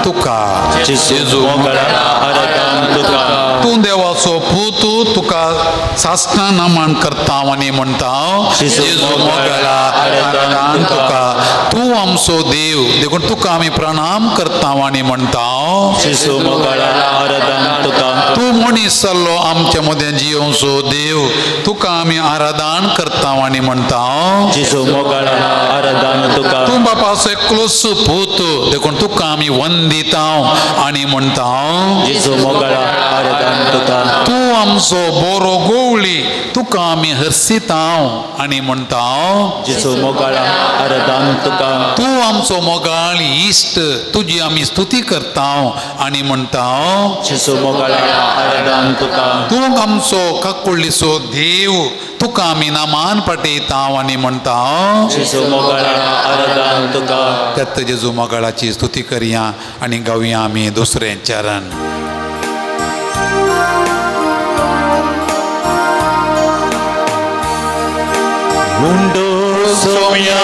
तुका. जेजू मोगाळा आराधन तुका. तूं देवाचो पूत, तुका सासणा नमन करता आनी म्हणटा जेजू मोगाळा आराधन तुका. तूं आमचो देव देखून तुका आमी प्रणाम करता आनी म्हणटा जेजू मोगाळा आराधन तुका. तूं मनीस जाल्लो आमच्या मदें जियोवचो देव, तुका आमी आराधन करता आनी म्हणटा जेजू मोगाळा आराधन तुका. तूं बापाचो एकलोच पूत देखून तुका आमी वंदिता आनी म्हणटा जेजू मोगाळा आराधन तुका. तूं आमचो बरो गोवळी, तुका आमी हर्सिता आनी म्हणटा जेजू मोगाळा आराधन तुका. तूं आमचो मोगाळ इश्ट, तुजी आमी स्तुती करता आनी म्हणटा जेजू मोगाळा आराधन तुका. तूं आमचो काकुळ्ळीचो देव, तुका आमी नामान पटयता आनी म्हणटा जेजू मोगाळा आराधन तुका. त्यात जेजू मोगाळाची स्तुती करया आनी गावया आमी दुसरें चरण. उंडो सोम्या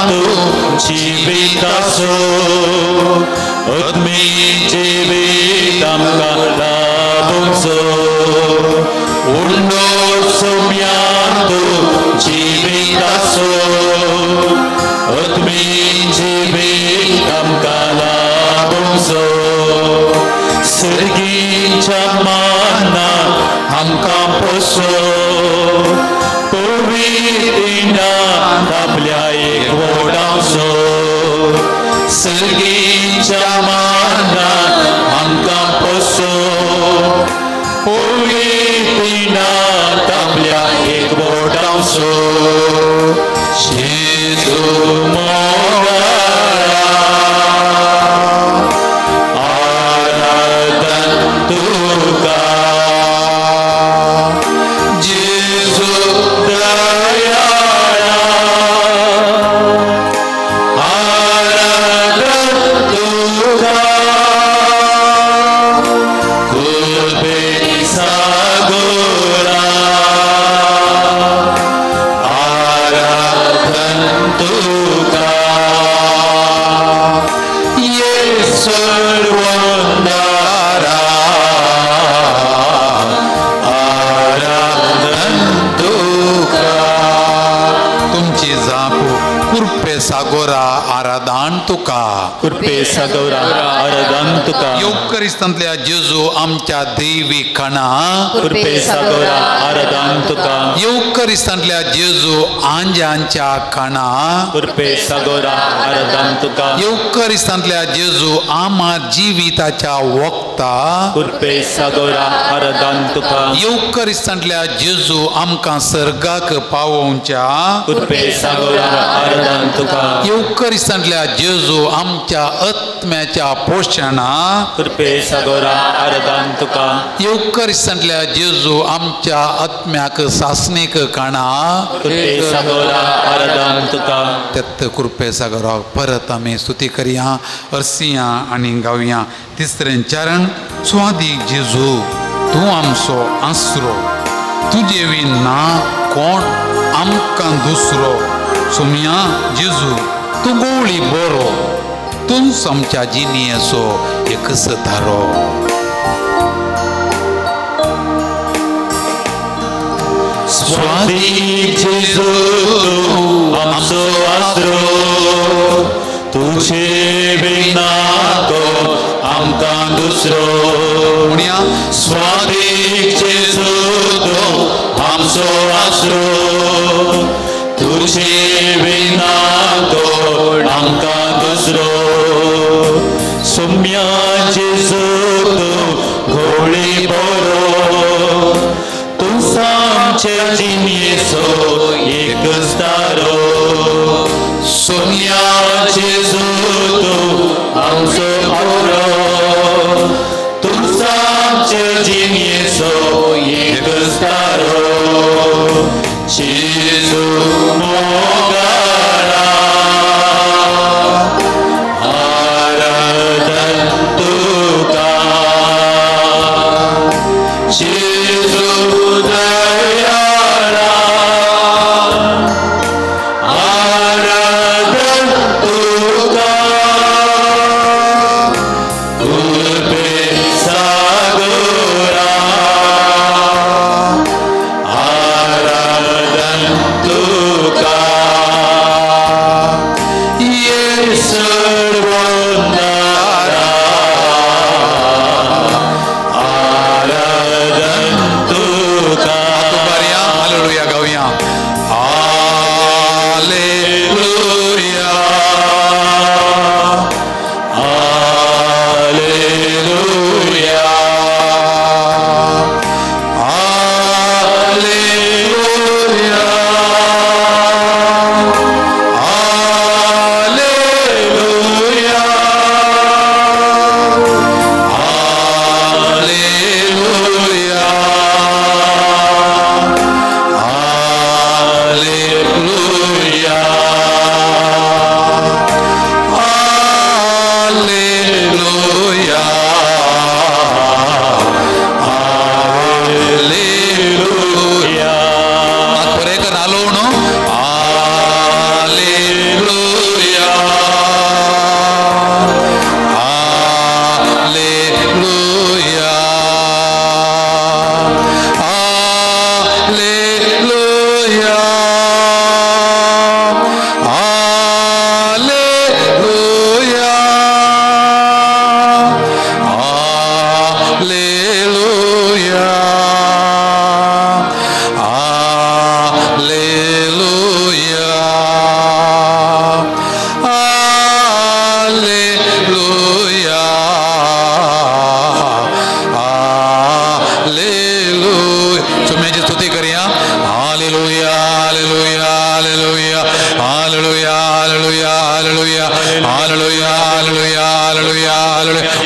तूं जिविताचो, अदमी जिवीत आमकां लाभूंचो. उंडो सोम्या तूं जिविताचो, अदमी जिवीत आमकां लाभूंचो. सर्गीच्या माना आमकां पोसो, आपल्या एक वोडावचो. सर्गीच्या माना आमकां पोसो, पवित्रिनाथ आपल्या एक वोडावचो. जेजू मोगाळा आराधन तुका, जेजू दयाळा आराधन तुका. कृपे सागोरा आराधन तुका, येसू वंदारा आराधन तुका. तुमची जाप कृपे सागोरा आराधन तुका. कृपे सागोरा आराधन तुका. येवकरिस्तांतल्या जेजू आमच्या दैवी कणा, कृपे सागोरा आराधन तुका. येवकरिस्तांतल्या जेजू आंजांच्या कणा, कृपे सागोरा आराधन तुका. येवकरिस्तांतल्या जेजू आमा जिविताच्या वक्ता, कृपे सागोरा आराधन तुका. येवकरिस्तांतल्या जेजू आमकां सर्गाक पावोवच्या, कृपे सागोरा आराधन तुका. येवकरिस्तांतल्या जेजू आमच्या आत्म्याच्या पोशणा, कृपे सागोरा आराधन तुका. येवकरिस्तांतल्या जेजू आमच्या आत्म्याक सासणीक काणा, कृपे सागोरा आराधन तुका. त्यात कृपे सागोरा परत आमी स्तुती करया, अर्सिया आनी गावया. तिसरें चरण. स्वादीक जेजू तूं आमचो आसरो, तुजे ना कोण आमकां दुसरो. सोम्या जेजू तूं गोवळी बरो, तूंच आमच्या जिणेचो एकच थारो. स्वादीक जेजू तूं आमचो आसरो, तुजे विना कोण आमकां दुसरो. म्हणया स्वादीक जेजू तूं आमचो आसरो, तुजे विना कोण आमकां दुसरो. सोम्या जेजू तूं घोळी बरो, तूं आमचे जिणेचो एकच तारो. सोम्या जेजू तूं आमचो बरो, तूं आमचे जिणेचो एकच तारो. जेजू मोगाळा आराधन तुका, जेजू दयाळा आराधन तुका.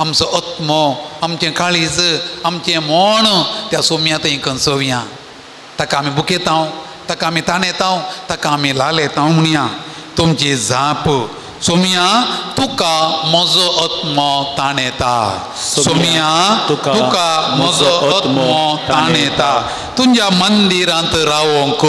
आमचो आत्मो, आमचें काळीज, आमचें मोण त्या सोम्या थंय कंसोवया. ताका आमी बुकेतांव, ताका आमी ताणेतांव, ताका आमी लालेतांव म्हणया. तुमची जाप, सोम्या तुका म्हजो आत्मो ताणेता, सोम्या तुका म्हजो आत्मो ताणेता. तुज्या मंदिरांत रावोंक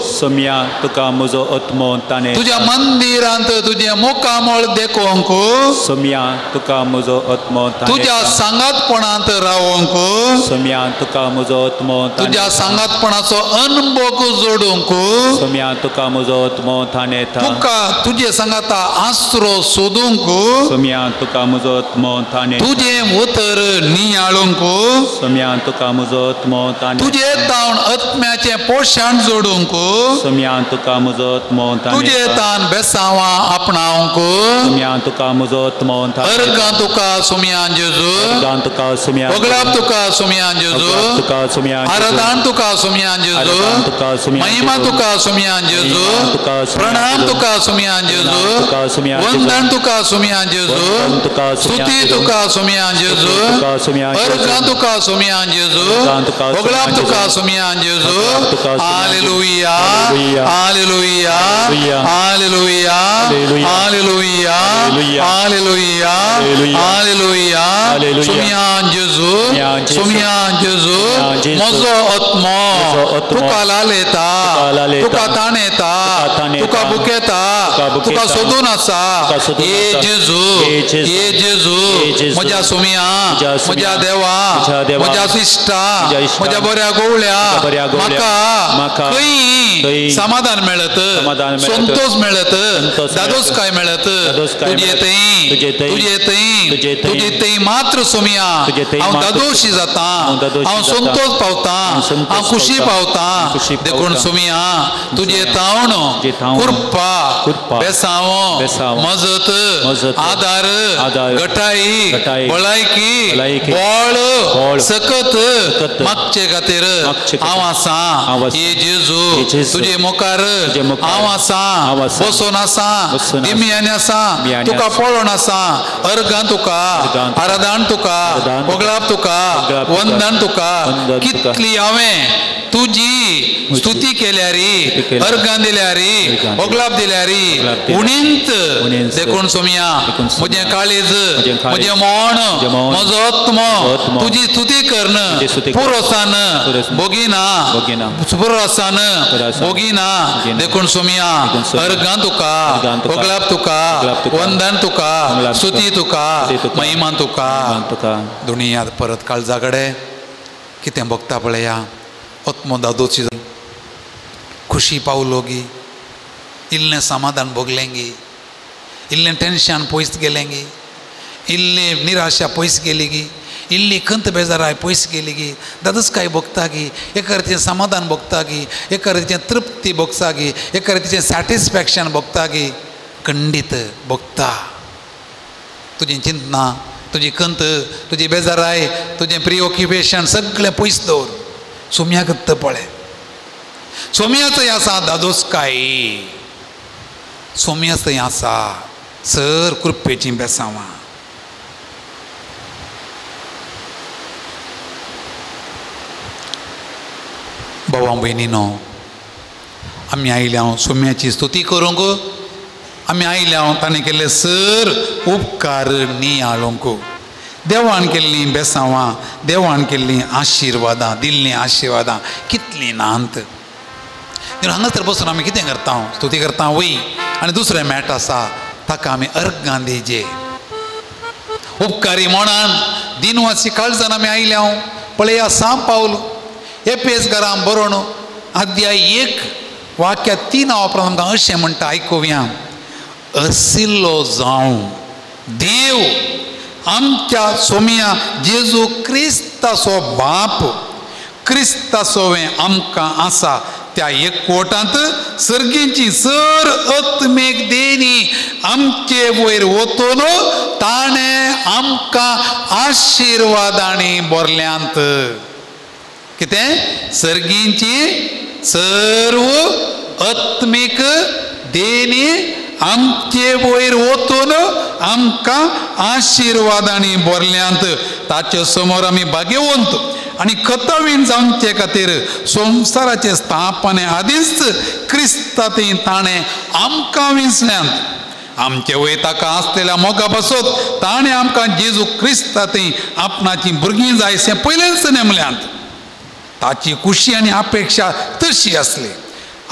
सोम्या तुका म्हजो आत्मो ताणेता. तुज्या मंदिरांत तुजें मुखामळ देखोंक सोम्या तुका म्हजो आत्मो ताणेता. तुज्या सांगातपणांत रावोंक सोम्या तुका म्हजो आत्मो ताणेता. तुज्या सांगातपणाचो अनभोग जोडूंक सोम्या तुका म्हजो आत्मो ताणेता. तुका तुजे सांगाता आसरो सोदूंक सोम्या तुका म्हजो आत्मो ताणेता. तुजें उतर नियाळूंक सोम्या तुका म्हजो आत्मो ताणेता. तुजे तावन आत्म्याचें पोशण जोडूंक सोम्या तुका म्हजो आत्मो ताणेता. तुजे तान बेसांवां आपणावंक सोम्या तुका म्हजो आत्मो ताणेता. अर्गां तुका सोम्या जेजू, अर्गां तुका सोम्या, वगळाप तुका सोम्या जेजू, तुका सोम्या, आराधन तुका सोम्या जेजू, महिमा तुका सोम्या जेजू, प्रणाम तुका सोम्या जेजू, वंदन तुका सोम्या जेजू, स्तुती तुका सोम्या जेजू, अर्गां तुका सोम्या जेजू, वगळाप तुका सोम्या जेजू. Hallelujah, hallelujah, hallelujah, hallelujah, hallelujah, hallelujah. Saumya जेजू, सोम्या जेजू, म्हजो आत्मो तुका लालेता, तुका ताणेता, तुका बुकेता, तुका सोदून आसा. ये जेजू, ये जेजू, म्हज्या सोम्या, म्हज्या देवा, म्हज्या इश्टा, म्हज्या बऱ्या गोवळ्या, म्हाका खंय समाधान मेळत, संतोष मेळत, दादोसकाय मेळत तुजे थंय, तुजे थंय, तुजे थंय मात्र सोम्या हांव दादोशी जाता, हांव संतोष पावता, हांव खुशी पावता. देखून सोम्या तुजे तावन कृपा, बेसांव, मजत, आदार, गटाई, भलायकी, बळ, सकत मागचे खातीर हांव आसा. ये जेजू तुजे मुखार हांव आसा, बसून आसा, दिमयानी आसा, तुका पळोवन आसा. अर्गां तुका, आराधन तुका, वगळाप तुका, वंदन तुका. कितली हांवें तुजी स्तुती केल्यारी, अर्गां दिल्यारी, वगळाप दिल्यारी उणींत. देखून सोम्या म्हजें काळीज, म्हजें मन, म्हजो आत्मो तुजी स्तुती करून पुरोसान भोगिना, पुरोसान भोगिना. देखून सोम्या अर्गां तुका, वगळाप तुका, वंदन तुका, स्तुती तुका, महिमा तुका. दुनियात परत काळजा कडेन कितें भोगता पळया. आत्मो दादोची खुशी पावलोगी, इल्लें समाधान भोगलेंगी, इल्लें टेंशन पयस गेलेंगी, इल्ली निराशा पयस गेली, इल्ली खंत बेजाराय पयस गेली, दादोसकाय भोगतागी, एका रितीचें समाधान भोगतागी, एका रितीचें तृप्ती भोगतागी, एका रितीचें सॅटिस्फॅक्शन भोगतागी. खंडीत भोगता तुजी चिंतना, तुजी खंत, तुजी बेजाराय, तुजें प्रिऑक्युपेशन सगळें पयस दवर. सोम्याक पळय, सोम्याचो आसा दादोसकाय, सोम्याच थंय आसा सर कृपेचीं बेसांवां. भावा भयणीनो, आमी आयल्या हांव सोम्याची स्तुती करूंक, आमी आयल्या हांव ताणें केल्ले सर उपकार नियाळूंक. देवान केल्लीं बेसांवां, देवान केल्लीं आशिर्वादां, दिल्लीं आशिर्वादां कितलीं नांत. हांगासर बसून आमी कितें करता, स्तुती करता वय. आनी दुसरें मॅट आसा ताका आमी अर्गां दिजे. उपकारी मोणान दिनवासी काळजान आमी आयल्या हांव. पळया सांव पावल एपेस घरां बरोवन अध्याय 1 वाक्या 3 उपरांत आमकां अशें म्हणटा, आयकुया. असिल्लो जावं देव आमच्या सोम्या जेजू क्रिस्ताचो बाप, क्रिस्ताचो आमकां आसा त्या एकवटांत सर्गींची सर आत्मीक देणी आमचे वयर वतून ताणें आमकां आशिर्वादांनी भरल्यांत. कितें? सर्गींची सर्व आत्मीक देणी आमचे वयर वचून आमकां आशिर्वादांनी भरल्यांत. ताचे समोर आमी भाग्यवंत आनी खतवीन जावचे खातीर संवसाराचे स्थापने आदींच क्रिस्तांत ताणें आमकां विंचल्यांत. आमचे वयर ताका आसलेल्या मोगा पासत ताणें आमकां जेजू क्रिस्तांत आपणाची भुरगीं जायशें पयलेंच नेमल्यांत. ताची खुशी आनी अपेक्षा तशी आसली.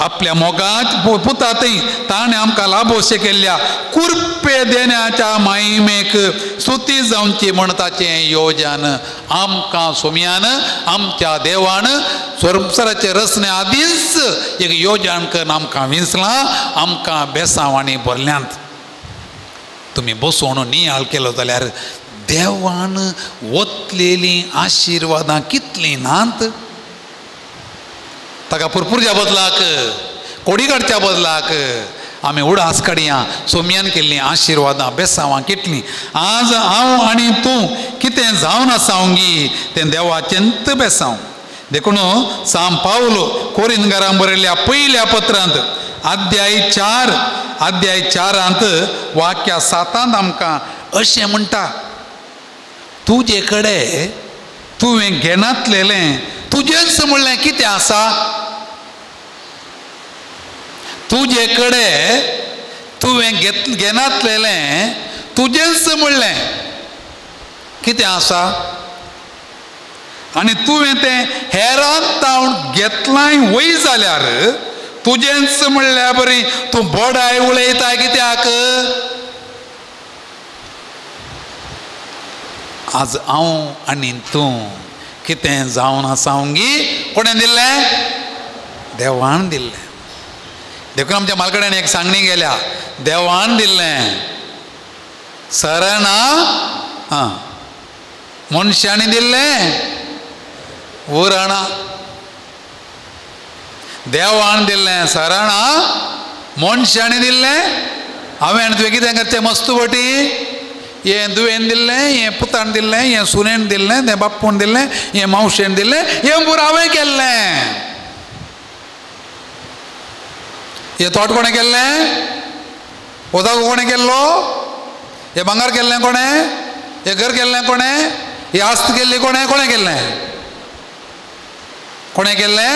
आपल्या मोगाच पुतातय ताणें आमकां लाभोशें केल्ल्या कुर्पे देण्याच्या माहिमेक स्तुती जावची म्हण ताचें योजन आमकां सोम्यान आमच्या देवान संवसाराचे रचने आदींच एक योजन करून आमकां विंचलां, आमकां बेसांवांनी भरल्यांत. तुमी बसोवन नियाळ केलो जाल्यार देवान वतलेलीं आशिर्वादां कितलीं नात. ताका पुरपुरच्या बदलाक, कोडी काडच्या बदलाक आमी उडास काडया सोम्यान केल्लीं आशिर्वादां बेसांवां कितलीं. आज हांव आनी तूं कितें जावन आसावंगी तें देवाचेंत बेसांव. देखून सांव पावलो कोरिंदकारांक बरयल्ल्या पयल्या पत्रांत अध्याय 4 अध्याय 4 वाक्या 7 आमकां अशें म्हणटा, तुजे कडेन तुवें घेनातलेलें तुजेंच म्हणलें कितें आसा. तुजे कडेन तुवें घेनातलेलें तुजेंच म्हणलें कितें आसा आनी तुवें तें हेरान तावन घेतलांय वय जाल्यार तुजेंच म्हणल्या बरी तूं बोडाय उलयताय कित्याक. आज हांव आनी तूं कितें जावन आसावंगी कोणें दिल्लें? देवान दिल्लें. देखून आमच्या मालकड्यान एक सांगणी गेल्या, देवान दिल्लें सरणा आं मनशांनी दिल्लें उरणा. देवान दिल्लें सरणा मनशांनी दिल्लें. हांवें आनी तुवें कितें करचें मस्त बटी हें दुवेन दिल्लें, हें पुतान दिल्लें, हें सुनेन दिल्लें, तें बाप्पून दिल्लें, हें मावशेन दिल्लें, हें पुरो हांवें केल्लें. हें तोट कोणें केल्लें? ओजागो कोणें केल्लो? हें भांगर केल्लें कोणें? हें घर केल्लें कोणें? ही आस्त केल्ली कोणें? कोणें केल्लें? कोणें केल्लें?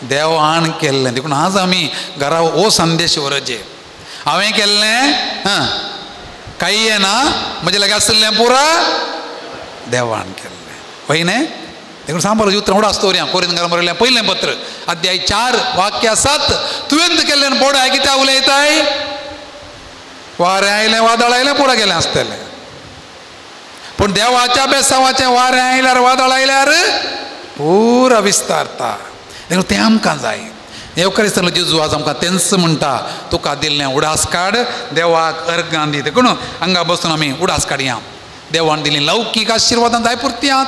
देवान केल्लें. देखून आज आमी घरा हो संदेश व्हरचे, हांवें केल्लें हां कांय येना म्हजें लागीं आशिल्लें पुरा देवान केल्लें. वय न्ही? देखून सांबार उतरां उडास दवरया. कोरिंदकारांक बरयल्लें पयलें पत्र अध्याय 4 वाक्य 7 तुवें केल्लें बोडाय कित्याक उलयताय? वारें आयलें वादळ आयलें पुरा गेलें आसतलें. पूण देवाच्या बेसांवाचें वारें आयल्यार वादळ आयल्यार पुरा विस्तारता. देखून तें आमकां जाय. येवकारिस्तांतलो जेजू आज आमकां तेंच म्हणटा, तुका दिल्लें उडास काड, देवाक अर्गां दी. देखून हांगा बसून आमी उडास काडया. देवान दिल्लीं लौकीक आशिर्वादां जाय पुरती आहात,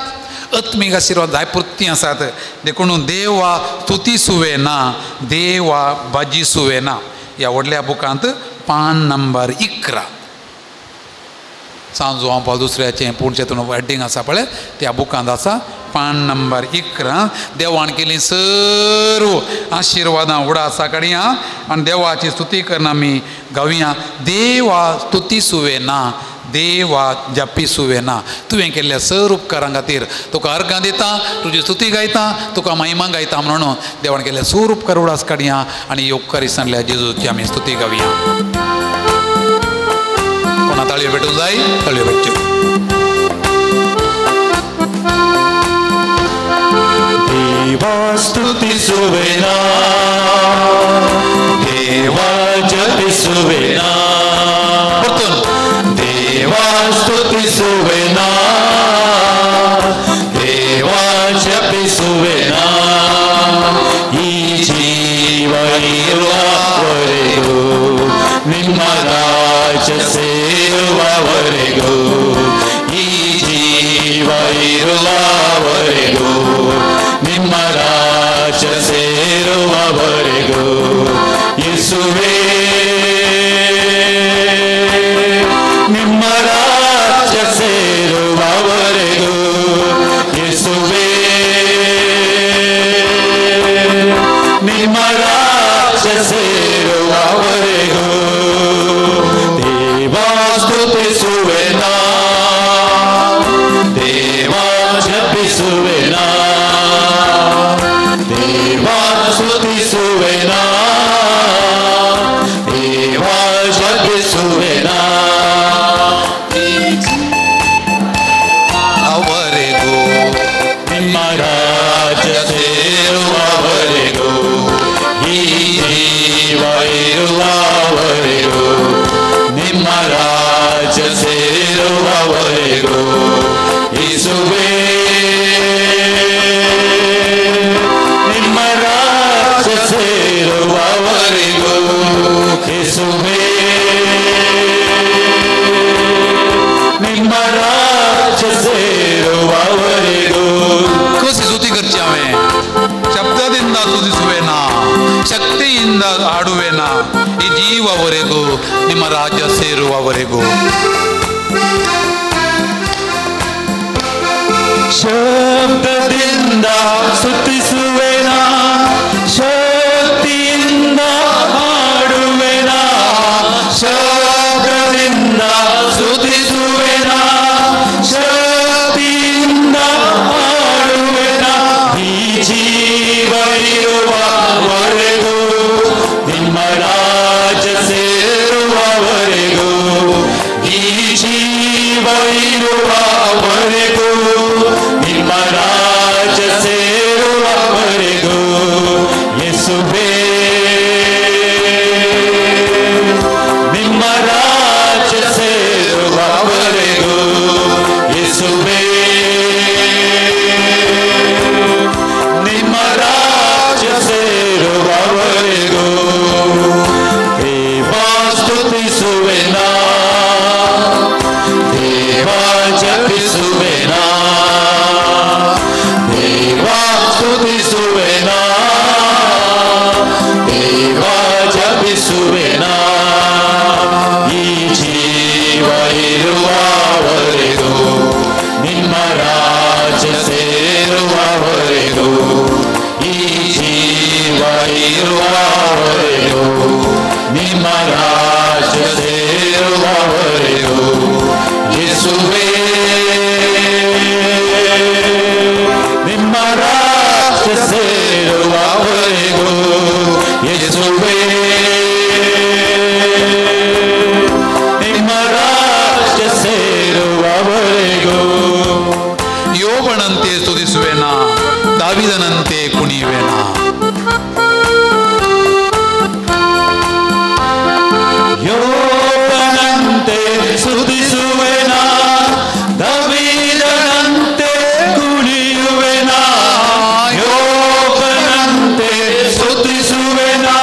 आत्मीक आशिर्वाद जाय पुरती आसात. देखून देवा स्तुती सुवे ना, देवा भाजी सुवे ना. ह्या व्हडल्या बुकांत पान नंबर 11 सांजो हांव पाव दुसऱ्याचें पूण तेतून हेडींग आसा पळय त्या बुकांत आसा पान नंबर 11. देवान केली सर्व आशिर्वादां उडासा काडया आनी देवाची स्तुती करून आमी गावया, देवा स्तुती सुवे ना, देवा जापी सुवे ना. तुवें केल्ल्या सर्व उपकारां खातीर तुका अर्गां दिता, तुजी स्तुती गायता, तुका महिमा गायता म्हणून देवान केल्ल्या सर्व उपकार उडास काडया आनी येवकारिस्तांतल्या जेजूची आमी स्तुती गावया. कोणा ताळयो भेटूंक जाय? ताळयो भेटच्यो. देवा स्तुतिसुवे ना, देवा जपिसुवे ना, देवा स्तुतिसुवे ना, देवा जपिसुवे ना, ಈ ಜೀವ ಇರುವವರೆಗೂ ನಿಮ್ಮ ರಾಜ್ಯ ಸೇರುವವರೆಗೂ, ಈ ಜೀವ ಇರುವವರೆಗೂ ನಿಮ್ಮ ರಾಜ್ಯ ಸೇರುವವರೆಗೂ, ಯೇಸುವೇ ನಿಮ್ಮ ರಾಜ್ಯ ಸೇರುವವರೆಗೂ, ಯೇಸುವೇ ನಿಮ್ಮ ರಾಜ್ಯ ಸೇರುವವರೆಗೂ. ನಿಮ್ಮ ರಾಜ್ಯ ಸೇರುವವರೆಗೂ, ಈ ಜೀವ ಇರುವವರೆಗೂ, ನಿಮ್ಮ ರಾಜ್ಯ ಸೇರುವವರೆಗೂ ಯೇಸುವೇ, ನಿಮ್ಮ ರಾಜ್ಯ ಸೇರುವವರೆಗೂ ಯೇಸುವೇ, ನಿಮ್ಮ ರಾಜ್ಯ ಸೇರುವವರೆಗೂ. ಕಸಿ ಸ್ತುತಿ ಕರ್ಚಾವೆ, ಶಬ್ದದಿಂದ ಸ್ತುತಿಸುವೆನಾ, ಶಕ್ತಿಯಿಂದ ಹಾಡುವೆನಾ, ಈ ಜೀವವರೆಗೂ ನಿಮ್ಮ ರಾಜ್ಯ ಸೇರುವವರೆಗೂ. ಶಬ್ದದಿಂದ ಸ್ತುತಿಸುವೆನಾ, ಶಕ್ತಿಯಿಂದ ಹಾಡುವೆನಾ, ಶಬ್ದದಿಂದ ಸ್ತುತಿಸುವೆನಾ, ಶಕ್ತಿಯಿಂದ ಹಾಡುವೆನಾ, ಈ ಜೀವ ಇರುವವರೆಗೂ, ನಿಮ್ಮ ರಾಜ್ಯ ಸೇರುವವರೆಗೂ, ಈ ಜೀವ ಇರುವವರೆಗೂ, ನಿಮ್ಮ ರಾಜ್ಯ ಸೇರುವವರೆಗೂ ಯೇಸುವೇ, ನಿಮ್ಮ ರಾಜ್ಯ ಸೇರುವವರೆಗೂ ಯೇಸುವೇ, ನಿಮ್ಮ ರಾಜ್ಯ ಸೇರುವವರೆಗೂ. ದೇವಾ ಸ್ತುತಿಸುವೆನಾ, ದೇವಾ ಜಪಿಸುವೆನಾ, ದೇವಾ ಸ್ತುತಿಸುವೆನಾ, ದೇವಾ ಜಪಿಸುವೆನಾ, ಈ ಜೀವ ಇರುವವರೆಗೂ, ನಿಮ್ಮ ರಾಜ್ಯ ಸೇರುವವರೆಗೂ, ಈ ಜೀವ ಇರುವವರೆಗೂ, ನಿಮ್ಮ ರಾಜ್ಯ ಸೇರುವವರೆಗೂ ಯೇಸುವೇ, ನಿಮ್ಮ ರಾಜ್ಯ ಸೇರುವವರೆಗೂ ಯೇಸುವೇ, ನಿಮ್ಮ ರಾಜ್ಯ ಸೇರುವವರೆಗೂ. ಯೋಬನಂತೆ ಸ್ತುತಿಸುವೆನಾ, ದಾವಿದನಂತೆ ಕುಣಿಯುವೆನಾ. ಯೋಬನಂತೆ ಸ್ತುತಿಸುವೆನಾ, ದಾವೀದನಂತೆ ಕುಣಿಯುವೆನಾ, ಯೋಬನಂತೆ ಸ್ತುತಿಸುವೆನಾ,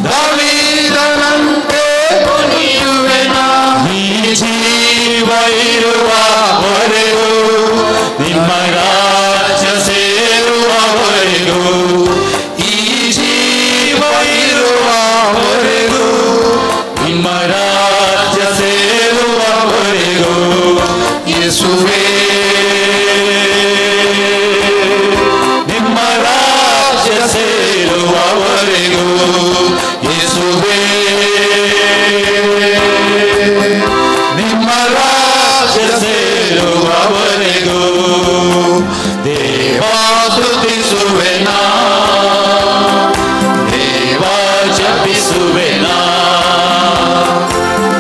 ದಾವೀದನಂತೆ ಕುಣಿಯುವೆನಾ, ಈ ಜೀವ ಇರುವವರೆಗೂ, ನಿಮ್ಮ ರಾಜ್ಯ ಸೇರುವವರೆಗೂ, ಈ ಜೀವ ಇರುವವರೆಗೂ, ನಿಮ್ಮ ರಾಜ್ಯ ಸೇರುವವರೆಗೂ ಯೇಸುವೇ, ನಿಮ್ಮ ರಾಜ್ಯ ಸೇರುವವರೆಗೂ ಯೇಸುವೇ, ನಿಮ್ಮ ರಾಜ್ಯ ಸೇರುವವರೆಗೂ. ದೇವಾ ಸ್ತುತಿಸುವೆನಾ, ದೇವಾ ಜಪಿಸುವೆನಾ,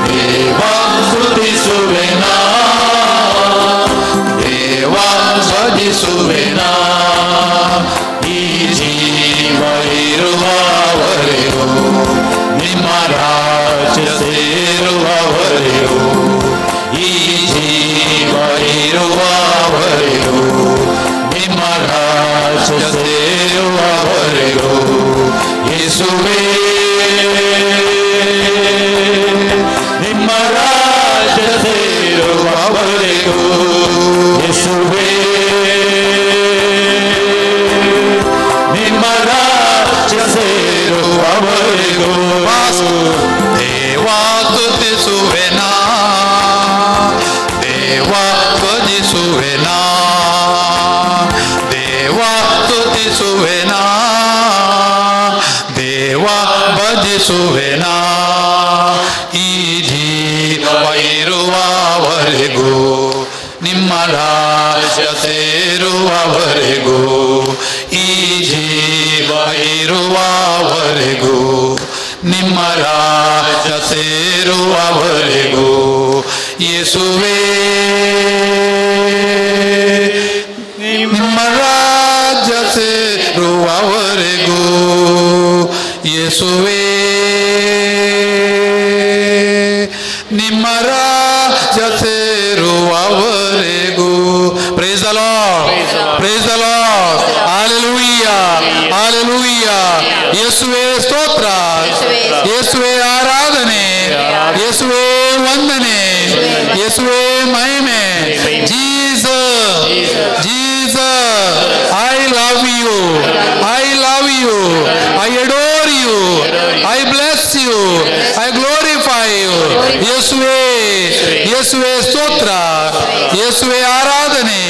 ದೇವಾ ಸ್ತುತಿಸುವೆನಾ, ದೇವಾ ಭಜಿಸುವೆನಾ, ಈ ಜೀವ ಇರುವವರೆಗೂ, ನಿಮ್ಮ ರಾಜ್ಯ ಸೇರುವವರೆಗೂ, ಈ ಜೀವ ಇರುವವರೆಗೂ, ನಿಮ್ಮ ರಾಜ್ಯ ಸೇರುವವರೆಗೂ ಯೇಸುವೇ, ನಿಮ್ಮ ರಾಜ್ಯ ಸೇರುವವರೆಗೂ ಯೇಸುವೇ, ನಿಮ್ಮ ರಾಜ್ಯ ಸೇರುವವರೆಗೂ. ದೇವಾ ಸ್ತುತಿಸುವೆನಾ, ದೇವಾ ಭಜಿಸುವೆನಾ, ದೇವಾ ಸ್ತುತಿಸುವೆನಾ, ದೇವಾ ಭಜಿಸುವೆನಾ, ಈ ಜೀವ ಇರುವವರೆಗೂ, ನಿಮ್ಮ ರಾಜ್ಯ ಸೇರುವವರೆಗೂ, ಈ ಜೀವ ಇರುವವರೆಗೂ, ನಿಮ್ಮ ರಾಜ್ಯ ಸೇರುವವರೆಗೂ ಯೇಸುವೇ, ನಿಮ್ಮ ಯೇಸುವೆ ಆರಾಧನೆ, ಯೇಸುವೆ ವಂದನೆ, ಯೇಸುವೆ ಮಹಿಮೆ. Jesus, Jesus, I love you, I love you, I adore you, I bless you, I glorify you. ಯೇಸುವೆ, ಯೇಸುವೆ ಸ್ತೋತ್ರ, ಯೇಸುವೆ ಆರಾಧನೆ,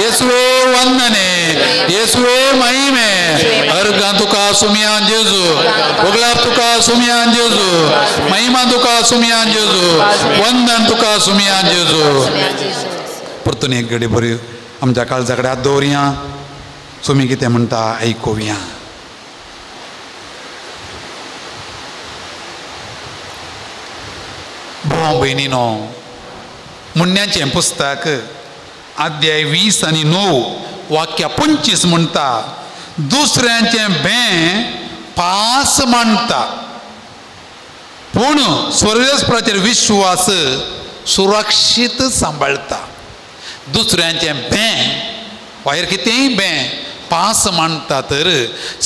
ಯೇಸುವೆ ವಂದನೆ, ಯೇಸುವೆ ಮಹಿಮೆ. अर्गां तुका सुमयान जेजू, वगलाप तुका सुमयान जेजू, महिमा तुका सुमयान जेजू, वंदन तुका सुमयान जेजू. परतून एक घडी बरी आमच्या काळजा कडेन हात दवरया, सुमी कितें म्हणटा आयकुया. भाव भयणीनो, मुन्न्याचें पुस्तक अध्याय 20 आनी 9 वाक्य 25 म्हणटा, दुसऱ्यांचें बें पास मांडटा पूण स्वर्गस्पराचेर विश्वास सुरक्षीत सांबाळटा. दुसऱ्यांचें बें वायर कितेंय बें पास मांडटा तर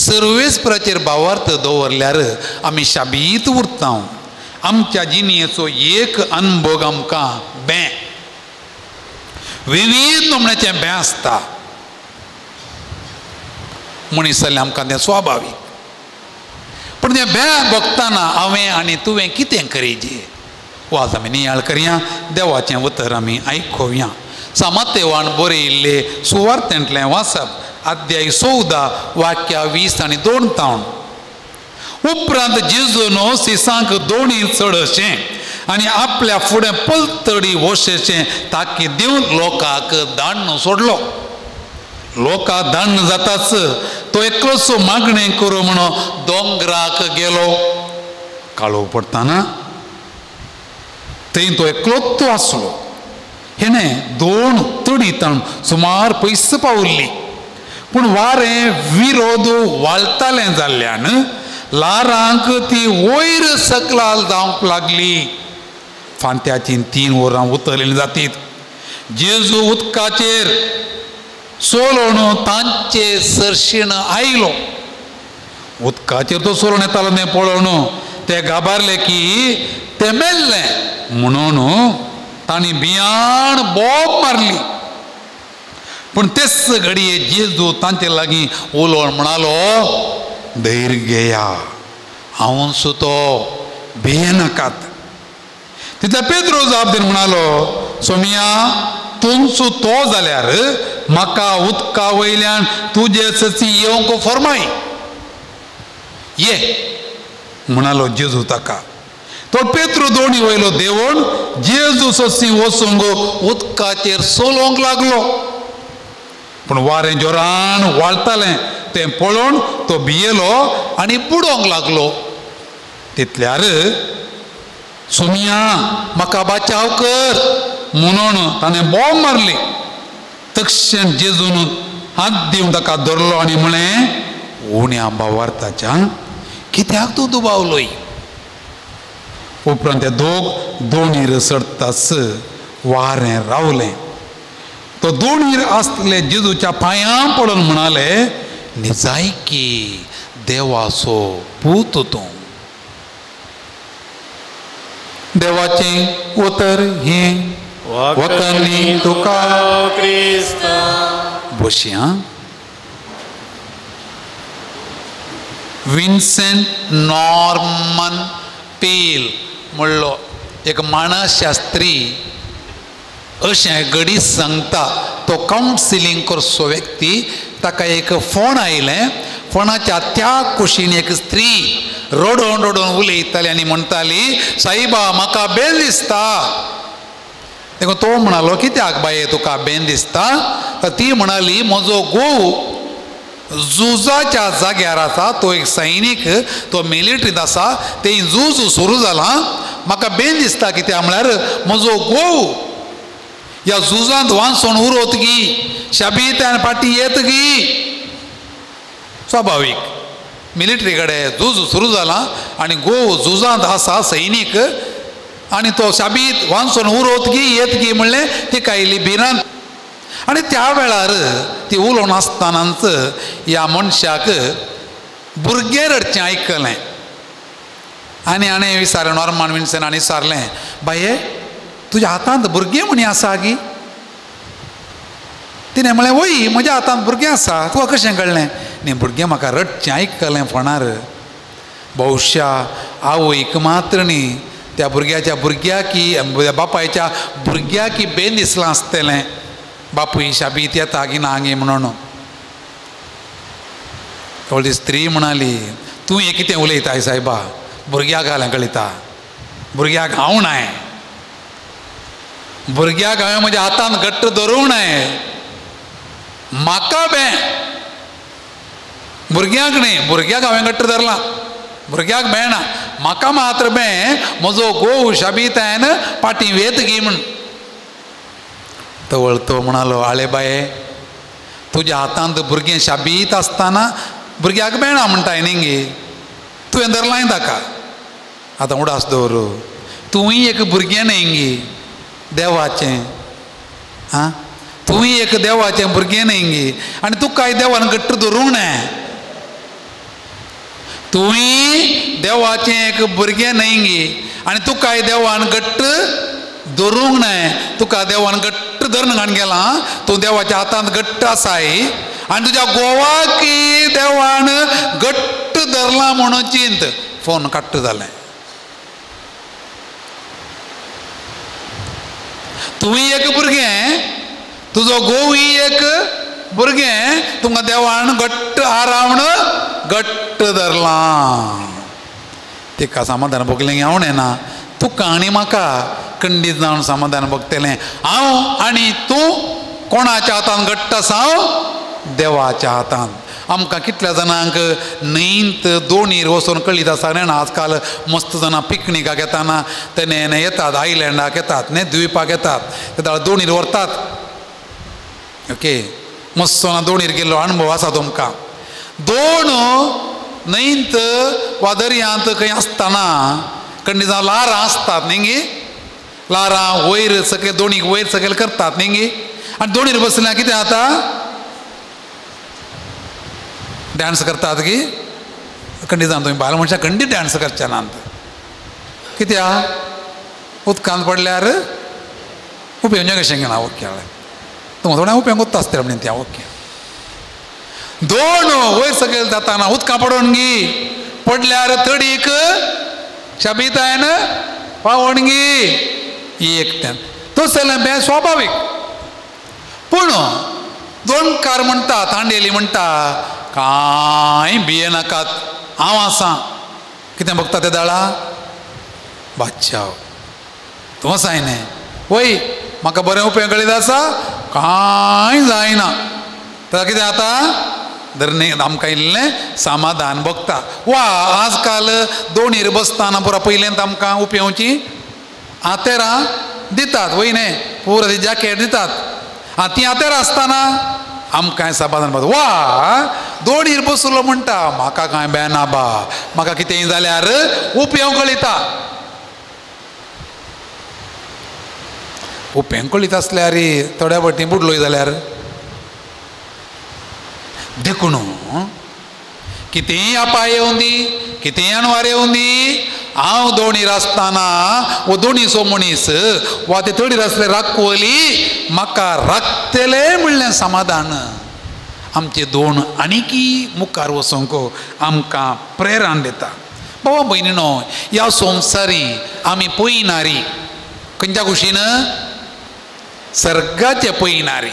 सर्वेस्पराचेर भावार्थ दवरल्यार आमी शाबीत उरता. आमच्या जिणेचो एक अनभोग आमकां बें विविध नमुन्याचें बें आसता. मनीस जाल्यार आमकां तें स्वाभावीक, पूण तें बें भोगतना हांवें आनी तुवें कितें करीजे? वाज आमी नियाळ करया, देवाचें उतर आमी आयकुया. सामातेवान बरयिल्ले सुवार्तेंतलें वाचप अध्याय 14 वाक्य 20 आनी 2 तावन. उपरांत जेजून सिसांक दोणी चडशें आनी आपल्या फुडें पलतडी वशेचें ताकीद दिवन लोकांक दाण्ण सोडलो. लोकांक दाण्ण जाताच तो एकलोच मागणें करूं म्हणून दोंगराक गेलो. काळोख पडटाना थंय तो एकलोच आसलो. हेणें दोन तडी ताण सुमार पयस पावल्ली, पूण वारें विरोध वाळटालें जाल्ल्यान ल्हारांक ती वयर सकलाल जावंक लागली. फांत्याची 3 वरां उतरलेली जातीत. जेजू उदकाचेर सोलोवन तांचे सरशीण आयलो. उदकाचेर तो सोलोवन येतालो तें पळोवन ते घाबारले की ते मेल्ले म्हणून तांणी बियाण बोब मारली. पूण तेच घडये जेजू तांचे लागीं उलोवन म्हणालो, धैर्य घेया, हांवूच तो, भियेनाकात. तितल्या पेद्रो जाप दिवन म्हणालो, सोमिया, तुमचो तो जाल्यार म्हाका उदका वयल्यान तुजे सची येवंक फर्माय. ये म्हणालो जेजू ताका. तो पेत्रू दोणी वयलो देवण जेजू ससी वचूंक उदकाचेर चलोवंक लागलो. पूण वारें जोरान वाळटालें तें पळोवन तो भियेलो आनी बुडोवंक लागलो. तितल्यार सोमिया म्हाका बाचाव कर म्हणून ताणें बोब मारली. तक्षण जेजून हात दिवन ताका धरलो आनी म्हळें, उण्या भावार्थाच्या कित्याक तूं दुबावलोय? उपरांत ते दोग दोणीर चडटाच वारें रावलें. तो दोणीर आसले जेजूच्या पांयां पडून म्हणाले, निजायकी देवाचो पूत तूं. देवाचें उतर हें वखणी तुका क्रिस्ता. बसया. विन्सेंट नॉर्मन पेल म्हणलो एक मानसशास्त्री अशें घडी सांगता. तो कावन्सिलींग करचो व्यक्ती, ताका एक फोन आयलें. फोनाच्या त्या कुशीन एक स्त्री रडोवन रडोवन उलयताली आनी म्हणटाली, साईबा म्हाका बेन दिसता. देखून तो म्हणालो, कित्याक बाये तुका बेन दिसता? तर ती म्हणाली, म्हजो घोव झुजाच्या जाग्यार आसा, तो एक सैनीक, तो मिलिटरींत आसा, ते झूज सुरू जालां, म्हाका बेन दिसता कित्याक म्हळ्यार म्हजो घोव ह्या झुजांत वांचोन उरोत गी, शाबीत आनी फाटीं येत गी. स्वाभावीक मिलिटरी कडेन झूज सुरू जालां आनी घोव झुजांत आसा सैनीक आनी तो शाबीत वांचोन उरोत गी येत गी म्हणलें तिका आयली भिरांत. आनी त्या वेळार ती उलोवन आसतनाच ह्या मनशाक भुरगें रडचें आयकलें. आनी हाणें विचारलें नॉर्मान विन्सन आनी विचारलें, बाये तुज्या हातांत भुरगें म्हणी आसा गी? तिणें म्हळें वय म्हज्या हातांत भुरगें आसा. तुका कशें कळ्ळें? न्ही भुरगें म्हाका रडचें आयकलें फोणार. बहुशा आवयक मात्र न्ही त्या भुरग्याच्या भुरग्याकी बापायच्या भुरग्याकी बेन दिसलां आसतलें बापूय शाबीत येता गी ना गी म्हणून. थोडी स्त्री म्हणाली तूं हें कितें उलयताय सायबा, भुरग्याक घालें कळयता, भुरग्याक हांव नाय, भुरग्याक हांवें म्हज्या हातान घट्ट धरूंक नाय, म्हाका बें भुरग्यांक न्ही, भुरग्याक हांवें घट्ट धरलां, भुरग्याक बेना, म्हाका मात्र बें म्हजो घोव शाबीतायन पाटी वेत गी म्हण. तवळ तो म्हणालो आळे बाये तुज्या हातांत भुरगें शाबीत आसतना भुरग्याक बेणा म्हणटाय न्ही गे, तुवें धरलांय ताका, आतां उडास दवर, तूंय एक भुरगें न्ही गे देवाचें, आं तूंय एक देवाचें भुरगें न्ही गे आनी तुकाय देवान घट्ट धरूंक न्हय, तूंय देवाचें एक भुरगें न्ही गे आनी तुकाय देवान घट्ट धरूंक न्हय, तुका देवान घट्ट धरून घाण गेलां, तूं देवाच्या हातांत घट्ट आसाय आनी तुज्या गोवाकी देवान घट्ट धरलां म्हणून चिंत. फोन काट्ट जालें. तूंय एक भुरगें, तुजो घोवूय एक भुरगें, तुमकां देवान घट्ट आरावन घट्ट धरलां. तिका समाधान भोगलें हांव नेना, तुका आनी म्हाका खंडीत जावन समाधान भोगतलें. हांव आनी तूं कोणाच्या हातान घट्ट आसा? देवाच्या हातान. आमकां कितल्या जाणांक न्हंयंत दोणीर वचून कळीत आसा न्ही, आजकाल मस्त जाणां पिकनिकाक येताना तेणे येतात, आयलँडाक येतात न्ही, द्वीपाक येतात, ते दोणीर व्हरतात. ओके, मस्त दोणीर गेल्लो अणभव आसा तुमकां. दोन न्हंयंत वा दर्यांत खंय आसतना खंडी जावं ल्हारां आसतात न्ही गे, ल्हारां वयर सकयल दोणीक वयर सकयल करतात न्ही गे, आनी दोणीर बसल्यार कितें जाता? डांस करतात की खंडीत जावन तुमी बायल मनशां खंडीत डांस करचे नात, कित्याक? उदकांत पडल्यार उपयोग कशें घेना. ओके, तुमकां थोड्या उपयोग उरता आसतलें म्हणून त्या. ओके, दोन वयर सकयल जाताना उदकां पडोवन गी, पडल्यार तडीक शाबीतायन पावोवन गी, एक तें तसलें बें स्वाभावीक. पूण दोणकार म्हणटा, तांडेली म्हणटा, कांय भियेनाकात, हांव आसा. कितें बघता ते दाळा? बादशाह तूं आसाय न्ही, वय म्हाका बरें उपयोग कळीत आसा, कांय जायना. ताका कितें जाता? धरणे आमकां इल्लें समाधान भोगता. वा आजकाल दोणीर बसतना पुरा पयलेंत आमकां उपयोगची आतेरां दितात, वय न्ही, पुरा ती जॅकेट दितात. आं ती आतेरां आसतना आमकां समाधान भोगता. वा दोणीर बसलो म्हणटा म्हाका कांय बेना बा, म्हाका कितेंय जाल्यार उपयोग कळयता. उपयोग कळीत आसल्यार थोड्या फावटी बुडलोय जाल्यार. देखून कितेंय अपाय येवं दी, कितेंय अणवार येवं दी, हांव दोणीर आसतना वो दोणीचो मनीस वा ते तडीर आसले राखवली म्हाका राखतले म्हणलें समाधान. आमचे दोन आनीकी मुखार वचोंक आमकां प्रेरण दिता. बाबा भयणीनो, ह्या संवसारी आमी पळयनारी खंयच्या कुशीन? सर्गाचे पळयनारी.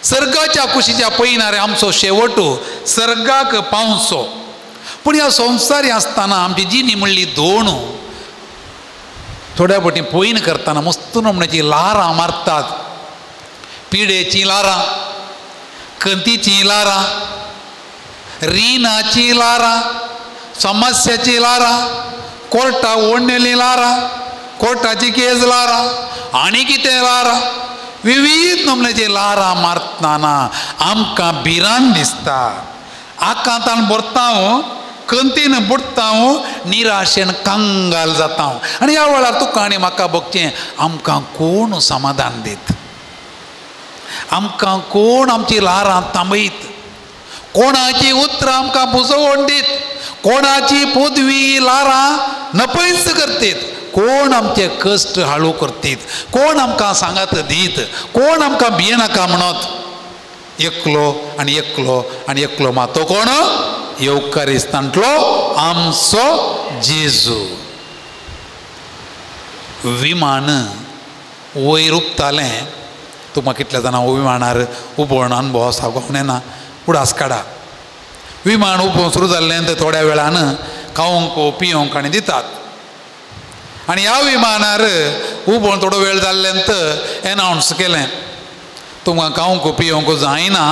सर्गाच्या कुशीच्या पळयनारे आमचो शेवट सर्गाक पावचो. पूण ह्या संवसारी आसतना आमची जिणी म्हणली दोन थोड्या फावटी पयन करतना मस्त नमण्याची ल्हारां मारतात, पिडेचीं ल्हारां, खंतीचीं ल्हारां, रिणाचीं ल्हारां, समस्याचीं ल्हारां, कोर्टा ओडणेलीं ल्हारां, कोर्टाची केज ल्हारां, आनी कितें ल्हारां, विविध नमण्याची ल्हारां मारतना आमकां भिरांत दिसता. आकांतान भरता, खंतीन बुडटा, निराशेन कंगाल जाता. आनी ह्या वेळार तुका आनी म्हाका भोगचें आमकां कोण समाधान दीत, आमकां कोण आमची ल्हारां थांबयत, कोणाची उतरां आमकां पुजोवन दीत, कोणाची पदवी ल्हारां नपयच करतीत, कोण आमचे कश्ट हाळू करतीत, कोण आमकां सांगात दीत, कोण आमकां भियेनाका म्हणत. एकलो आनी एकलो आनी एकलो मात तो कोण? येवकारिस्तांतलो आमचो जेजू. विमान वयर उबतालें. तुमकां कितल्या जाणां विमानार उबोवन अनुभव आसा कोण येना, उडास काडा. विमान उबोवन सुरू जाल्लें तें थोड्या वेळान खावंक पिवंक आनी दितात. आनी ह्या विमानार उबोवन थोडो वेळ जाल्ल्यान एनावन्स केलें, तुमकां खावंक पिवंक जायना,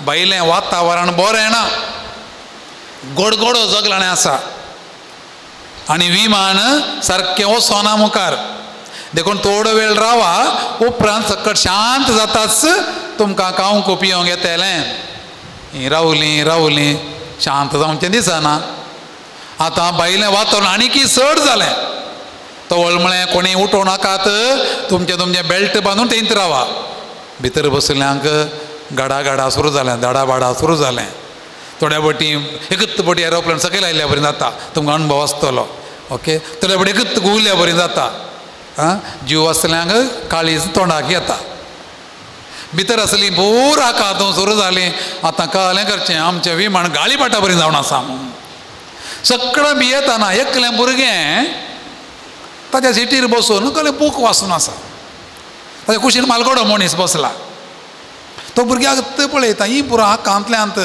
भायलें वातावरण बरें ना, गोडगोडो जगलाणें आसा आनी विमान सारकें वचना मुखार, देखून थोडो वेळ रावा, उपरांत सकट शांत जाताच तुमकां खावंक पिवंक येतलें. हीं रावलीं रावलीं, शांत जावचें दिसना. आतां भायलें वातावरण आनीकय चड जालें. तवळ म्हळें कोणी उठोवं नाकात, तुमचें तुमचें बेल्ट बांदून थंयच रावा. भितर बसल्यांक गाडा गाडा सुरू जालें, दाडा बाडा सुरू जालें. थोड्या बटी एकच बटी एरोप्लेन सकयल आयिल्ल्या बरी जाता, तुमकां अणभव आसतलो. ओके, थोड्या बटी एकच घुंवल्या बरी जाता. आं, जीव आसल्यांक काळीज तोंडाक येता. भितर आसली पूर आकांत सुरू जालीं. आतां कळ्ळें करचें आमचें विमान गाळी पाटा बरी जावन आसा म्हणून. सगळें भियेतना एकलें भुरगें ताच्या सिटीर बसून कसलें बूक वाचून आसा. ताच्या कुशीन मालगडो मनीस बसला. तो भुरग्याक पळयता, ही पुरो आकांतल्यांत.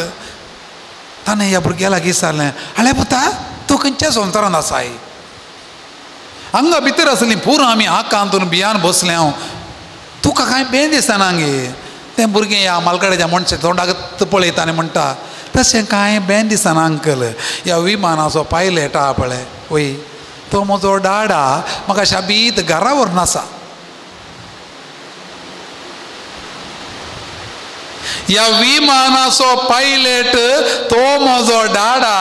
ताणें ह्या भुरग्या लागीं विचारलें, आले पुता, तूं खंयच्या संवसारांत आसाय? हांगा भितर आसलीं पुरो आमी आकांतून भियान बसलें हांव, तुका कांय बें दिसना गे? तें भुरगें ह्या मालगड्याच्या मनशा तोंडाक पळयता आनी म्हणटा, तशें कांय बें दिसना अंकल, ह्या विमानाचो पायलट आहा पळय, वय तो म्हजो डाडा म्हाका शाबीत घरा व्हरून आसा. ह्या विमानाचो पायलट तो म्हजो डाडा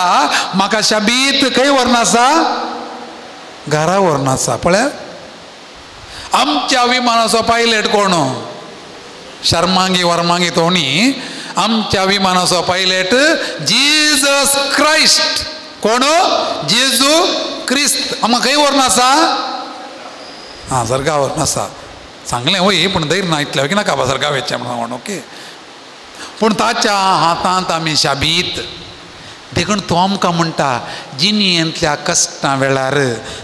म्हाका शाबीत खंय व्हरून आसा? घरा व्हरून आसा. पळय आमच्या विमानाचो पायलट कोण? शर्मांगी वर्मांगी तो न्ही. आमच्या विमानाचो पायलट जीजस क्रायस्ट. कोण? जेजू क्रिस्त. आमकां खंय व्हरून आसा? आं, सर्गा व्हरून आसा. सांगलें वय, पूण धैर्य ना इतलें नाका बा सर्गा वेचें म्हणून. ओके, पूण ताच्या हातांत आमी शाबीत. देखून तो आमकां म्हणटा, जिणेंतल्या कश्टां वेळार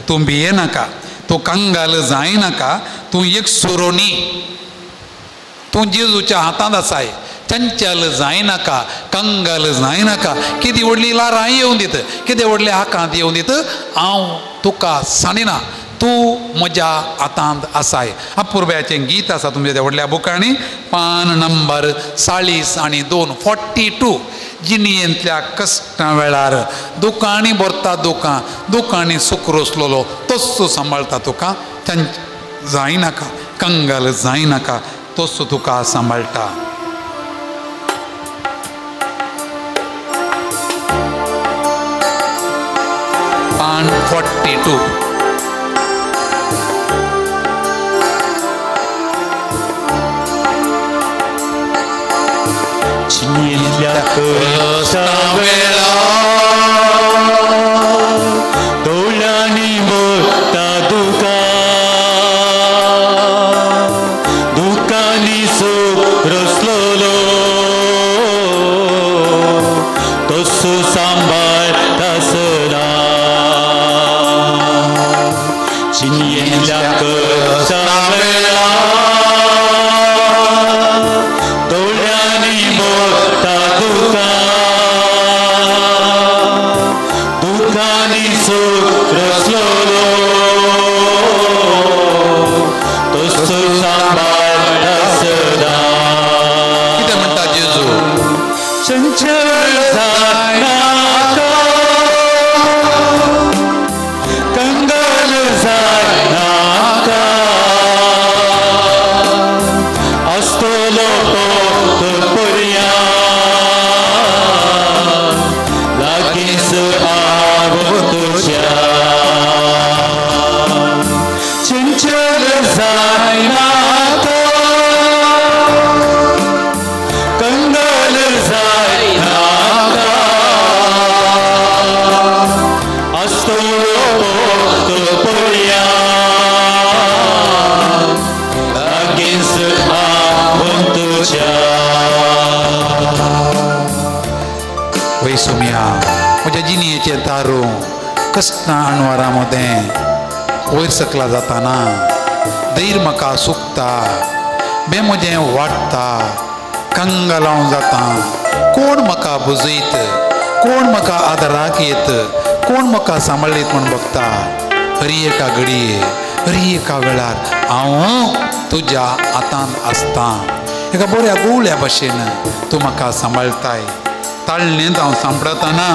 तूं भियेनाका, तूं कंगाल जायनाका, तूं एक सुरो न्ही, तूं जेजूच्या हातांत आसाय. चंचल जायनाका, कंगाल जायनाका. कितें व्हडली ल्हारां येवन दित, कितें व्हडलें आकांत येवन दित, हांव तुका सांडिना, तूं म्हज्या हातांत आसाय. अपुर्ब्याचें गीत आसा तुमच्या त्या व्हडल्या बुकांनी, पान नंबर 40 आनी 2, 42. जिणेंतल्या कश्टां वेळार दुकांनी भरता दुकां, दुकांनी सुक्रोसलेलो तस्सो सांबाळटा तुका. चंच जायनाका, कंगाल जायनाका, तस्सो तुका सांबाळटा. पान 42. जिणेंतल्या कश्टां वेळार दोळ्यांनी भरता दुकां, दुकांनी सुरसलेलो तसो सांबाळटा सदां. जिणेंतल्या कश्टां वेळार दोळ्यांनी भरता दुकां, वय सोम्या म्हज्या जिणेचें तारूं कश्टां अणवारा मदें वयर सकला जाताना धैर्य म्हाका सुकता बे म्हजें वाडटा कंगाल हांव जाता कोण म्हाका बुजयत कोण म्हाका आदाराक येत कोण म्हाका सांबाळीत म्हूण बघता हरी एका घडये हरी एका वेळार हांव तुज्या हातांत आसता एका बऱ्या गुवळ्या भाशेन तूं म्हाका सांबाळटाय ताळणेंत हांव सांपडताना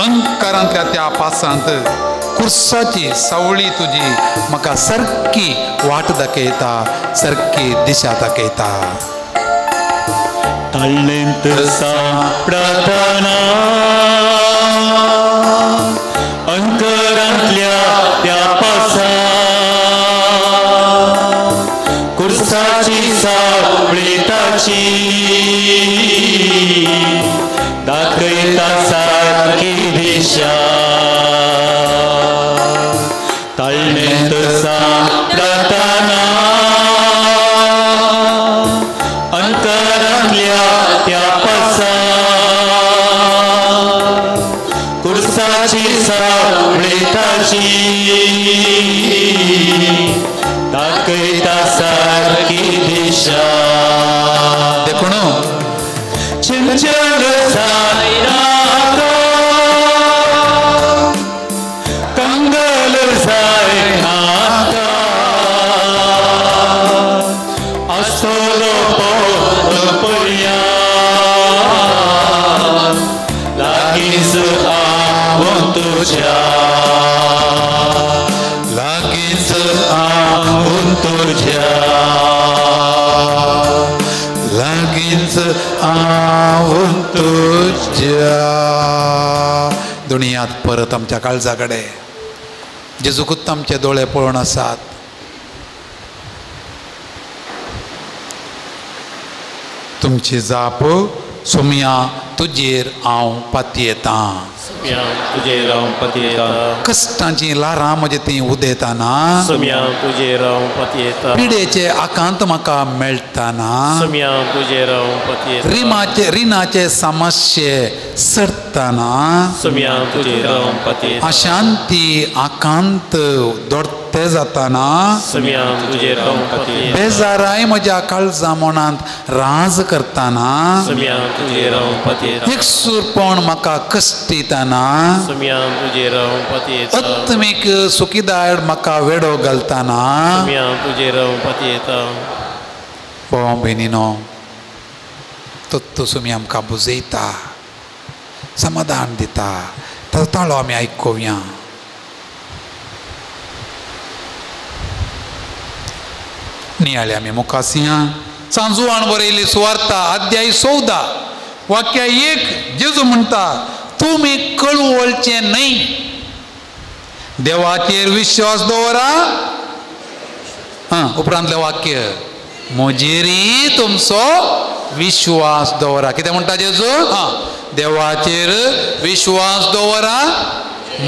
अंकारांतल्या त्या पासांत कुर्साची सावळी तुजी म्हाका सारकी वाट दाखयता सारकी दिशा दाखयता ताळणेंत सांपडताना अंकरांतल्या त्या पासांत कुर्साची सावळी ताची दाखयता सारकी दिशा ताळणेंत सांपडताना अंतरांतल्या त्या पासांत कुर्साची सावळी ताची दाखयता सारकी दिशा देखून चंचल जायनाका कंगल जायनाका आसतलो पळया लागींच हांव तुज्या लागींच हांव तुज्या लागींच हांव तुज्या. दुनियात परत आमच्या काळजा कडेन जेजूकूच आमचे दोळे पळोवन आसात. तुमची जाप सोम्या तुजेर हांव पातयेतां तुजेर हांव पातयेतां कश्टांची ल्हारां म्हजे थंय उदेताना सोम्या तुजेर हांव पातयेतां पिडेचे आकांत म्हाका मेळटाना सोम्या तुजेर हांव पातयेतां रिमाचे रिणाचे समस्ये सरताना सोम्या तुजेर हांव पातयेतां अशांती आकांत दोडते जाताना सोम्या तुजेर हांव पातयेतां बेजाराय म्हज्या काळजा मनांत राज करताना सोम्या तुजेर हांव पातयेतां एकसूरपण म्हाका कश्टिताना सोम्या तुजेर हांव पातयेतां आत्मीक सुखीदाय म्हाका वेडो घालताना सोम्या तुजेर हांव पातयेतां. भाव भयणीनो तत्व सुमी आमकां बुजयता समाधान दिता ताचो ताळो आमी आयकुया. नियाळे आमी मुखासिया सांजुवान बरयली सुवार्ता अध्याय 14 वाक्य 1 जेजू म्हणटा तुमी कळवळचे न्हय देवाचेर विश्वास दवरा. हां उपरांतलें वाक्य म्हजेरय तुमचो विश्वास दवरा. कितें म्हणटा जेजू? हां देवाचेर विश्वास दवरा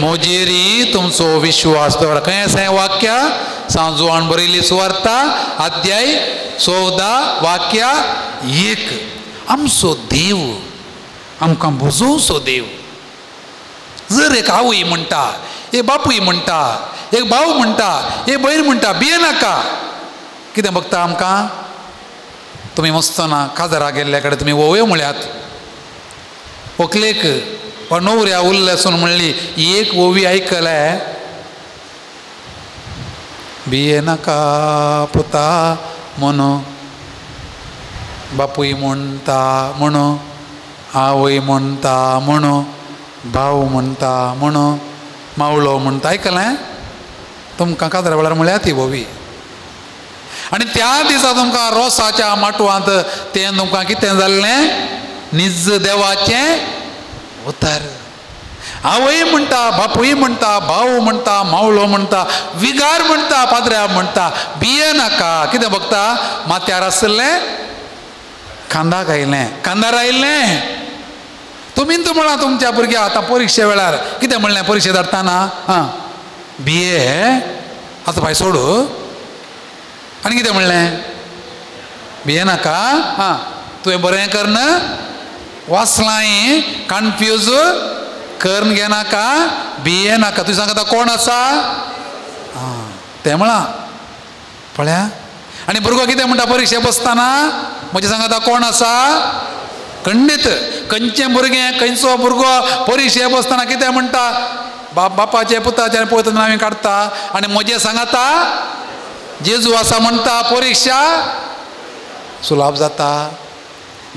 म्हजेरय तुमचो विश्वास दवरा. खंय आसा हें वाक्य? सांजुवान बरयली सुवार्ता अध्याय 14 वाक्य 1. आमचो देव आमकां बुजोवचो देव. जर एक आवय म्हणटा एक बापूय म्हणटा एक भाव म्हणटा एक भयण म्हणटा भिये नाका कितें बघता आमकां? तुमी मस्तना काजारा गेल्ल्या कडेन तुमी ओवयो म्हळ्यात व्हंकलेक वा न्हवऱ्या उरले आसून म्हणली एक ओवी आयकले भिये नाका पुता म्हणू बापूय म्हणटा म्हणू आवय म्हणटा म्हणू भाव म्हणटा म्हणू मावळो म्हणटा आयकलें? तुमकां काजरा वेळार म्हळ्यार ती ओवी. आनी त्या दिसा तुमकां रोसाच्या माटवांत तें तुमकां कितें जाल्लें? निज देवाचें उतर. आवय म्हणटा बापूय म्हणटा भाव म्हणटा मावळो म्हणटा विगार म्हणटा पाद्र्या म्हणटा भिये नाका. कितें बघता? माथ्यार आसलें खांदाक आयलें खांदार आयलें. तुमी तूं म्हळां तुमच्या भुरग्याक आतां परिक्षे वेळार कितें म्हणलें परिक्षे धाडटाना? हां भिये आतां भाय सोडू. आनी कितें म्हणलें? भिये नाका हां तुवें बरें करन वाचलां कन्फ्यूज करून घेनाका भिये नाका. तुजें सांगता कोण आसा तें म्हळां पळया. आनी भुरगो कितें म्हणटा परिक्षे बसतना म्हजें सांगता कोण आसा खंडीत. खंयचें भुरगें खंयचो भुरगो परिक्षे बसतना कितें म्हणटा बापाचे पुताचे आनी पवित्र नांवान काडटा आनी म्हजें सांगता जेजू आसा म्हणटा. परिक्षा सुलाभ जाता.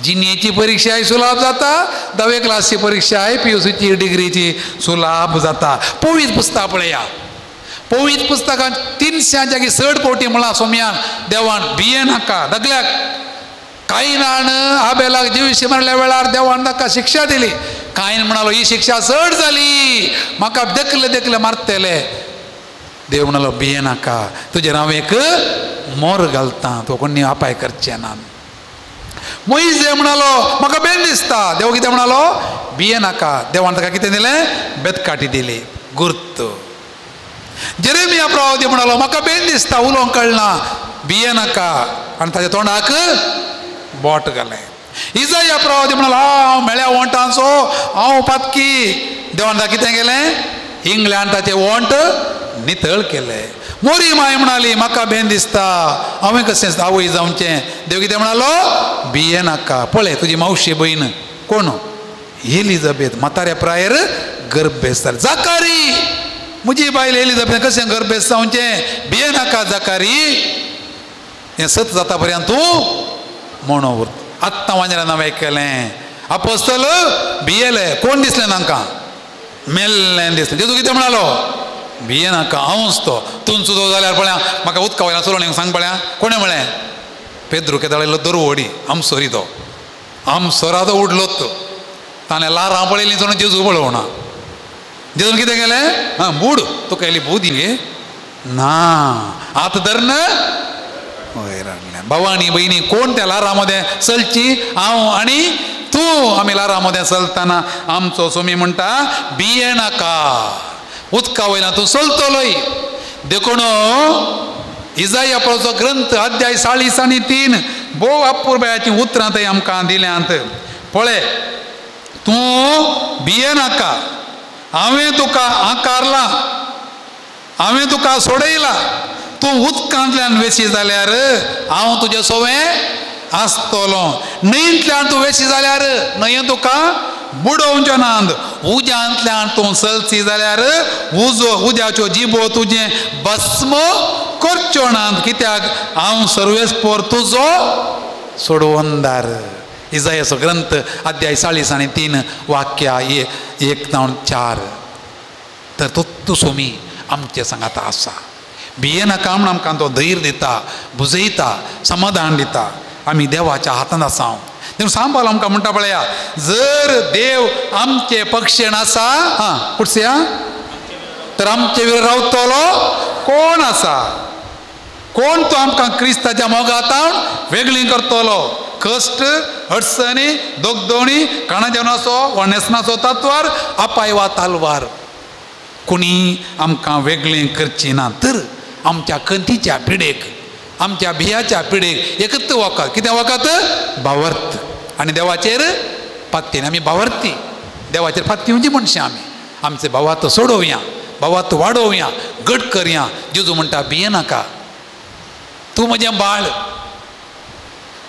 जिणेची परिक्षाय सुलाभ जाता, धावे क्लासची परिक्षाय PUCची डिग्रीची सुलाभ जाता. पवित्र पुस्तक पळया, पवित्र पुस्तकान 300 जागी चड फावटी म्हळां सोम्यान देवान भिये नाका दगल्याक. कायनान आबेलाक जिविशी मारल्या वेळार देवान ताका शिक्षा दिली. कायन म्हणालो ही शिक्षा चड जाली, म्हाका देखले देखले मारतले. देव म्हणालो भिये नाका, तुजेर हांव एक मोर घालता, तो कोणी अपाय करचें ना. मोइजे म्हणालो म्हाका बेन दिसता. देव कितें म्हणालो भिये नाका. देवान ताका कितें दिलें? बेतकाटी दिली, गुर्त. जेरेमिया प्रवादी म्हणालो म्हाका बेन दिसता, उलोवंक कळना, भिये नाका. आनी ताच्या तोंडाक बोट घालें. इजाया प्रवादी म्हणालो हांव मेळ्या वोंटांचो, हांव पातकी. देवान ताका कितें केलें? इंग्लंड ताचे वोंट नितळ केले. मोरी माय म्हणाली म्हाका बेन दिसता, हांवें कशें आवय जावचें. देव कितें म्हणालो भिये नाका. पळय तुजी मावशी भयण कोण एलिजाबेथ म्हाताऱ्या प्रायर गर्भेस्त जाली. जाकारी म्हजी बायल एलिजाबेथ कशें गर्भेस्त जावचें? भिये नाका जाकारी, हें सत जाता पर्यंत तूं म्हणो उरता. आत्तां वांजरा नांव आयकलें आपोस्तल भियेले. कोण दिसलें तांकां? मेल्लें दिसलें. जेजू कितें म्हणालो भिये नाका, हांवच तो. तुमचो तो जाल्यार पळया म्हाका उदका वयल्यान चलोवंक सांग पळया. कोणें म्हळें? पेद्रू केदाळिल्लो दरवडी आमसोरी तो आमसोरा तो उडलोच तो. ताणें लारां पळयलीं चोरून जेजू पळोवना. जेजून कितें केलें? आं बूड तुका येयली बुदी गे ना आतां धरून वयर हाडलें. भाव आनी भयणी कोण त्या लारां मदें चलची? हांव आनी तूं. आमी लारां मदें चलतना आमचो सोमी म्हणटा भिये नाका, उदका वयल्यान तूं चलतलोय. देखून इजाया प्रभूचो ग्रंथ अध्याय 43 भोव अपुरबायाचीं उतरां थंय आमकां दिल्यांत. पळय तूं भिये नाका, हांवें तुका आकारला, हांवें तुका सोडयला. तूं उदकांतल्यान वेशी जाल्यार हांव तुजे सोवें आसतलो, न्हंयंतल्यान तूं वेशी जाल्यार न्हंय तुका बुडोवचो ना. उज्यांतल्यान तूं चलची जाल्यार उजो उज्याच्यो जिबो तुजें भस्म करच्यो ना. कित्याक? हांव सर्वेस्पोर तुजो सोडवंदार. इजायाचो ग्रंथ अध्याय 43 वाक्या 1 जावन 4. तर तूं सोमी आमचे सांगाता आसा. भिये नाका म्हूण आमकां तो धैर्य दिता, बुजयता, समाधान दिता. आमी देवाच्या हातांत आसा. देव सांबाळ आमकां म्हणटा पळया, जर देव आमचे पक्षेन आसा हां कुडसया तर आमचे विरोध रावतलो कोण आसा? कोण तो आमकां क्रिस्ताच्या मोगातावन वेगळी करतलो? कश्ट, अडचणी, दोगदोणी, काणाजेवणाचो वा न्हेसणाचो तत्वार, अपाय वा तालवार कोणी आमकां वेगळें करची ना. तर आमच्या खंतीच्या पिडेक, आमच्या भियाच्या पिडेक एकच वखद. कितें वखद? भावार्थ. आनी देवाचेर पातयेन आमी भावार्थी, देवाचेर पातयेवची मनशां आमी. आमचे भावार्थ सोडोवया, भावार्थ वाडोवया, घट करया. जेजू म्हणटा भिये नाका, तूं म्हजें बाळ,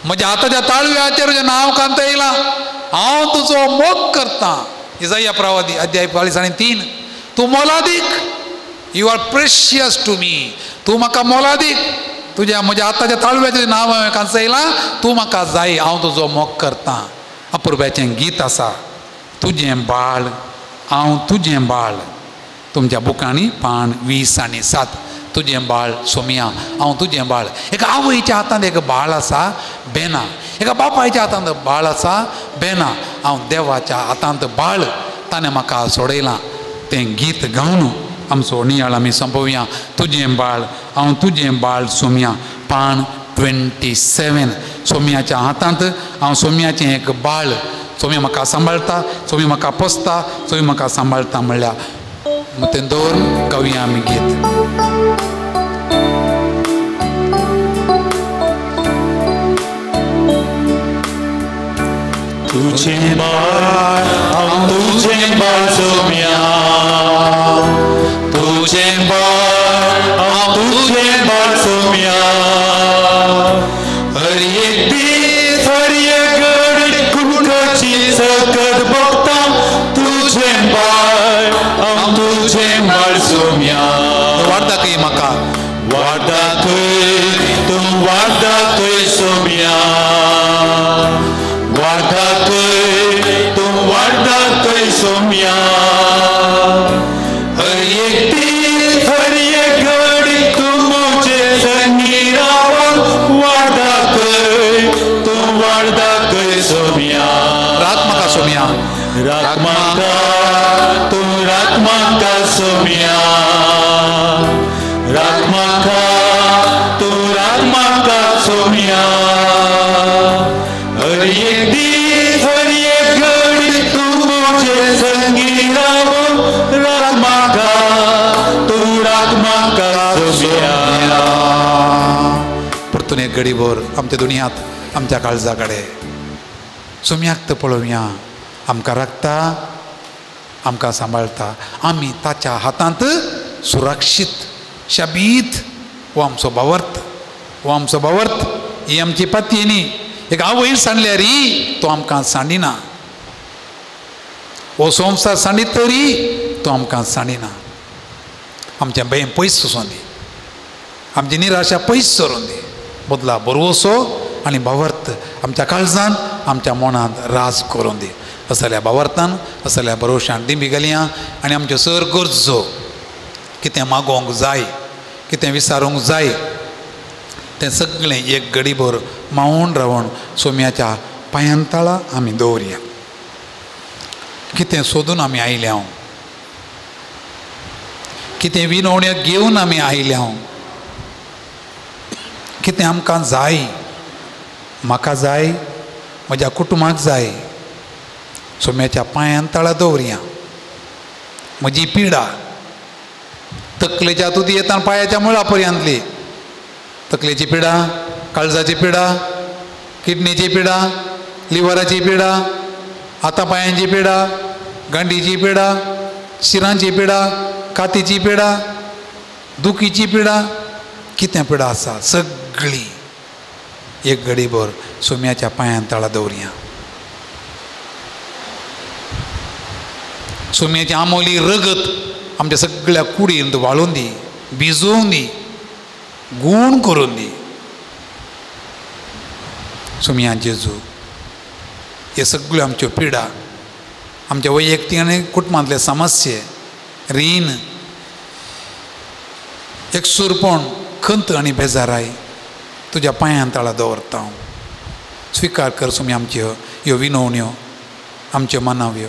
म्हज्या हाताच्या ताळव्याचेर तुजें नांव कांतयलां, हांव तुजो मोग करतां. इजाया प्रवादी अध्याय 43. तूं मोलादीक, you are precious to me. तूं म्हाका मोलादीक, तुज्या म्हज्या हाताच्या ताळव्याचें नांव हांवें कांचयलां, तूं म्हाका जाय, हांव तुजो मोग करतां. अपुरबायेचें गीत आसा, तुजें बाळ हांव तुजें बाळ. तुमच्या बुकांनी पान 20 आनी 7. तुजें बाळ सोमिया, हांव तुजें बाळ. एका आवयच्या हातांत एक बाळ आसा बेना, एका बापायच्या हातांत बाळ आसा बेना, हांव देवाच्या हातांत बाळ, ताणें म्हाका सोडयलां. तें गीत गावन आमचो नियाळ आमी सोंपोवया. तुजें बाळ हांव तुजें बाळ सोमिया, पान 27. सोमियाच्या हातांत हांव सोमियाचें एक बाळ. सोमी म्हाका सांबाळटा, सोमी म्हाका पोसता, सोमी म्हाका सांबाळटा म्हणल्यार तें दवरून गावया आमी गीत. तुझें बाळ हांव तुझें बाळ सोम्या, तुझें बाळ हांव तुझें बाळ सोम्या. हर एक दीस हर एक घडी कुडकाची सकत बघता तुझें बाळ हांव तुझें बाळ सोम्या. वाडटा खंय म्हाका, वाडटा खंय तूं, वाडटा खंय सोम्या, वाडटा खंय तूं, वाडटा खंय सोम्या. हर एक दीस हर एक घडी तूं म्हजे संगी रावन वाडटा खंय तूं, वाडटा खंय सोम्या. रात म्हाका सोम्या, रात म्हाका तूं, रात म्हाका सोम्या, रात म्हाका तूं, रात म्हाका सोम्या. हर एक दीस हर एक घडी तूं म्हजे संगी रावन रात म्हाका तूं, रात म्हाका सोम्या. परतून एक घडीभर आमच्या दुनियांत आमच्या काळजा कडेन सोम्याक तर पळोवया. आमकां राखता, आमकां सांबाळटा, आमी ताच्या हातांत सुरक्षीत शबीत. हो आमचो भावार्थ, हो आमचो भावार्थ, ही आमची पाती न्ही. एक आवय सांडल्यार तो आमकां सांडिना, हो संवसार सांडीत तरी तो आमकां सांडिना. आमचें भंय पयस वचून दी, आमची निराशा पयस सरून दी, बदला बरवसो आनी भावार्थ आमच्या काळजान आमच्या मनांत राज करून दी. असल्या भावार्थान असल्या भरोशान दिंबी घालया आनी आमच्यो सर गरजो कितें मागोवंक जाय, कितें विचारूंक जाय तें सगळें एक घडीभर मावून रावन सोम्याच्या पांयान तळा आमी दवरया. कितें सोदून आमी आयल्या, कितें विनवण्यो घेवन आमी आयल्या, कितें आमकां जाय, म्हाका जाय, म्हज्या कुटुंबाक जाय, सोम्याच्या पांयान तळा दवरया. म्हजी पिडा तकलेच्या तुदी येता पांयाच्या मुळा पर्यंतली, तकलेची पिडा, काळजाची पिडा, किडनीची पिडा, लिव्हराची पिडा, हाता पांयांची पिडा, गांडीची पिडा, शिरांची पिडा, कातीची पिडा, दुखीची पिडा, कितें पिडा आसा सगळी एक घडीभर सोम्याच्या पांयान तळा दवरया. सोम्याची आमोली रगत आमच्या सगळ्या कुडींत वाळून दी, भिजोवन दी, गूण करून दी. सोम्या जेजू, हे सगळ्यो आमच्यो पिडा, आमच्या वैयक्तीक आनी कुटुंबांतले समस्ये, रीण, एकसूरपण, खंत आनी बेजाराय तुज्या पांयान तळा दवरता हांव. स्विकार कर सोम्या आमच्यो ह्यो विनवण्यो, आमच्यो मानाव्यो,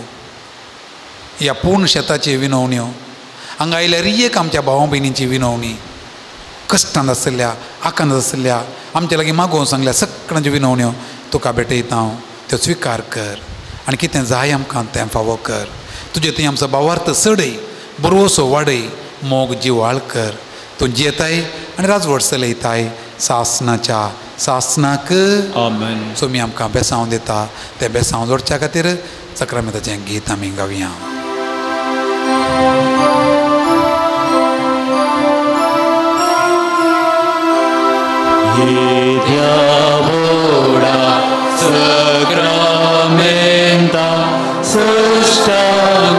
ह्या पूर्ण शेताची विनवण्यो, हांगा आयल्यार एक आमच्या भावा भयणींची विनवणी, कश्टांत आशिल्ल्या, आकांत आशिल्ल्या, आमच्या लागीं मागोवन सांगल्या सगळ्यांच्यो विनवण्यो तुका भेटयता हांव. त्यो स्विकार कर आनी कितें जाय आमकां तें फावो कर. तुजे थंय आमचो भावार्थ चडय, बरोसो वाडय, मोग जिवाळ कर. तूं जियेताय आनी राजवट चलयताय सासनाच्या सासनाक. आमेन. सोमी आमकां बेसांव दिता, तें बेसांव जोडच्या खातीर सक्रामेंताचें गीत आमी गावया. येद्या व्हडा सक्रामेंता सृश्टानमा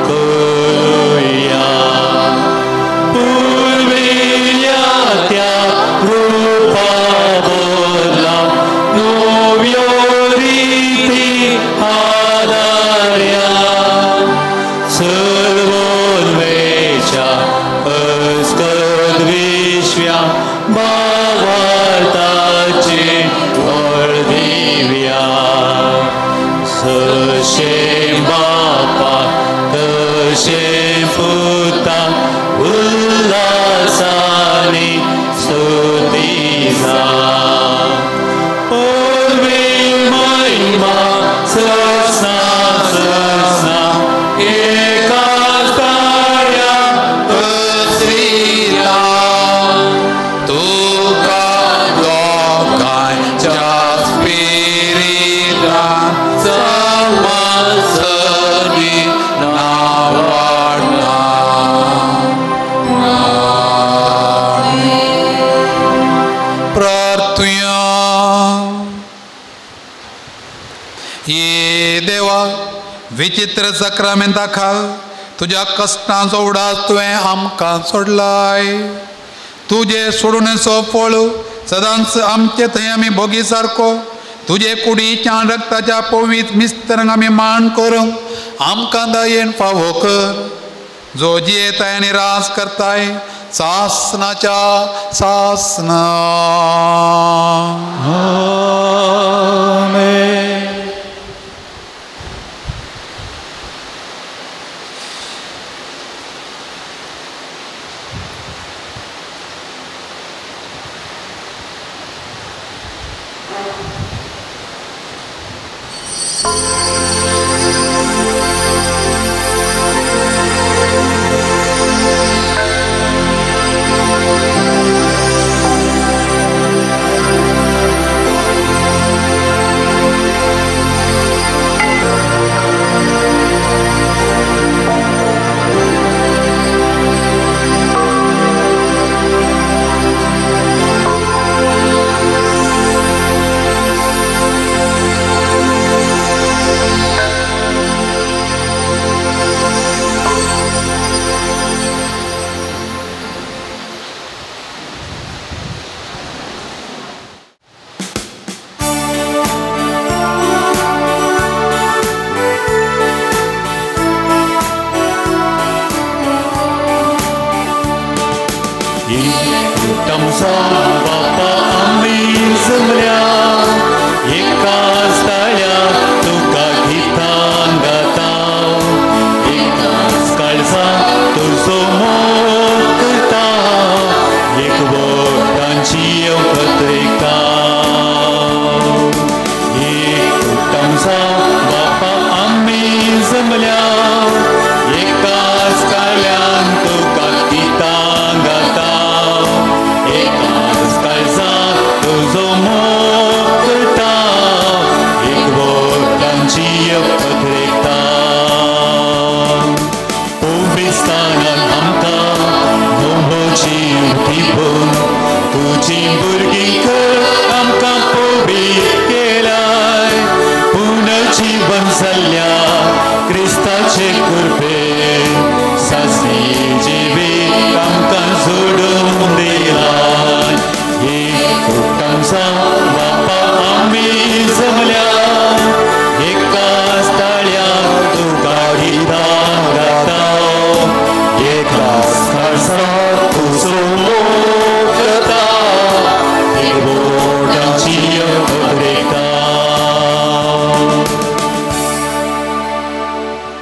करुया, पुर्विल्ल्या त्या रुपा बदला नव्यो रिती आदार्या, सर्वोन्वेच्या अस्कद विश्व्या भावार्थाचे वळ दिव्या, सशें बापा तशें पुता उल्हासानी स्तुती जा, पूर्वी महिमा ससना ससना एका ताऱ्या पसरिला तुका लोकांच्या स्पिरिता समाजनी नावाडना. प्रार्थुया. ये देवा विचित्र सक्रामेंता खाल तुज्या कश्टांचो उडास तुवें आमकां सोडलाय. तुजे सोडून फळ सदांच आमचे थंय आमी भोगी सारको तुजे कुडीच्या रक्ताच्या पवीत मिस्तरांक आमी मान करूंक आमकां दयेन फावो कर. जो जियेताय आनी रास करताय सासनाच्या सासना. आमेन.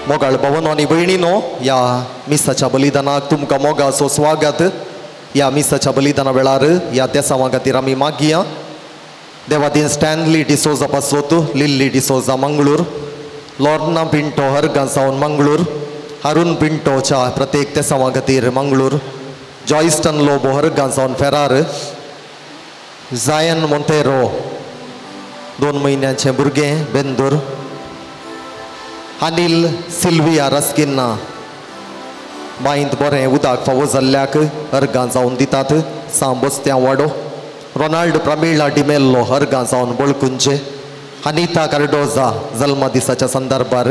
मोगाळ भवनो आनी भयणीनो, ह्या मिसाच्या बलिदानाक तुमकां मोगाचो स्वागत. ह्या मिसाच्या बलिदाना वेळार ह्या देसांवा खातीर आमी मागया. देवादीन स्टॅनली डिसोजा पासोत, लिल्ली डिसोजा मंगळूर, लॉर्ना पिंटो हरगां सावन मंगळूर, अरुण पिंटोच्या प्रत्येक देसांवा खातीर मंगळूर, जॉयस्टन लोबो हरगां सावन फेरार, जायन मोंतेरो 2 म्हयन्यांचें भुरगें बेंदूर, अनिल सिल्विया रस्किन्ना बांयंत बरें उदक फावो जाल्ल्याक अर्गां जावन दितात सांबोस्त्यां वाडो, रोनाल्ड प्रमिळा डिमेल्लो अर्गां जावन बळकुंचे, अनिता कार्डोजा जल्मा दिसाच्या संदर्भार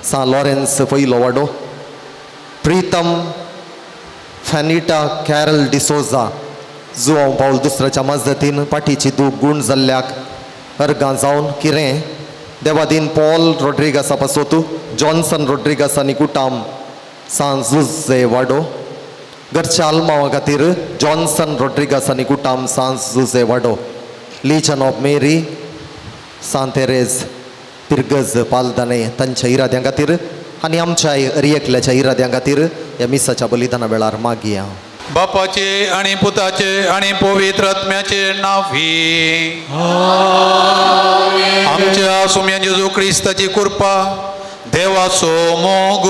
सां लॉरेन्स पयलो वाडो, प्रितम फॅनिटा कॅरल डिसोजा जुआंव पावल दुसऱ्याच्या मजतीन पाठीची दूख गूण जाल्ल्याक अर्गां जावन किरें, देवादीन पॉल रोड्रिगासा पासोतू, जॉन्सन रोड्रिगास आनी कुटाम सां जुजे वाडो, घरच्या आल्मावा खातीर जॉन्सन रोड्रिगास आनी कुटाम सां जुजे वाडो, लिजन ऑफ मेरी सां तेरेज पिर्गज पालदाने तांच्या इराद्यां खातीर आनी आमच्या हर एकल्याच्या इराद्यां खातीर ह्या मिसाच्या बलिदाना वेळार मागया. बापाचे आणि पुताचे आणि पवित्र आत्म्याचे नावी आमच्या सुम्या जेजू क्रिस्ताची कृपा, देवाचो मोग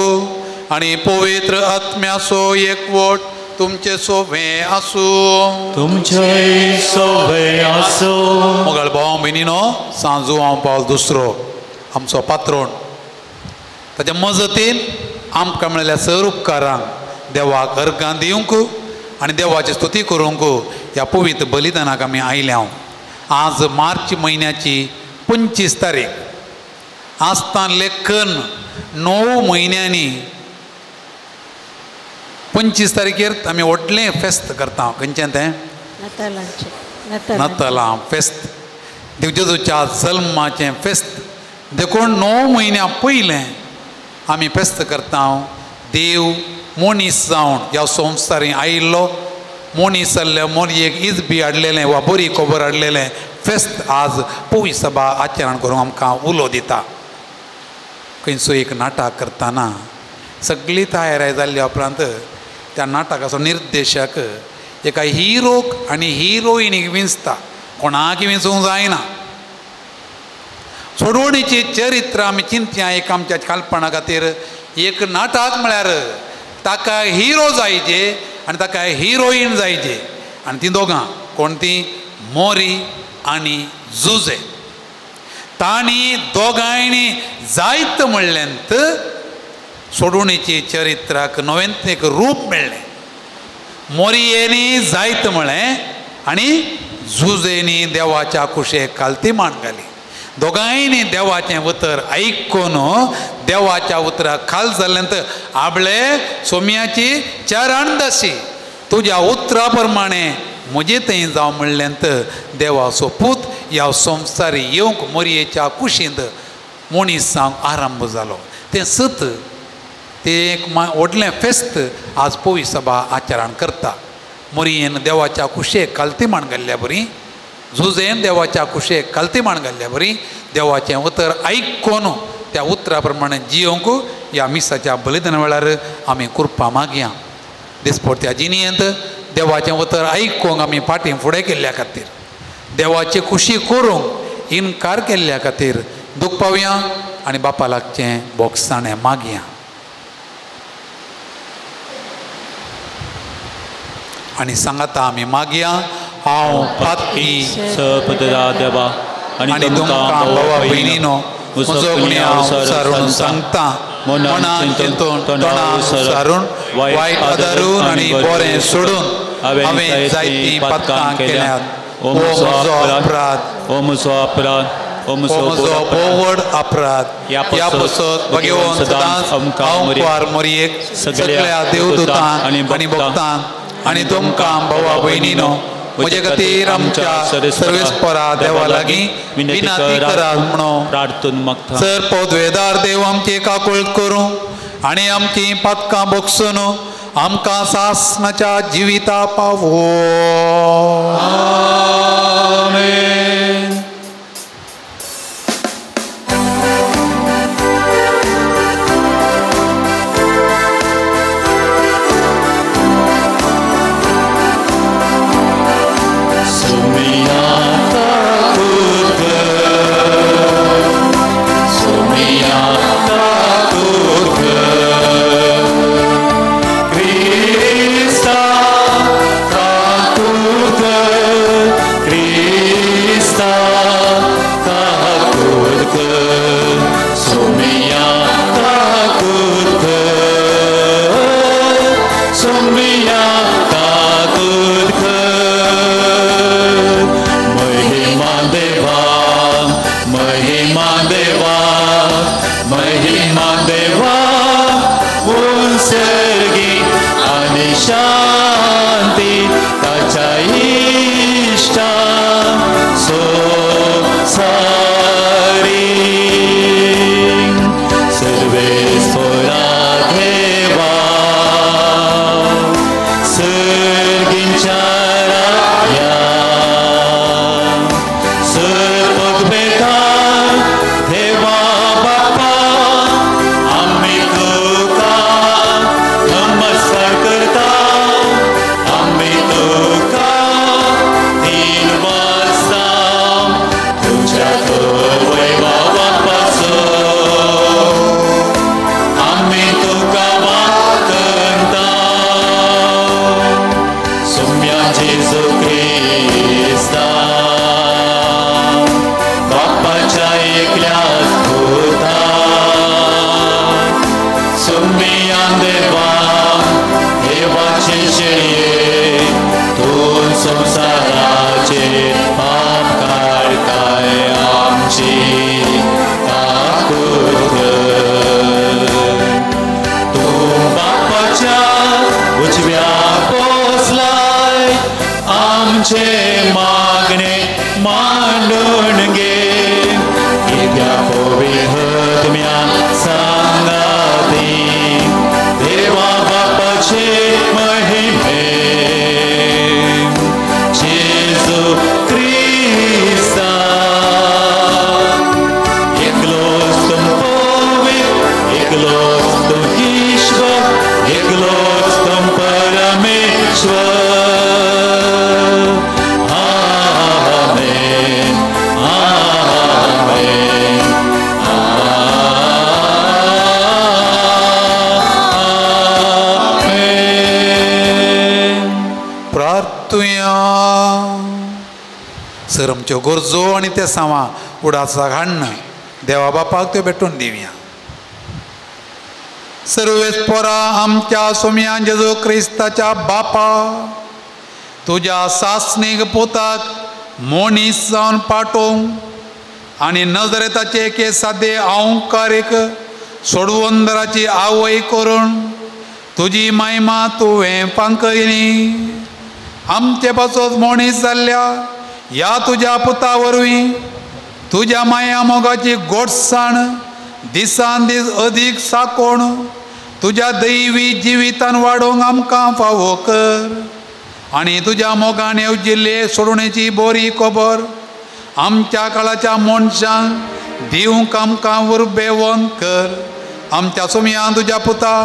आणि पवित्र आत्म्याचो एकवट तुमचे सोवे आसूं. तुमचे सोवे आसूं. मोगाळ भाव भयणीनो, सांजू हांव पावल दुसरो. आमचो पात्रोण ताच्या मजतीन आमकां मेळिल्ल्या सर उपकारांक देवाक अर्गां दिवंक आनी देवाची स्तुती करूंक ह्या पवित्र बलिदानाक आमी आयल्या. आज मार्च म्हयन्याची 25 तारीख. आसतान लेखन 9 म्हयन्यांनी 25 तारखेर आमी व्हडलें फेस्त करता. खंयचें तें? नातालां फेस्त, देव जेजूच्या जल्माचें फेस्त. देखून 9 म्हयन्या पयलें आमी फेस्त करता. देव मनीस जावन ह्या संवसारी आयिल्लो, मनीस जाल्ल्या मोरयेक इजबी हाडलेलें वा बरी खबर हाडलेलें फेस्त आज पवित्र सभा आचरण करूंक आमकां उलो दिता. खंयचो एक नाटक करतना सगळी तयारी जाल्ल्या उपरांत त्या नाटकाचो निर्देशक एका हिरोक आनी हिरोइनीक विंचता. कोणाक विंचूंक जायना. सोडवणीची चरित्र आमी चिंतया एक आमच्या कल्पना खातीर. एक नाटक म्हळ्यार ताका हिरो जायचे आनी ताका हिरोईन जायचे आनी तीं दोगां कोण तीं? मोरी आनी जुजे. तांणी दोगांयनी जायत म्हणलें सोडवणीची चरित्राक नवेंच एक रूप मेळ्ळें. मोरयेनी जायत म्हळें आनी जुजेनी देवाच्या कुशेक कालती मान घाली. दोगांयनी देवाचें उतर आयकून देवाच्या उतराक खाल जाल्ल्यान आबळे सोम्याची चरण दशी तुज्या उतरा प्रमाणे म्हजे थंय जावं म्हणल्यान देवाचो पूत ह्या संवसारी येवंक मोरयेच्या कुशींत मनीस जावंक आरंभ जालो. तें सत तें एक व्हडलें फेस्त आज पवित्र सभा आचरण करता. मोरयेन देवाच्या कुशेक कालती मान घाल्ल्या बरी, जुजेन देवाच्या कुशेक कालती मान घाल्ल्या बरी देवाचें उतर आयकून त्या उतरा प्रमाणे जियोंक ह्या मिसाच्या बलिदाना वेळार आमी कृपा मागया. दिसपडत्या जिणेंत देवाचें उतर आयकूंक आमी फाटीं फुडें केल्ल्या खातीर, देवाची खुशी करूंक इनकार केल्ल्या खातीर दूख पावया आनी बापा लागचें बोगसाणें मागया. आनी सांगाता आमी मागया. हांव पातकी सपदरा देवा आनी तुमकां भावा भयणीनो म्हजो गुन्यांव सारून सांगता. मनान चिंतून तोंडान सारून वायट आदारून आनी बरें सोडून हांवें जायतीं पातकां केल्यात. ओ म्हजो अपराध, ओ म्हजो अपराध, ओ म्हजो भोव व्हड अपराध. ह्या पसत भगवंत सदांच हांव कुवार मोरयेक सगळ्या देवदूतांक आनी भक्तांक आनी तुमकां भावा भयणीनो म्हजे खातीर आमच्या सर्वेस्परा देवा लागीं विनंती करात म्हणून प्रार्थना मागता. सर पदवेदार देव आमची काकूळट करूं आनी आमची पातकां भोगसून आमकां सासणाच्या जिविता पावो. आमेन. Krista, पवित्र सांगाती देवा बापाचे महिमे जेजू क्रिस्ता एकलोच तुम पवित्र एकलोच तुम ईश्वर एकलोच तुम परमेश्वर. आमेन आमेन आमेन. प्रार्थुया. सर आमच्यो गरजो आनी ते सामा उडासाक हाडन देवा बापाक त्यो भेटून दिवया. सर्वेस पोरा आमच्या सोम्या जेजू क्रिस्ताच्या बापा तुज्या सासणीक पोताक मनीस जावन पाटोवंक आनी नजरेताचे एके सादे अहंकारीक सोडवंदराची आवय करून तुजी महिमा तुवें फांकयली. आमचे पासत मनीस जाल्ल्या ह्या तुज्या पुता वरवीं तुज्या माया मोगाची गोडसाण दिसान दीस अदीक साकोण तुज्या दैवी जिवितान वाडोवंक आमकां फावो कर आनी तुज्या मोगान येवजिल्ले सोडवणेची बरी खबर आमच्या काळाच्या मनशांक दिवंक आमकां उर्बेवंत कर. आमच्या सोमयान तुज्या पुता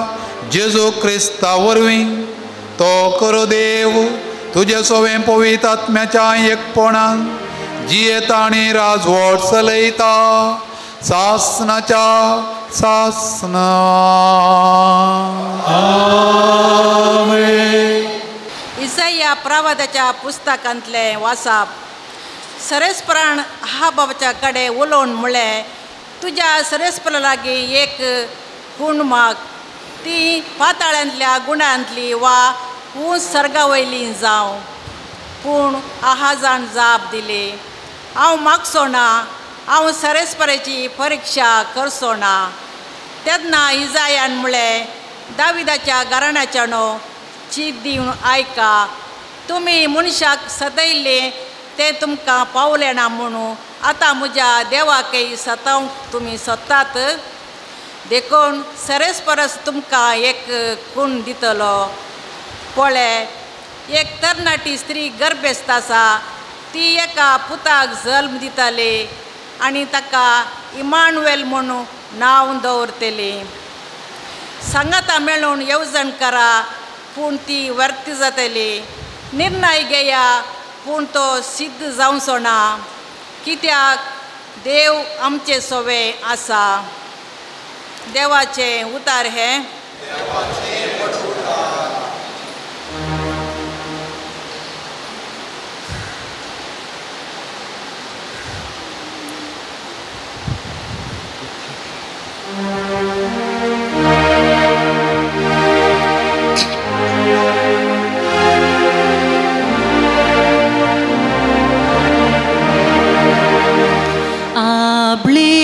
जेजू क्रिस्ता वरवीं तो करो देव तुजे सोवें पवित्र आत्म्याच्या एकपणान जियेता आनी राजवट चलयता सासनाच्या सासना. आमेन. इसाया प्रवादाच्या पुस्तकांतले वासाप. सरेस्परान आहाबाच्या कडेन उलोवन म्हळें, तुज्या सरेस्परा लागीं एक खूण माग, ती पाताळ्यांतल्या गुणांतली वा ऊंच सर्गा वयली जावं. पूण आहाजान जाप दिली, हांव मागचो ना, हांव सरेस्पराची परिक्षा करचो ना. तेन्ना इजायान म्हळें, दाविदाच्या घराण्याच्यानो चीत दिवन आयका, तुमी मनशाक सतयल्ले तें तुमकां पावलें ना म्हणून आतां म्हज्या देवाकय सतावंक तुमी सोदतात. देखून सरेस परस तुमकां एक खूण दितलो. पळय, एक तरणाटी स्त्री गर्भेस्त आसा, ती एका पुताक जल्म दिताली आनी ताका इमानुएल म्हणून नांव दवरतली. सांगाता मेळून येवजण करा, पूण ती व्यर्थ जातली. निर्णय घेया, पूण तो सिद्ध जावचो ना, कित्याक देव आमचे सोवे आसा. देवाचें उतार हें. आपले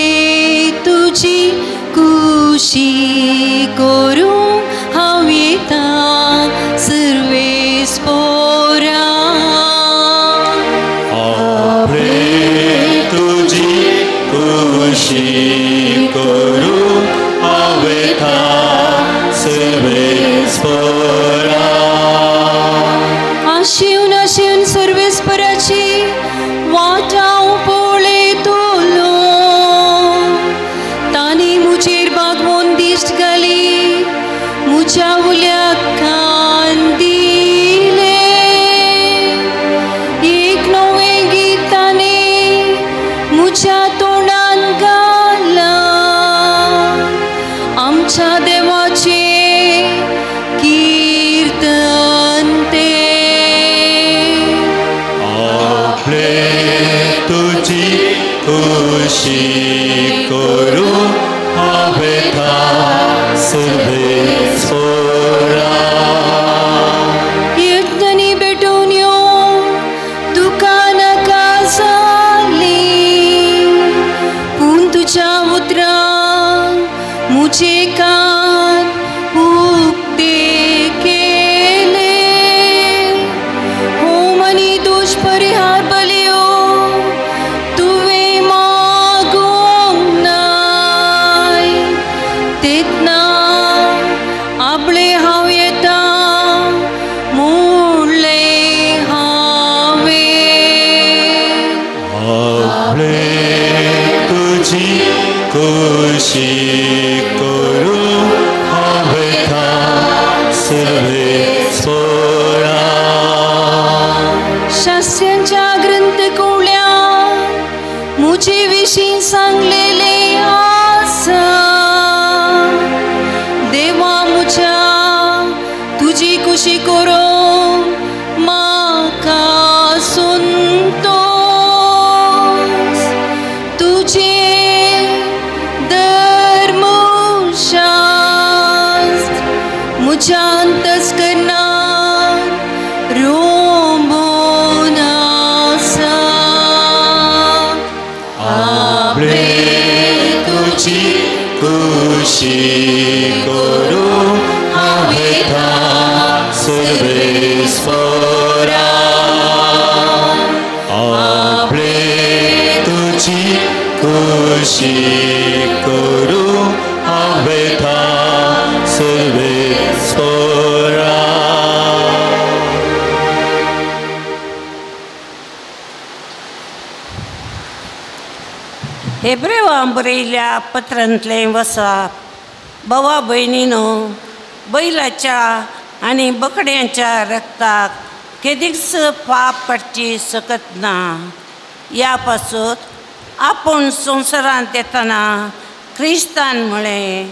तुजी खुशी करूं हांव येता सर्वेस पोरा. आपले तुजी खुशी करूं हांव येता सर्वेस पोरा. आशिवन आशिवन सर्वेस्पराची वाट हांव पळयतलो. तांणी म्हजेर बागवोन दिश्ट घाली, म्हज्या उल्याक कान दिले. एक नवें गीत ताणें म्हज्या तोंडान घालां, आमच्या देवाचें कीर्तन तें. आपले तुजी खुशी करूं हांव येता सर्वेस पोरा. यत्नांनी भेटून यो तुका नाका जाली, पूण तुज्या उतरांक म्हजे कान उक्ते केले. होम आनी दोश परिहार बलयो तुवें मागूंक ना, कुशी करूं हांव वयता सर्वेस्पोरा. शास्त्रांच्या ग्रंथ कोवळ्या मुझे विशीं सांगलेले आसा. देवा मुझ्या तुजी कुशी करूं म्हाका संतोष. तुझे धर्मशास्त्र मुझ्या अंतस्करणांत रोमून आसा. आपले तुजी कुशी करूं हांव वयता सर्वेस्पोरा. आपले तुजी कुशी करूं हांव वयता सर्वेस्पोरा. हेब्रेवां बरयल्या पत्रांतलें वसाप. भावा भयणीनो, बैलाच्या आनी बकड्यांच्या रक्ताक केदीच पाप काडची सकत ना. ह्या पासून आपूण संवसारांत येतना क्रिस्तान म्हळें,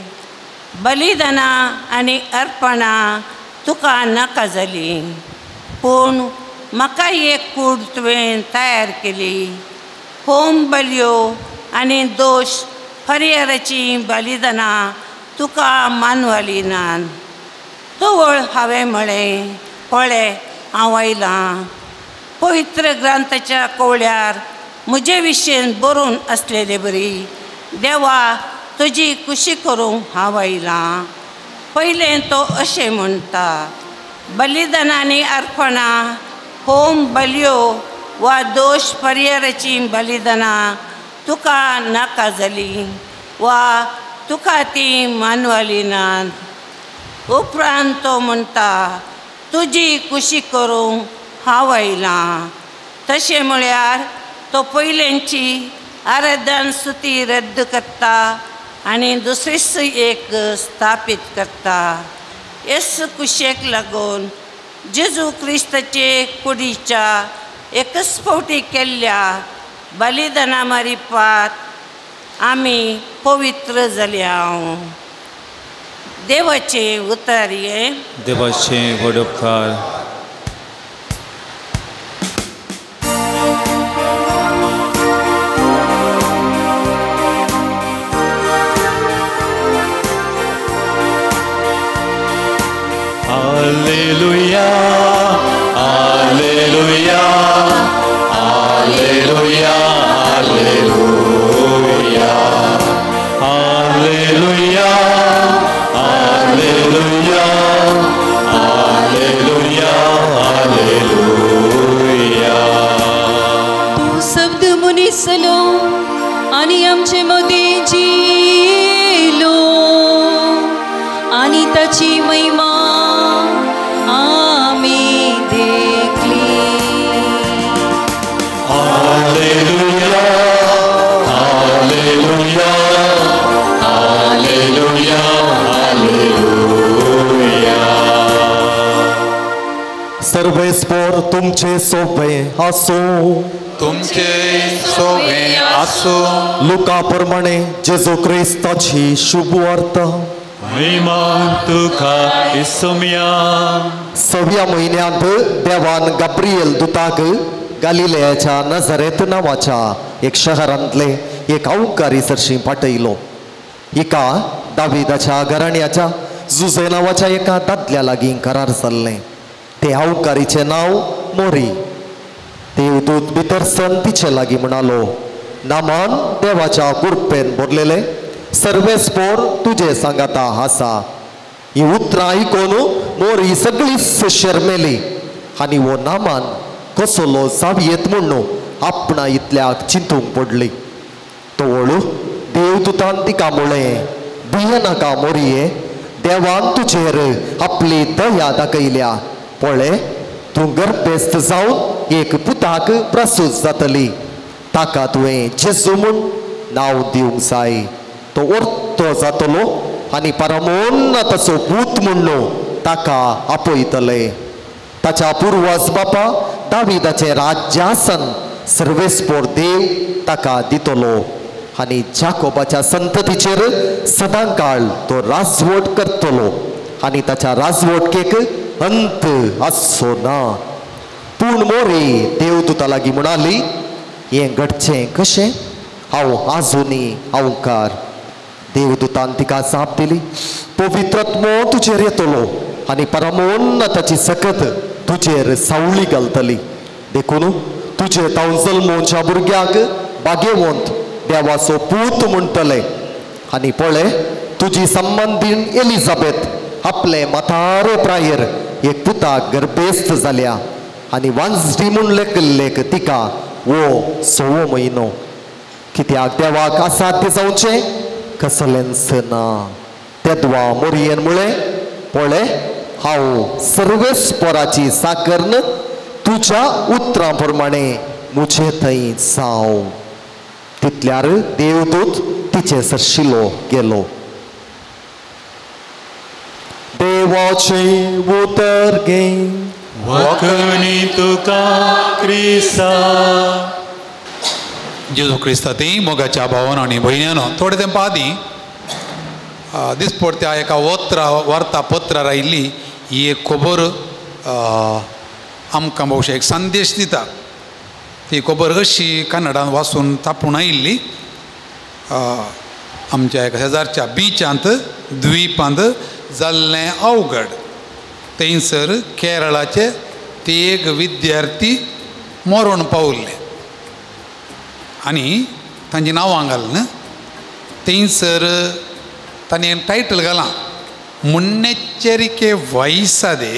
बलिदानां आनी अर्पणां तुका नाका जालीं, पूण म्हाका एक कूड तुवें तयार केली. होम बलयो आनी दोश परिहाराचीं बलिदानां तुका मानवली नात. तवळ हांवें म्हळें, पळय हांव आयलां. पवित्र ग्रंथाच्या कवळ्यार म्हजे विशीं बरोवन आसलेले बरी देवा तुजी कुशी करूंक हांव आयलां. पयलें तो अशें म्हणटा, बलिदानां आनी अर्पणां, होम बलयो वा दोश परिहाराचीं बलिदानां तुका नाका जालीं वा तुका तीं मानवली नात. उपरांत तो म्हणटा, तुजी कुशी करूंक हांव आयलां. तशें म्हळ्यार तो पयल्यांची आराधन स्तुती रद्द करता आनी दुसरीच एक स्थापीत करता. येस कुशेक लागून जेजू क्रिस्ताचे कुडीच्या एकच फावटी केल्ल्या बलिदाना मारिपात आमी पवित्र जाल्या. देवाचें उतर हें. देवाचें व्हड उपकार. Alleluia, Alleluia, Alleluia, Alleluia, Alleluia, Alleluia, Alleluia, Alleluia. तूं शब्द मुनिसलो आनी आमचे मदीं जिलो आनी ताची महिमा आमी देखली. Alleluia, Alleluia, Alleluia, Alleluia. सर्वेस्पोर तुमचे सोबे आसूं. तुमचे सोबे आसूं. लुका प्रमाणे जेजू क्रिस्ताची शुभ वार्ता. महिमा तुका इसोम्या. सव्या म्हयन्यांत देवान गाब्रिएल दुताक गालिलेयाच्या नजरेत नांवाच्या एक शहरांतले एक अवकारी सरशी पाठयलो. एका दाविदाच्या घराण्याच्या जुजे नांवाच्या एका दादल्या लागीं करार जाल्लें. ते अवकारीचें नांव मोरी. देवदूत भितर सन तिचे लागीं म्हणालो, नामान देवाच्या कृपेन भरलेले सर्वेस्पोर तुजे सांगाता आसा. ही उतरां आयकून मोरी सगळीच शर्मेली आनी हो नामान कसलो जावयेत म्हूण आपणा इतल्याक चिंतूंक पडली. तवळ देवदूतान तिका म्हळें, भियेनाका मोरये, देवान तुजेर आपली दया दाखयल्या. पळय, तूं गर्भेस्त जावन एक पुताक प्रसूत जातली. ताका तुवें जेजू म्हूण नांव दिवंक जाय. तो orto जातलो आनी परमोन्नताचो पूत म्हणून ताका आपयतले. ताच्या पुर्वज बापा दाविदाचें राज्यासन सर्वेस्पोर देव ताका दितलो आनी जाकोबाच्या संततीचेर सदांकाळ तो राजवट करतलो आनी ताच्या राजवटकेक अंत आसचो ना. पूण मोरे देवदूता लागीं म्हणाली, हें घडचें कशें? हांव आजुनी अवकार. देवदूतान तिका जाप दिली, पवित्रात्मो तुजेर येतलो आनी परमोन्नताची सकत तुजेर सावळी घालतली. देखून तुजे तावन जल्मोवच्या भुरग्याक बागेवंत देवाचो पूत म्हणटले. आनी पळय, तुजी संबंदीन एलिझाबेथ आपले म्हातारे प्रायेर एक पुताक गर्भेस्त जाल्या आनी वांजडी म्हूण लेखिल्लेक तिका वो 6वो म्हयनो. कित्याक देवाक असाध्य जावचें कसलेंच ना. तेदवा मोरयेन म्हळें, पळय, हांव सर्वेस्पोराची साकर्न तुज्या उतरां प्रमाणे म्हजे थंय जावं. तितल्यार देवदूत तिचे सरशिलो गेलो. देवाचें उतर गे वखणी तुका क्रिस्ता. जेजू क्रिस्ता ती मोगाच्या भावान आनी भयण्यानो, थोडे तेंपा आदीं दिसपडत्या एका वार्तापत्रार आयिल्ली ही एक खबर आमकां भोवशा एक संदेश दिता. ती खबर अशी कन्नडान वाचून तापून आयिल्ली. आमच्या एका शेजारच्या बिचांत द्वीपांत जाल्लें अवघड. थंयसर केरळाचे 3 विद्यार्थी मरण पावल्ले आनी तांची नांवां घालून थंयसर तांणी टायटल घालां, ಮುನ್ನೆಚ್ಚರಿಕೆ ವಹಿಸದೆ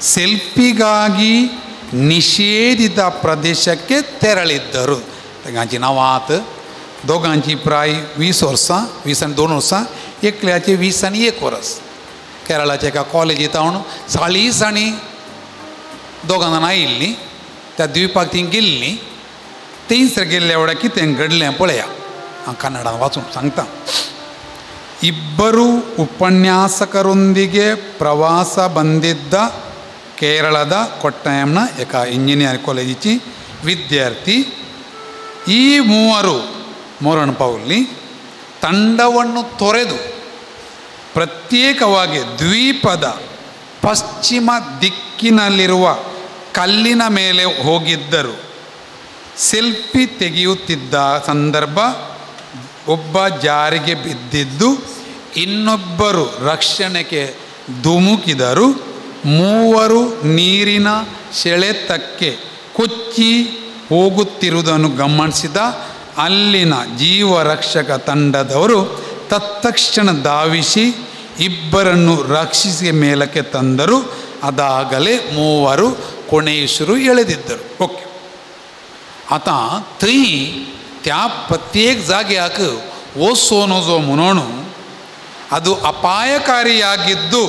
ಸೆಲ್ಫಿಗಾಗಿ ನಿಷೇಧಿತ ಪ್ರದೇಶಕ್ಕೆ ತೆರಳಿದ್ದರು. तांची नांवां आत दोगांची प्राय 20 वर्सां, 20 आनी 2 वर्सां, एकल्याचे 20 आनी 1 वर्स. केरळाच्या एका कॉलेजींत हांव 40 आनी दोगां जाणां आयिल्लीं. त्या द्वीपाक तीं गेल्लीं. थंयसर गेल्ल्या वेळार कितें घडलें पळया, हांव कन्नडान वाचून सांगता. ಇಬ್ಬರು ಉಪನ್ಯಾಸಕರೊಂದಿಗೆ ಪ್ರವಾಸ ಬಂದಿದ್ದ ಕೇರಳದ ಕೊಟ್ಟಾಯಂನ ಏಕ ಇಂಜಿನಿಯರ್ ಕಾಲೇಜಿಚಿ ವಿದ್ಯಾರ್ಥಿ ಈ ಮೂವರು ಮೋರಣ ಪೌಲಿ ತಂಡವನ್ನು ತೊರೆದು ಪ್ರತ್ಯೇಕವಾಗಿ ದ್ವೀಪದ ಪಶ್ಚಿಮ ದಿಕ್ಕಿನಲ್ಲಿರುವ ಕಲ್ಲಿನ ಮೇಲೆ ಹೋಗಿದ್ದರು. ಸೆಲ್ಫಿ ತೆಗೆಯುತ್ತಿದ್ದ ಸಂದರ್ಭ ಒಬ್ಬ ಜಾರಿಗೆ ಬಿದ್ದಿದ್ದು, ಇನ್ನೊಬ್ಬರು ರಕ್ಷಣೆಗೆ ಧುಮುಕಿದರು. ಮೂವರು ನೀರಿನ ಸೆಳೆತಕ್ಕೆ ಕೊಚ್ಚಿ ಹೋಗುತ್ತಿರುವುದನ್ನು ಗಮನಿಸಿದ ಅಲ್ಲಿನ ಜೀವರಕ್ಷಕ ತಂಡದವರು ತತ್ಕ್ಷಣ ಧಾವಿಸಿ ಇಬ್ಬರನ್ನು ರಕ್ಷಿಸಿ ಮೇಲಕ್ಕೆ ತಂದರು. ಅದಾಗಲೇ ಮೂವರು ಕೊನೆಯುಸಿರು ಎಳೆದಿದ್ದರು. ಓಕೆ, आतां थंय त्या प्रत्येक जाग्याक वचूं नजो म्हणून ಅದು ಅಪಾಯಕಾರಿಯಾಗಿದ್ದು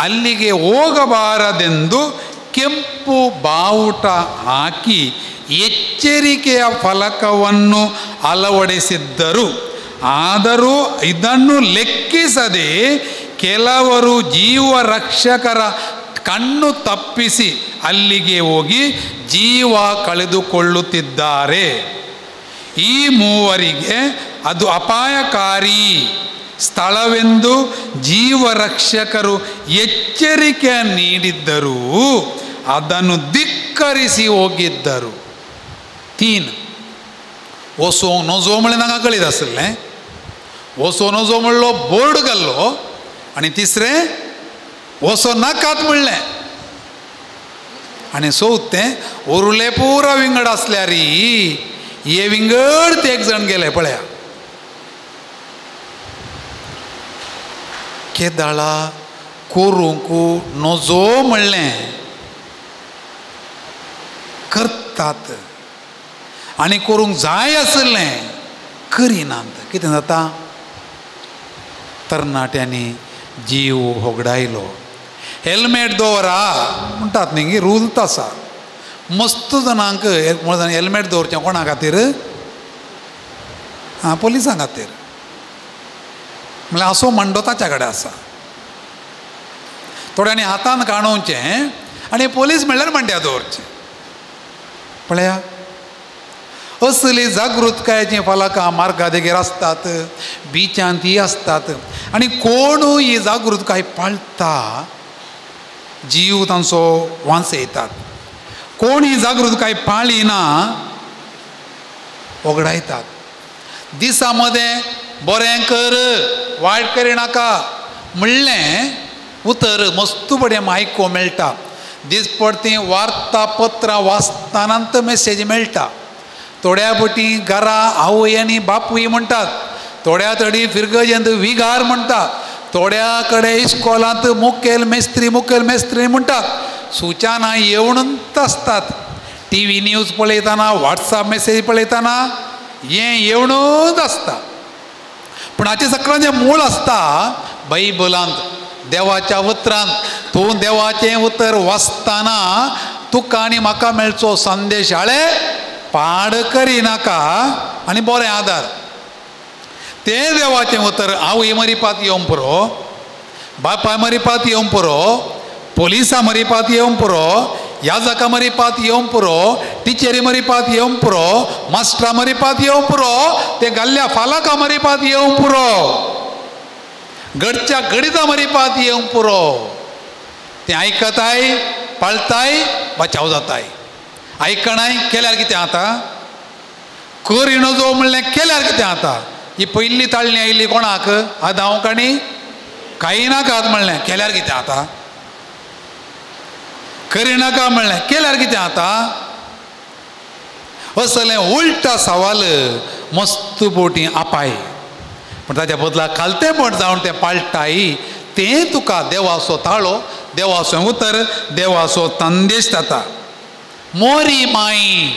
ಅಲ್ಲಿಗೆ ಹೋಗಬಾರದೆಂದು ಕೆಂಪು ಬಾವುಟ ಹಾಕಿ ಎಚ್ಚರಿಕೆಯ ಫಲಕವನ್ನು ಅಳವಡಿಸಿದ್ದರು. ಆದರೂ ಇದನ್ನು ಲೆಕ್ಕಿಸದೆ ಕೆಲವರು ಜೀವರಕ್ಷಕರ ಕಣ್ಣು ತಪ್ಪಿಸಿ ಅಲ್ಲಿಗೆ ಹೋಗಿ ಜೀವ ಕಳೆದುಕೊಳ್ಳುತ್ತಿದ್ದಾರೆ. ಈ ಮೂವರಿಗೆ ಅದು ಅಪಾಯಕಾರಿ ಸ್ಥಳವೆಂದು ಜೀವರಕ್ಷಕರು ಎಚ್ಚರಿಕೆ ನೀಡಿದ್ದರೂ ಅದನ್ನು ಧಿಕ್ಕರಿಸಿ ಹೋಗಿದ್ದರು. 3 वचूंक नजो म्हळ्ळें तांकां कळीत आसलें, वचूं नजो म्हणलो बोर्ड घाल्लो, आनी तिसरें वचो नाकात म्हणलें, आनी चवथें उरले पुरा विंगड आसल्यार हे विंगड ते एक जाण गेले. पळया केदाळा करूंक नजो म्हणलें करतात आनी करूंक जाय आसलें करिनात. कितें जाता, तरणाट्यांनी जीव होगडायलो. हेल्मेट दवरा म्हणटात न्ही, रूल आसा. मस्त जाणांक हेल्मेट दवरचें कोणा खातीर? आं, पोलिसां खातीर. म्हणल्यार असो मांडो ताच्या कडेन आसा. थोड्यांनी हातान काणोवचें आनी पोलीस म्हणल्यार मांड्या दवरचें. पळया असली जागृतकायेचीं फालकां मार्गा देगेर आसतात, बिचांत ती आसतात आनी कोणूय ही जागृतकाय पाळटा जीव तांचो वांचयतात. कोण ही जागृतकाय पाळिना वगडायतात. दिसा मदें बरें कर वायट करिनाका म्हणलें उतर मस्त बरें आयकूंक मेळटा. दिसपडतीं वार्तापत्रां वाचतानांत मेसेज मेळटा. थोड्या पटी घरा आवय आनी बापूय म्हणटात, थोड्या तडी फिरगजेंत विगार म्हणटा, थोड्या कडेन इस्कोलांत मुखेल मेस्त्री मुखेल मेस्त्री म्हणटात. सुचना येवनूच आसतात. टी व्ही न्यूज पळयतना, वॉट्सएप मेसेज पळयतना हें येवनूच आसता. पूण हाचें सगळ्यांचें मूळ आसता बायबलांत, देवाच्या उतरांत. तूं देवाचें उतर वाचतना तुका आनी म्हाका मेळचो संदेश हाळे पाड करिनाका आनी बरें आदार. तें देवाचें उतर आवय मरिपात येवंक पुरो, बापाय मरिपात येवंक पुरो, पोलिसां मरिपात येवंक पुरो, याजका मरिपात येवंक पुरो, टिचरी मरिपात येवंक पुरो, मास्टरा मरिपात येवंक पुरो, तें घाल्ल्या फालाका मरिपात येवंक पुरो, घडच्या गणिता मरिपात येवंक पुरो. तें आयकताय, पाळताय, बचाव जाताय. आयकणाय केल्यार कितें जाता, करिनजो म्हणलें केल्यार कितें जाता. ही पयली ताळणी आयली कोणाक, आदांवक आनी कायनाकात म्हणलें केल्यार कितें जाता, करिनाका म्हणलें केल्यार कितें जाता. असलें उल्टा सवाल मस्त बोटी आपाय. पूण ताच्या बदला खालतेंपण जावन तें पाळटाय तें तुका देवाचो ताळो, देवाचो उतर, देवाचो संदेश जाता. मोरी माई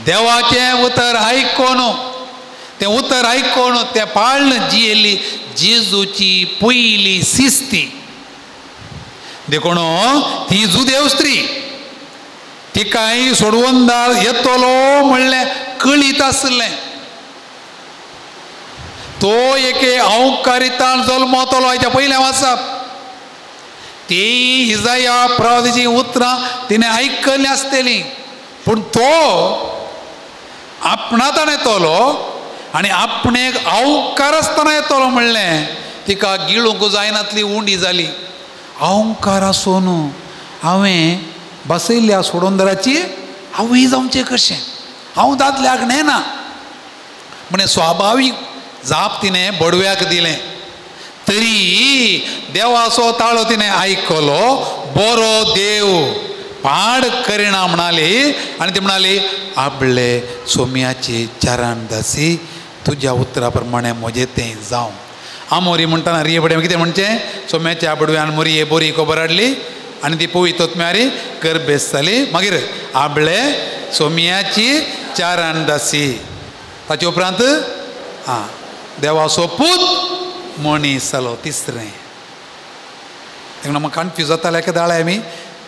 देवाचें उतर आयकोन, तें उतर आयकोन तें पाळण जियेली जेजूची पयली शिस्ती. देखून ती जुदेव स्त्री तिकाय सोडवंदार येतलो म्हणलें कळीत आसलें. तो एके अवकारितान जल्मतलो हाच्या पयलें वाचप. ती इजाया प्रवादीचीं उतरां तिणें आयकल्लीं आसतलीं, पूण तो आपणातान येतलो आनी आपणेक अवकार आसतना येतलो म्हणलें तिका गिळूंक जायनातली उंडी जाली. अहंकार आसून हांवें बसयल्ल्या सोडोंदराची आवय जावचें कशें, हांव दादल्याक न्हेना म्हणे स्वाभावीक जाप तिणें बडव्याक दिलें. तरी देवाचो ताळो तिणें आयकलो, बरो देव पाड करिना म्हणाली आनी ती म्हणाली आपले सोम्याची चरण दासी तुज्या उतरा प्रमाणे म्हजें तें जावं. आमोरी म्हणटाना रिये बडे कितें म्हणचें, सोम्याच्या बडव्यान मोरये बोरी खबर हाडली आनी ती पवी तोतम्यारी गर्भेस जाली. मागीर आबळे सोम्याची चारण दासी. ताचे उपरांत आं देवाचो पूत मनीस जालो तिसरें. तेन्ना म्हाका कन्फ्यूज जातालें एका दाळे आमी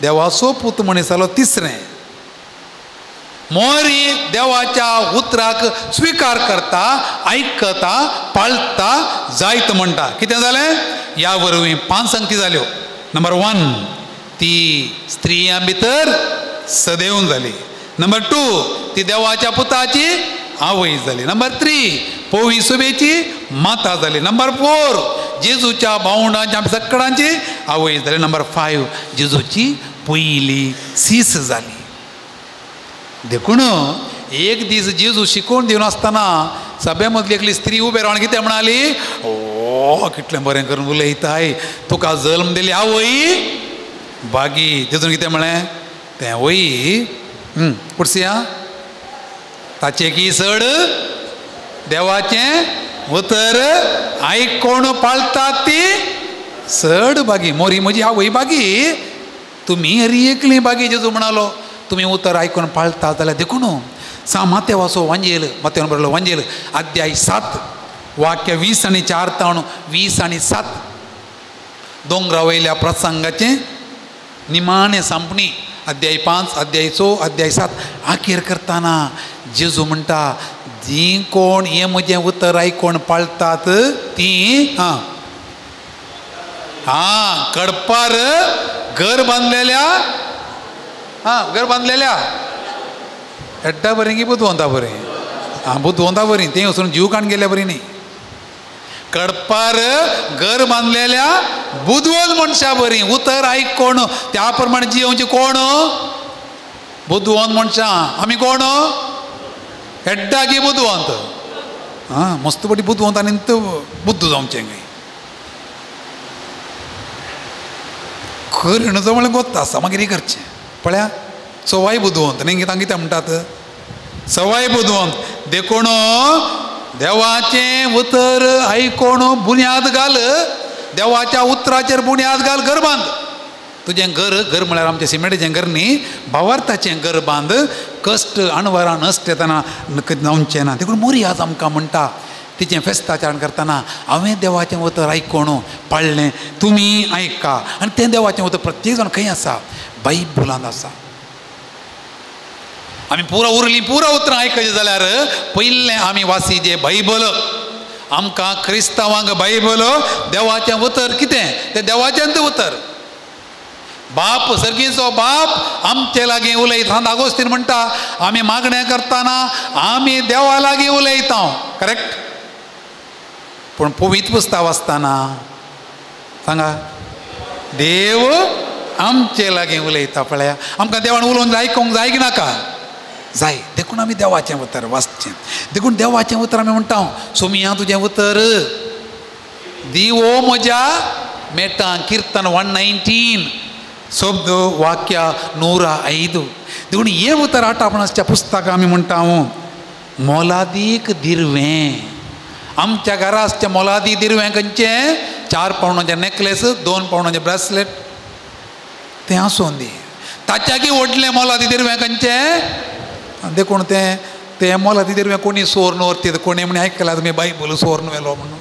देवाचो पूत मनीस जालो तिसरें. मोरी देवाच्या उतराक स्विकार करता, आयकता, पाळटा, जायत म्हणटा. कितें जालें ह्या वरवीं 5 संगती जाल्यो. नंबर 1 ती स्त्रियां भितर सदेवन जाली. नंबर 2 ती देवाच्या पुताची आवय जाली. नंबर 3 पोवी सुबेची माता जाली. नंबर 4 जेजूच्या भावंडांच्या सगळ्यांची आवय जाली. नंबर 5 जेजूची पयली सीस जाली. देखून एक दीस जेजू शिकोवन दिवन आसतना सभे मदली एकली स्त्री उबे रावन कितें म्हणाली, ओ कितलें बरें करून उलयताय, तुका जल्म दिली आवय बागी. जेजून कितें म्हळें, तें वय पुरसिया ताचें की चड देवाचें उतर आयकोण पाळटात ती चड बागी. मोरी म्हजी आवय बागी, तुमी हरी एकली बागी. जेजू म्हणालो तुमी उतर आयकून पाळटा जाल्यार. देखून सा मातेवाचो वांजेल, मातेवान बरयलो वांजेल अध्याय 7 वाक्य 20 आनी 4 तावन 20 आनी 7 दोंगरा वयल्या प्रसंगाचें निमाणें सांपणी अध्याय 5 अध्याय 6 अध्याय 7 आखेर करतना जेजू म्हणटा जीं कोण हें म्हजें उतर आयकोण पाळटात तीं आं आं कडपार घर बांदलेल्या आं घर बांदलेल्या एड्डा बरें की बुदवंता बरें आं बुदवंता बरीं तें वचून जीव काण गेल्या बरी न्ही. कडपार घर बांदलेल्या बुदवंत मनशा बरी उतर आयकोण त्या प्रमाणे जियोवचें कोण बुदवंत मनशां. आमी कोण हेड्डा की बुदवंत आं मस्त पटी बुदवंत आनी बुद्द जावचें खंय खरें न्हू म्हळ्यार गोत्त आसा मागीर हें करचें पळया सवाय बुदवंत न्ही तांकां कितें म्हणटात सवाय बुदवंत. देखून देवाचें उतर आयकोण बुन्याद घाल, देवाच्या उतराचेर बुन्याद घाल घर बांद. तुजें घर घर म्हळ्यार आमचें सिमेंटाचें घर न्ही, भावार्थाचें घर बांद. कश्ट अणवरां नश्ट येतना जावचें ना. देखून मोरी आज आमकां म्हणटा तिचें फेस्ताचरण करतना हांवें देवाचें उतर आयकोण पाळ्ळें तुमी आयका. आनी तें देवाचें उतर प्रत्येक जाण खंय आसा बायबलांत आसा. आमी पुरा उरलीं पुरा उतरां आयकचें जाल्यार पयलें आमी वासी जे बायबल. आमकां क्रिस्तांवांक बायबल देवाचें उतर कितें तें देवाचें उतर. बाप सर्गीचो बाप आमचे लागीं उलयता. सांत आगोस्तीन म्हणटा आमी मागणें करतना आमी देवा लागीं उलयता. करेक्ट. पूण पवित्र पुस्तक वाचतना सांगा देव आमचे लागीं उलयता. पळया आमकां देवान उलोवंक आयकूंक जाय की नाका जाय. देखून आमी देवाचें उतर वाचचें. देखून देवाचें उतर आमी म्हणटा सोमिया तुजें उतर दिवो म्हज्या मेटां. किर्तन 119 शब्द वाक्य 105. देखून हें उतर आटापणाच्या पुस्तकां आमी म्हणटा मोलादीक दिरवें. आमच्या घरा आसचें मोलादीक दिरवें खंयचें 4 पावंडाचें नेकलेस 2 पावंडाचें ब्रेसलेट तें आसूं दी. ताच्याकी व्हडलें मोलादीक दिरवें खंयचें. देखून तें तें मोलादीक दिरवें कोणी सोर्न व्हरतीत कोणी म्हण आयकलां तुमी बायबल सोर्न व्हेलो म्हणून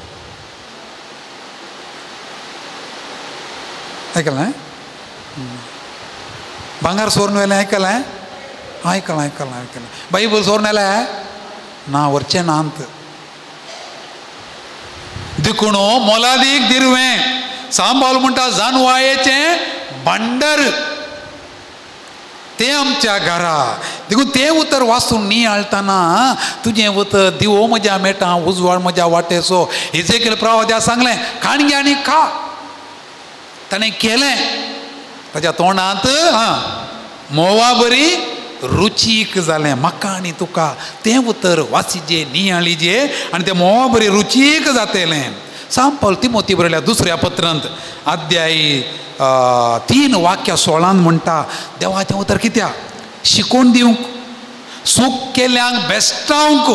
आयकलां. भांगर सोर्न व्हेलें आयकलां आयकलां आयकलां आयकलां. बायबल सोर्न व्हेलें ना व्हरचें ना अंत. देखून मोलादीक दिरवें सांबाळ म्हणटा जानवायेचें भांडर तें आमच्या घरा. देखून तें उतर वाचून नियाळतना तुजें उतर दिवो म्हज्या मेटां उजवाड म्हज्या वाटेचो. इजेकेल प्रवाद्या सांगलें खाण घे आनी खा. ताणें केलें ताच्या तोंडांत आं म्होंवा बरी रुचीक जालें. म्हाका आनी तुका तें उतर वाचिजे नियाळिजे आनी तें म्होंवा बरी रुचीक जातलें. सांपल तिमोती बरयल्या दुसऱ्या पत्रांत अध्याय 3 वाक्य 16 म्हणटा देवाचें उतर कित्याक शिकोवन दिवंक सूख केल्यांक बेस्टावंक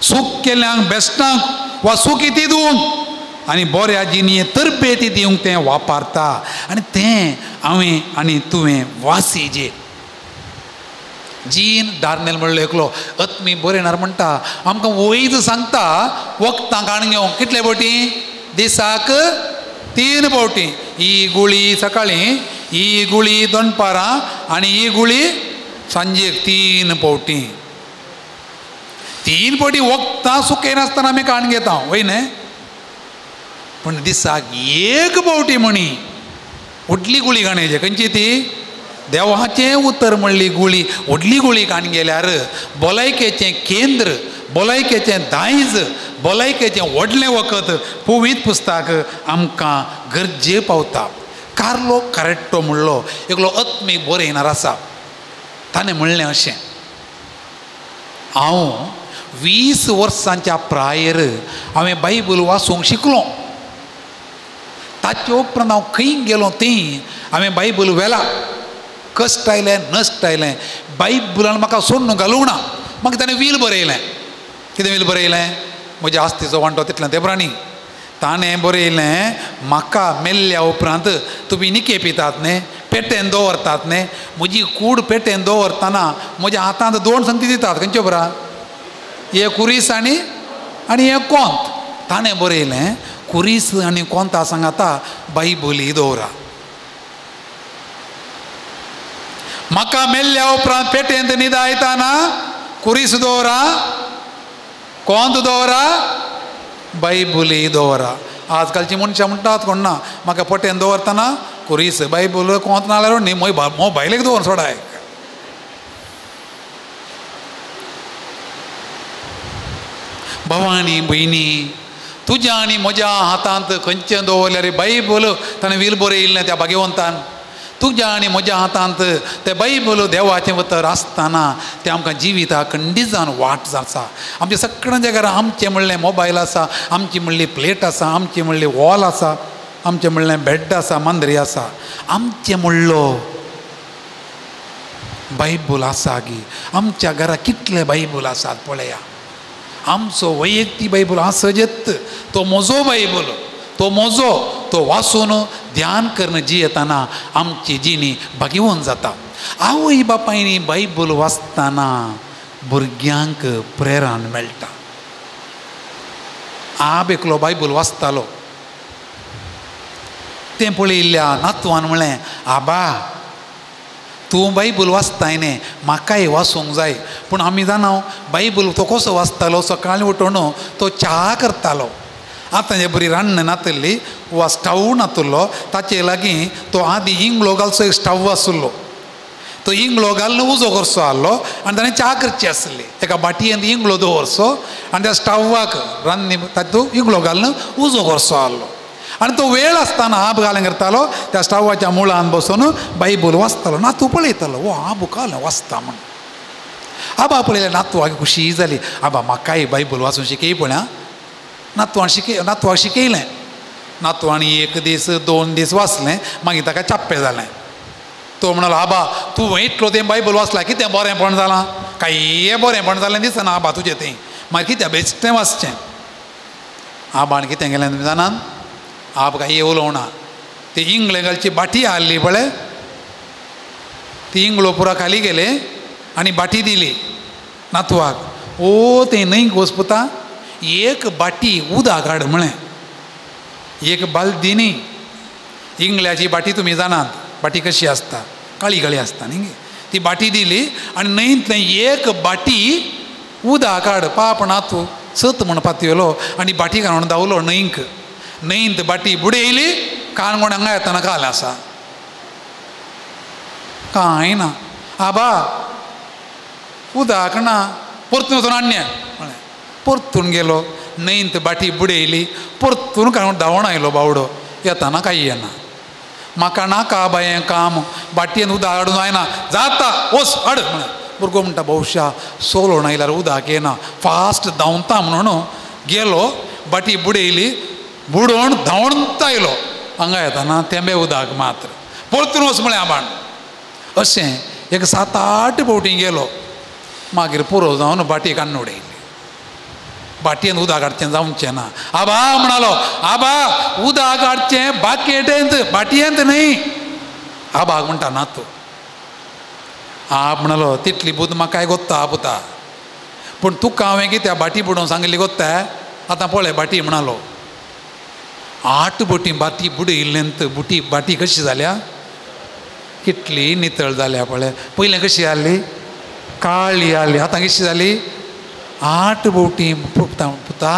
सूख केल्यांक बेस्टावंक वा सुखी दिवंक आनी बऱ्या जिणये तरबेती दिवंक तें वापरता. आनी तें हांवें आनी तुवें वासिजे. जीन डार्नेल म्हणलो एकलो अत्मी बरयणार म्हणटा आमकां वयच सांगता वखदां काण घेवंक कितले फावटी दिसाक 3 फावटी. ही गुळी सकाळीं, ही गुळी दनपारां आनी ही गुळी सांजेक 3 फावटी. 3 फावटी वखदां सुकयनासतना आमी काण घेता वय न्हय. पूण दिसाक 1 फावटी म्हणी व्हडली गुळी काणयची. खंयची ती देवाचें उतर म्हणली गुळी. व्हडली गुळी काण गेल्यार भलायकेचें केंद्र, भलायकेचें दायज, भलायकेचें व्हडलें वखद पवित्र पुस्तक आमकां गरजे पावता. कार्लो कारेट्टो म्हणलो एकलो आत्मीक बरयणार आसा. ताणें म्हणलें अशें हांव 20 वर्सांच्या प्रायेर हांवें बायबल वाचूंक शिकलो. ताचे उपरांत हांव खंय गेलो थंय हांवें बायबल व्हेला. कश्ट आयलें नश्ट आयलें बायबलान म्हाका सोडून घालूंक ना. मागीर ताणें वील बरयलें. कितें वील बरयलें म्हज्या आस्तीचो वांटो तितलें तें प्राणी. ताणें बरयलें म्हाका मेल्ल्या उपरांत तुमी निके पितात न्ही, पेटेन दवरतात न्ही, म्हजी कूड पेटेन दवरतना म्हज्या हातांत 2 संगती दितात. खंयच्यो बरा एक कुरीस आनी आनी एक कोंत. ताणें बरयलें कुरीस आनी कोंता सांगाता बायबली दवरा. म्हाका मेल्ल्या उपरांत पेटेंत निदायताना कुरीस दवरा कोंत दवरा? बायबुली दवरा. आजकालची मनशां म्हणटात कोण ना म्हाका पटेन दवरतना कुरीस बायबूल कोंत नाल्यार न्ही मोबायलेक दवर सोडाय. भावानी भयणी, तुज्या आनी म्हज्या हातांत खंयचें दवरल्यार बायबूल ताणें व्हील बरयिल्लें त्या भाग्यवंतान. तुज्या आनी म्हज्या हातांत तें बायबूल देवाचें उतर आसतना तें आमकां जिविताक खंडीत वाट आसा. आमच्या सगळ्यांच्या घरा आमचें म्हणलें मोबायल आसा, आमची म्हणली प्लेट आसा, आमची म्हणली वॉल आसा, आमचें म्हणलें बेड आसा, मांद्री आसा, आमचें म्हणलो बायबूल आसा गी. आमच्या घरा कितले बायबूल आसात पळया. आमचो वैयक्तीक बायबूल आसजेत, तो म्हजो बायबूल, तो म्हजो, तो वाचून ध्यान करून जियेतना आमची जिणी भागीवन जाता. आवय बापायनी बायबूल वाचतना भुरग्यांक प्रेरण मेळटा. आब एकलो बायबूल वाचतालो, तें पळयिल्ल्या नातवान म्हणलें, आबा तूं बायबूल वाचताय न्ही, म्हाकाय वाचूंक जाय. पूण आमी जाणा बायबूल तो कसो वाचतालो, सकाळीं उठून तो च्या करतालो. आतां जे बरी रान्न नातल्ली वा स्टव नातुल्लो, ताचे लागीं तो आदी इंगळो घालचो एक स्टव आसलो, तो इंगळो घालून उजो करचो आहलो आनी ताणें च्या करची आसली. एका बाटयेंत इंगळो दवरचो आनी त्या स्टवाक रान्नी तातूंत इंगळो घालून उजो करचो आहलो. आनी तो वेळ आसतना आब घालून करतालो, त्या स्टवाच्या मुळान बसून बायबूल वाचतालो. नातू पळयतालो, ओ आबू काल वाचता म्हण. आबा पळयल्या नातवाक खुशी जाली, आबा म्हाकाय बायबूल वाचून शिकय पळया. नातवान नातवाक शिकयलें. नातवान एक दीस दोन दीस वाचलें, मागीर ताका चाप्पें जालें. तो म्हणलो, आबा तूं इतलो तें बायबूल वाचलां, कितें बरेंपण जालां? कांय बरेंपण जालें दिसना आबा तुजें तें, मागीर कितें बेश्टें वाचचें. आबान कितें केलें तुमी जाणात? आब कांय उलोवना. ती इंगळे घालची बाटी आहली पळय, ती इंगळो पुरा खाली गेले आनी बाटी दिली नातवाक. ओ तें न्हंयक वचपुता एक बाटी उदक हाड म्हळें, एक बालदी न्ही. इंगळ्याची बाटी तुमी जाणात, बाटी कशी आसता, काळी काळी आसता न्ही. ती बाटी दिली आनी न्हंयंतलें एक बाटी उदक हाड. पाप नातू सत म्हण पातयलो आनी बाटी घालून धांवलो न्हंयक. न्हंयंत बाटी बुडयली, कानगोण हांगा येतना काल आसा कांय ना. आबा उदक ना, परतून वचून हाडलें म्हळें. परतून गेलो, न्हंयंत बाटी बुडयली, परतून काडून धांवण आयलो बावडो. येतना कांय येना. म्हाका नाका आबा हें काम, बाटयेन उदक हाडून जायना, जाता वच हाड म्हळें. भुरगो म्हणटा, भोवशा सोलोण आयल्यार उदक येना, फास्ट धांवता म्हणून गेलो, बाटी बुडयली, बुडोवन धांवत आयलो. हांगा येतना तेंबे उदक मात्र. परतून वच म्हळें आबान. अशें एक 7-8 फावटी गेलो. मागीर पुरो जावन बाटी काडून उडयली. बाटयेन उदक हाडचें जावचें ना. आबा म्हणालो, आबा उदक हाडचें बाकेटेंत, बाटयेंत न्ही. आबाक म्हणटा नातू. आब म्हणालो, तितली बुद्द म्हाकाय गोत्ता पुता, पूण तुका हांवें कित्या बाटी बुडोवन सांगिल्ली गोत्ता, आतां पळय बाटी म्हणालो. 8 बोटी बाटी बुडयिल्लेंत बुटी बाटी कशी जाल्या, कितली नितळ जाल्या पळय. पयलें कशी जाली, काळी जाली, आतां कशी जाली? 8 बोटी पुता. पुता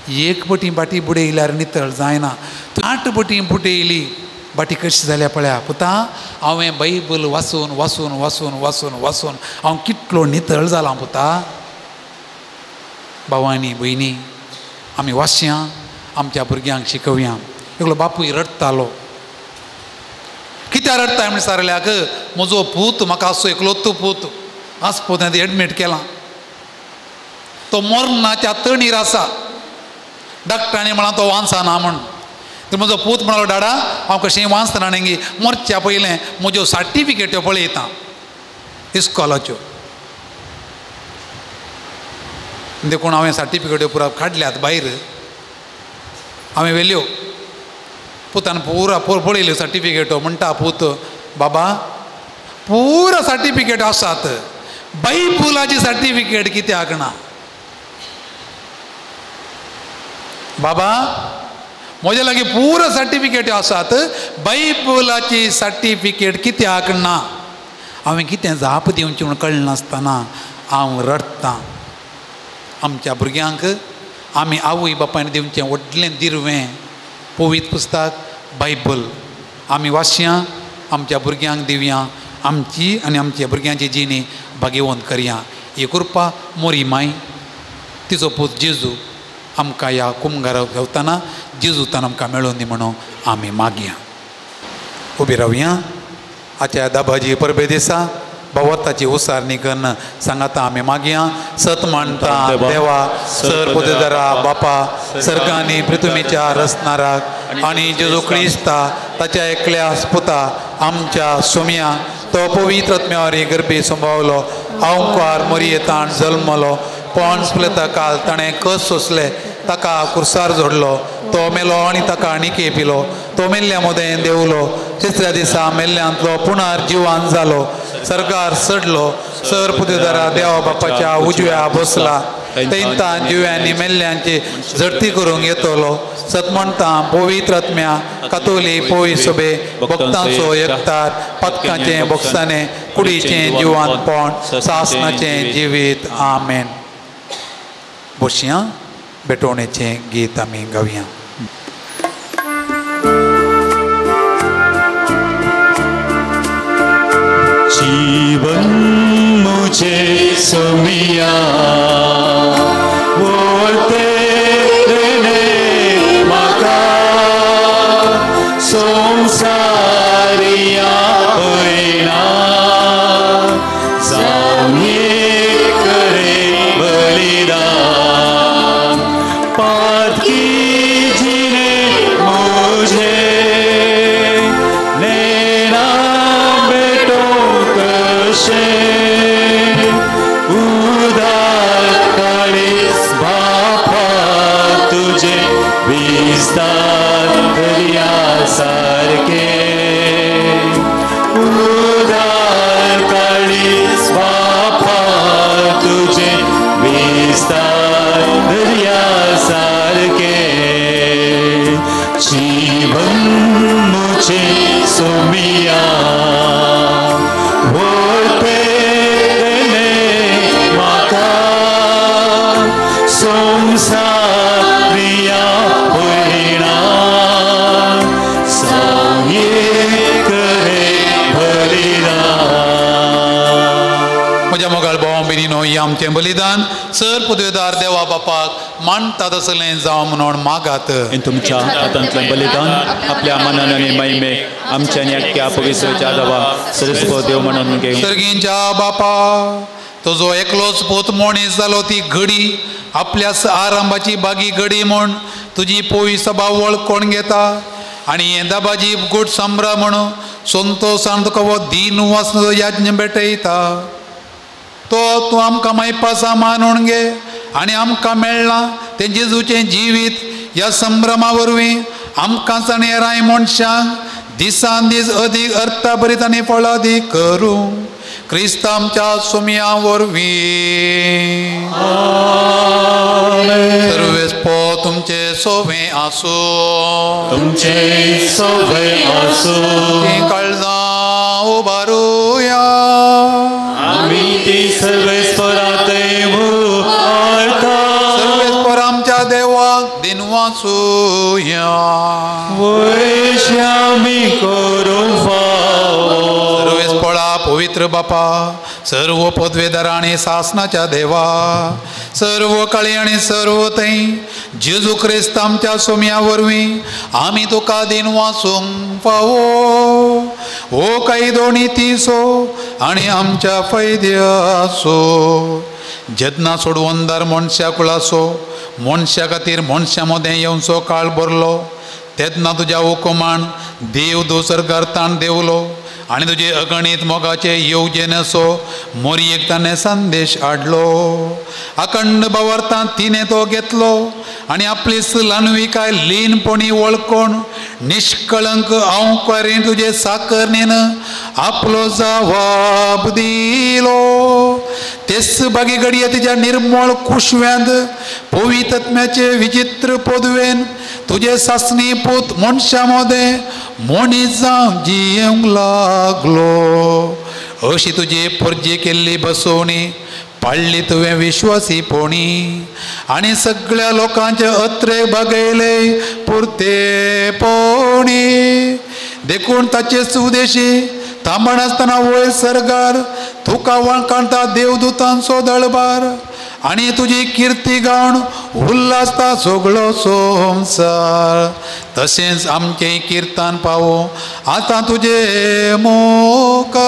एक बोटी बाटी बुडयल्यार नितळ जायना, 8 बोटी बुडयली बाटी कशी जाल्या पळया. पुता हांवें बायबल वाचून वाचून वाचून वाचून वाचून हांव कितलो नितळ जालां पुता. भावांनी भयणी, आमी वाचया, आमच्या भुरग्यांक शिकोवया. एकलो बापूय रडटालो. कित्याक रडटा म्हण सारल्याक, म्हजो पूत म्हाका आसो एकलोच पूत, आस्पत्यांत एडमीट केला, तो मरणाच्या तणीर आसा, डॉक्टरांनी म्हळां तो वांचना म्हण. तर म्हजो पूत म्हणलो, डाडा हांव कशें वांचना न्ही, मरच्या पयलें म्हज्यो सर्टिफिकेट्यो पळयता इस्कॉलाच्यो, देखून हांवें सर्टिफिकेट्यो पुरा काडल्यात भायर, हांवें व्हेल्यो. पुतान पुरा पळयल्यो सर्टिफिकेटो. म्हणटा पूत, बाबा पुरा सर्टिफिकेट आसात, बायबुलाची सर्टिफिकेट कित्याक ना? बाबा म्हजे लागीं पुरा सर्टिफिकेट आसात, बायबुलाची सर्टिफिकेट कित्याक ना? हांवें कितें जाप दिवची म्हूण कळनासतना हांव रडटां. आमच्या भुरग्यांक आमी आवय बापायन दिवचें व्हडलें दिरवें पवित्र पुस्तक बायबल आमी वाचया, आमच्या भुरग्यांक दिवया, आमची आनी आमच्या भुरग्यांची जिणी भागेवंत करया. ही कृपा मोरी माय तिचो पूत जेजू आमकां ह्या कुमगाराक गावतना जेजूतान आमकां मेळोवन दी म्हणून आमी मागया. उबी रावया. आच्या दाबाजी परबे दिसा भावार्थाची उसारणी कन्न सांगाता आमी मागया. सत मानता देवा सर पुदेदारा बापा सर्गांनी पृथ्वीच्या रचणाराक आनी जेजू क्रिस्ता ताच्या एकल्या पुता आमच्या सोम्या तो पवित्र आत्म्यावरी गर्भी संभावलो अवकार मोरयेतान जल्मलो पोंस प्लेता काल ताणें कस सोंसले ताका कुर्सार जोडलो तो मेलो आनी ताका निके पिलो तो मेल्ल्या मदें देंवलो तिसऱ्या दिसा मेल्ल्यांतलो पुणार जिवान जालो सरकार चडलो सर पुतेदारा देवा बापाच्या उजव्या बसला थंयतान जिव्यांनी मेल्ल्यांची झडती करूंक येतलो. सतमणता पवित्र आत्म्या कातोली पोई सोबे भक्तांचो एकतार पदकांचें बोक्साने कुडीचें जिवानपण सासनाचें जिवीत. आमेन. बसया भेटवणेचें गीत आमी गावया. जीवन मुझे सुमिया वो तेरे मका संसारिया होइना जाऊं करे बलिदान पाप की जीने मुझे नैना बेटों कशे उदार काळीस बापा तुझे विस्तार दर्या सारखे उदार काळीस बापा तुझे विस्तार दर्या सारखे जीवन मुझे सोमिया वो तेरे माका संसारिया होइना साये करे बलिदान. म्हज्या मोगाळ भाव भयणीनो हें आमचें बलिदान सर पदवेदार देवा बापाक मानता तसलें जावं म्हणून मागात. तुमच्या हातांतलें बलिदान आपल्या मनान आनी महिमेक आमच्या आनी अख्ख्या पवित्रच्या देवा सरस्वत देव म्हणून घेवं. सर्गींच्या बापा तुजो एकलोच पूत मनीस जालो ती घडी आपल्या आरंभाची बागी घडी म्हूण तुजी पोई सभा वळखून घेता आनी हें दाबाजी गूट संभ्रम म्हणून संतोसान तुका हो दीन वासना याज्ञ भेटयता तो तूं आमकां मायपासा मानून घे आनी आमकां मेळ्ळां तें जेजूचें जिवीत ह्या संभ्रमा वरवीं आमकां आनी हेरांय मनशांक दिसान दीस अदीक अर्थाभरीत आनी फळादीक करूं क्रिस्त आमच्या सोम्या वरवीं. सर्वेस पो तुमचे सोवे आसूं तुमचे सोवे आसूं. काळजां उबारुया आमी ती सर्वेस्परात सर्वेस्पर आमच्या देवाक दिनवासूया वैश्यामी करूं फावो. सर्वेस्परा पवित्र बापा सर्व पदवेदार आनी सासनाच्या देवा सर्व काळी आनी सर्व थंय जेजू क्रिस्त आमच्या सोम्या वरवीं आमी तुका दिनवासूंक फावो हो कायदो नितीचो आनी आमच्या फायद्याचो. जेन्ना सोडवंदार मनशा कुळाचो मनशा खातीर मनशा मदें येवचो काळ भरलो तेन्ना तुज्या हुकुमान देव दुसरगार ताण देवलो आनी तुजे अगणीत मोगाचे येवजणेचो मोरयेक ताणें संदेश हाडलो. अखंड भावार्थान तिणें तो घेतलो आनी आपली ल्हानविकाय लीनपणी वळखून निष्कळंक हांव तुजे साकरणेन आपलो जवाब दिलो. तेच बागी घडये तिच्या निर्मळ कुशव्यांत पवित्रत्म्याचे विचित्र पदवेन तुजे सासणी पूत मनशा मदें मनीस जावन जियेवंक लागलो. अशी तुजी परजी केल्ली बसवणी पाडली तुवें विश्वासी पोणी आनी सगळ्या लोकांचे अत्रे बगयले पुरते पोणी. देखून ताचे सुदेशी थांबनासतना वयर सरगार तुका वळखणता देवदूतांचो दळबार आनी तुजी किर्ती गावन उल्हासता सगळो संवसार. तशेंच आमचें किर्तन पावो आतां तुजे मुखार.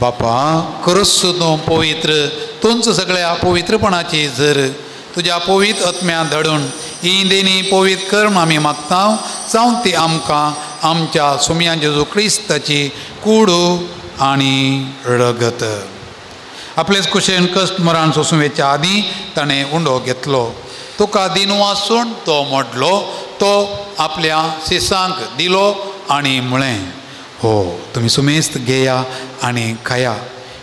बापा क्रिस्त तूं पवित्र तुमचं सगळ्या पवित्रपणाची जर तुज्या पवित्र आत्म्या धाडून ही देणी पवित्र कर म्हूण आमी मागता जावन ती आमकां आमच्या सुमया जेजू क्रिस्ताची कूड आनी रगत. आपलेच कुशेन कश्ट मरण सोसूं वेच्या आदीं ताणें उंडो घेतलो. तुका दिन वासून तो मोडलो, तो आपल्या शिसांक दिलो आनी म्हळें, हो तुमी सुमेस्त घेया आनी खाया,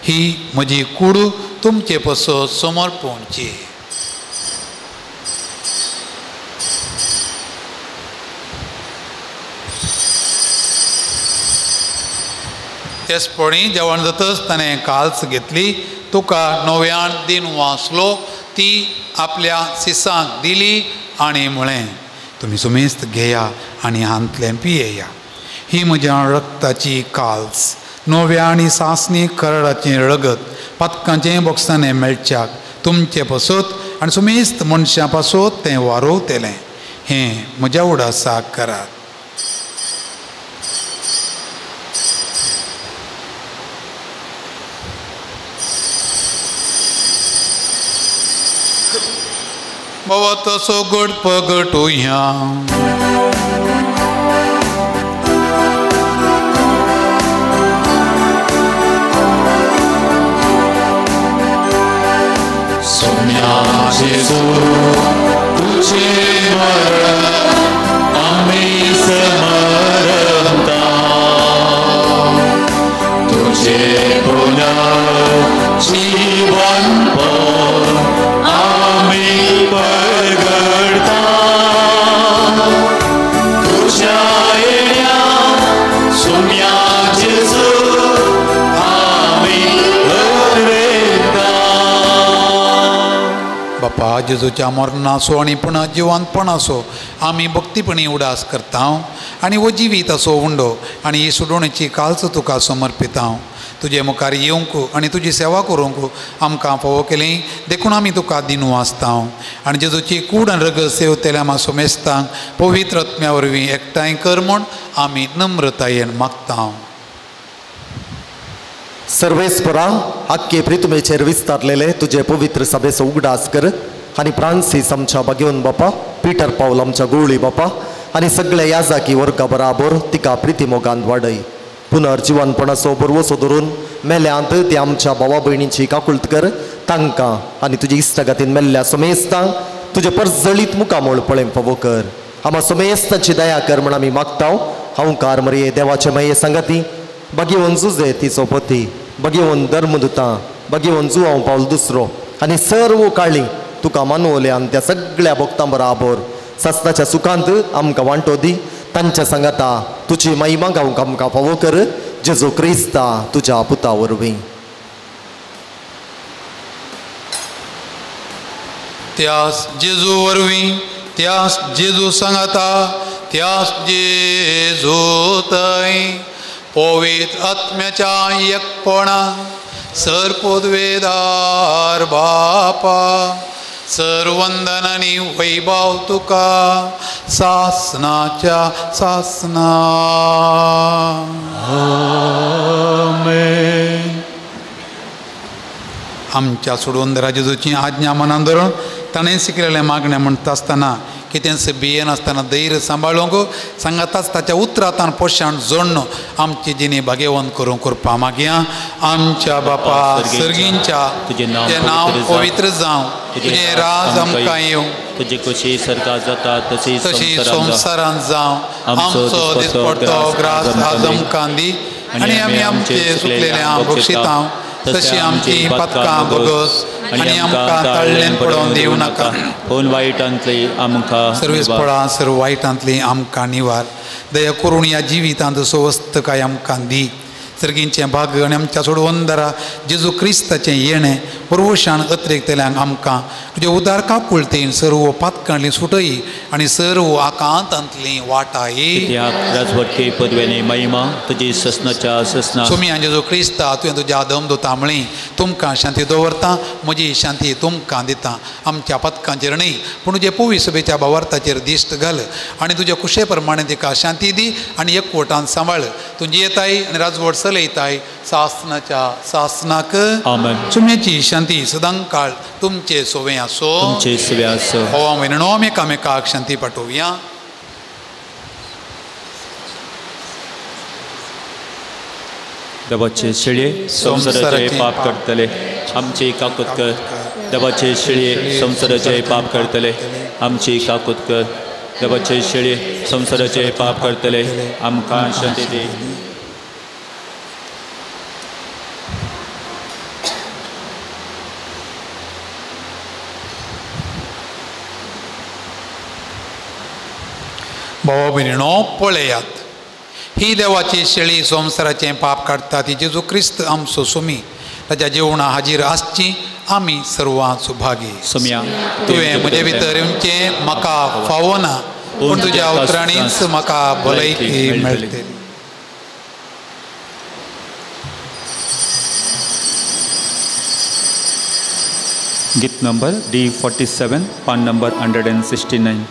ही म्हजी कूड तुमचे पसत समर्पणची. तेचपणी जेवण जातच ताणें काल्स घेतली, तुका नव्यान दिन वाचलो, ती आपल्या शिसांक दिली आनी म्हळें, तुमी सुमेस्त घेया आनी हांतलें पियेया, ही म्हज्या रक्ताची काल्स, नव्या आनी सासणी करडाचें रगत पातकांचें बोक्सांनी मेळच्याक तुमचे पासत आनी सुमेस्त मनशां पासत तें वारोवतलें. हें म्हज्या उडासाक करात. बाबा तसो गट पगटुया. जेजू तुझे मरण आम्ही समरता, तुझे पुनर्जीवन आम्ही परगडता, तुझ्या येण्या सुम्या जेजू आम्ही हरवेता. बापा जेजूच्या मरणाचो आनी पुनः जिवंतपणाचो आमी भक्तीपणी उडास करता आनी हो जिवीत असो उंडो आनी ही सुडोवणेची काल्स तुका समर्पिता. तुजे मुखार येवंक आनी तुजी सेवा करूंक आमकां फावो केली देखून आमी तुका दिनू आसता आनी जेजूची कूड आनी रगत सेवतेल्या आमा सोमेस्तांक पवित्र आत्म्या वरवीं एकठांय कर म्हूण आमी नम्रतायेन मागता. सर्वेस्परा आख्खे प्रितुमेचेर विस्तारलेले तुजे पवित्र सभेचो उगडास कर आनी फ्रांसीस आमच्या बागेवन बापा, पिटर पावल आमच्या गोवळी बापा आनी सगळ्या याजाकी वर्गा बराबर तिका प्रितीमोगान वाडय. पुनर्जिवनपणाचो बरवसो धरून मेल्यांत ती आमच्या भावा भयणींची काकुळत कर, तांकां आनी तुजे इश्टागतीन मेल्ल्या समेस्तांक तुजे परजळीत मुखामोळ पळय फावो कर. आमा समेस्तांची दया कर म्हण आमी मागता. हांवकार मरये देवाचे माये सांगाती बागेवन जुजे तिचो पती, बगेवन धर्मदुतां, बगेवन जुवांव पावल दुसरो आनी सर्व काळी तुका मानवले आनी त्या सगळ्या भक्तां बराबर सासणाच्या सुखांत आमकां वांटो दी. तांच्या सांगाता तुजी महिमा गावंक आमकां फावो कर, जेजू क्रिस्ता तुज्या पुता वरवीं. त्यास जेजू वरवीं, त्यास जेजू सांगाता, त्यास जेजू थंय पवित्र आत्म्याच्या एकपणा सर पदवेदार बापा सर वंदन आनी वैभव तुका सासनाच्या सासना. आमेन. आमच्या सोडवंदरा जेजूची आज्ञा मनान धरून ताणें शिकलेलें मागणें म्हणटा आसतना कितेंच भियेनासतना धैर्य सांबाळूंक सांगाताच ताच्या उतरांतान पोशाण जोडण आमची जिणी भाग्यवंत करूंक करपा मागया. आमच्या बापा सर्गींच्या तुजें नांव पवित्र जावं, तुजें राज आमकां येवं, तुजी खोशी सर्गात जाता तशी तशी संवसारांत जावं. आमचो दिसपडतो ग्रास आज आमकां दी आनी आमी आमचे चुकलेल्या बक्षितांव तशी आमची पातकां भोगस आनी आमकां ताळ्ळेन पडोवन दिवं नाका, पूण वायटांतली आमकां सर्वीस पळा सर्व वायटांतली आमकां निवार. दया करून ह्या जिवितांत स्वस्थकाय आमकां दी. सर्गींचें भाग आनी आमच्या सोडवंदरा जेजू क्रिस्ताचें येणें पुर्वशान अत्रेकतल्यांक आमकां तुजे उदार काकुळतेन सर्व पातकांतली सुटय आनी सर्व आकांतांतली वाटाय. राजवटके पदव्यानी महिमा तुजी ससनाच्या ससना. सुमी आनी जेजू क्रिस्ता तुवें तुज्या दम दोता म्हळी तुमकां शांती दवरता, म्हजी शांती तुमकां दिता. आमच्या पातकांचेर न्हय पूण तुजे पवी सभेच्या भावार्थाचेर दिश्ट घाल आनी तुज्या कुशे प्रमाणे तिका शांती दी आनी एकवटान सांबाळ. तुजी येताय आनी राजवट चलयताय सासनाच्या सासनाक. आमेन. सुम्याची शांती सदांकाळ तुमचे सोवे आसो. तुमचे सोवे आसो. हो म्हयनो एकामेकाक शांती पाठोवया. देवाचे शेळये संवसाराचे पाप करतले आमची काकूत कर. देवाचे शेळये संवसाराचे पाप करतले आमची काकूत कर. देवाचे शेळये संवसाराचे पाप करतले आमकां शांती दी. भावा भयणीनो पळयात, ही देवाची शेळी संवसाराचें पाप काडटा ती जेजू क्रिस्त आमचो सुमी. ताच्या जेवणा हाजीर आसची आमी सर्वां सुभागी. सुम्या तुवें म्हजे भितर येवचें म्हाका फावना, पूण तुज्या उतरांनीच म्हाका भलायकी मेळटली. गीत नंबर D47, पान नंबर 169.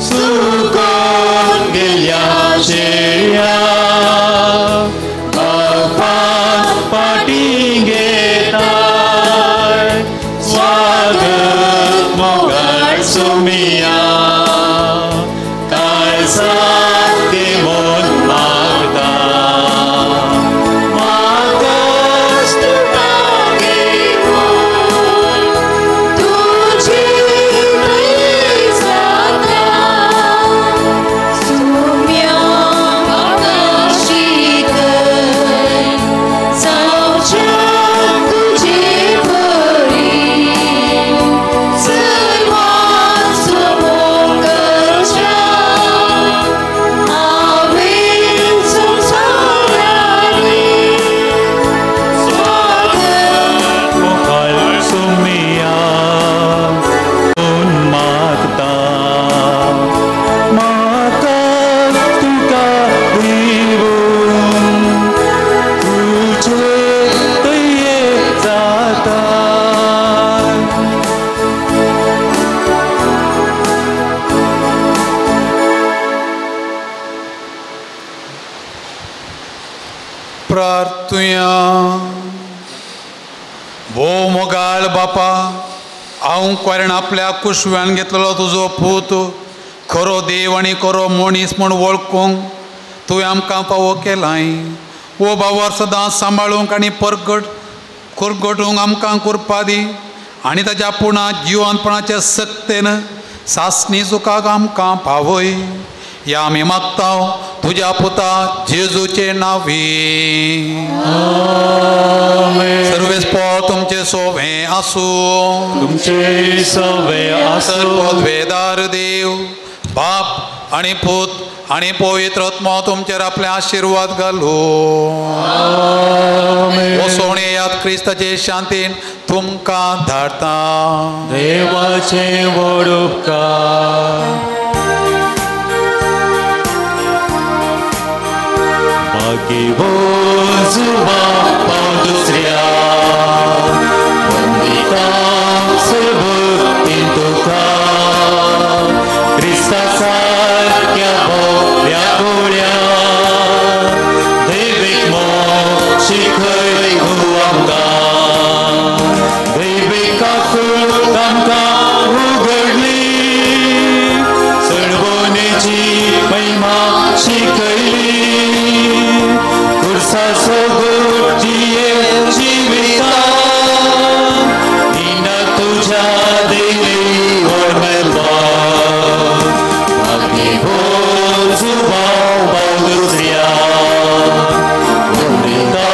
Sukan प्रार्थुया. भोव मोगाळ बापा, हांव क्वारेन आपल्या कुशव्यान घेतलेलो तुजो पूत खरो देव आनी खरो मनीस म्हूण वळखूंक तुवें आमकां फावो केलाय. ओ बाबर सदां सांबाळूंक आनी परगट करगटूंक आमकां कृपा दी आनी ताच्या पुणा जिवनपणाच्या सक्तेन सासणी सुखाक आमकां पावय. ह्या आमी मागता तुज्या पुता जेजूचे नांवी. सर्वेस्पोर तुमचे सोवे आसूं. तुमचे सोवे आसूं. सर्वोद्वेदार देव बाप आनी पूत आनी पवित्र आत्मो तुमचेर आपले आशिर्वाद घालूं. वसोण येयात क्रिस्ताचे शांतीन तुमकां धाडटा. देवाचे व्हड उपकार. दुसऱ्या तुका क्रिस्ता सारक्या बोल्या गोळ्या दैवीक मोग शिकय तूं आमकां, दैवीक काकूळ आमकां उगडली, सळवणेची महिमा शिकयली, कुर्साचो गोड जिये जिविता निना तुझ्या देवी वरमेल्लो भागी जुबाव दुसऱ्या वंदिता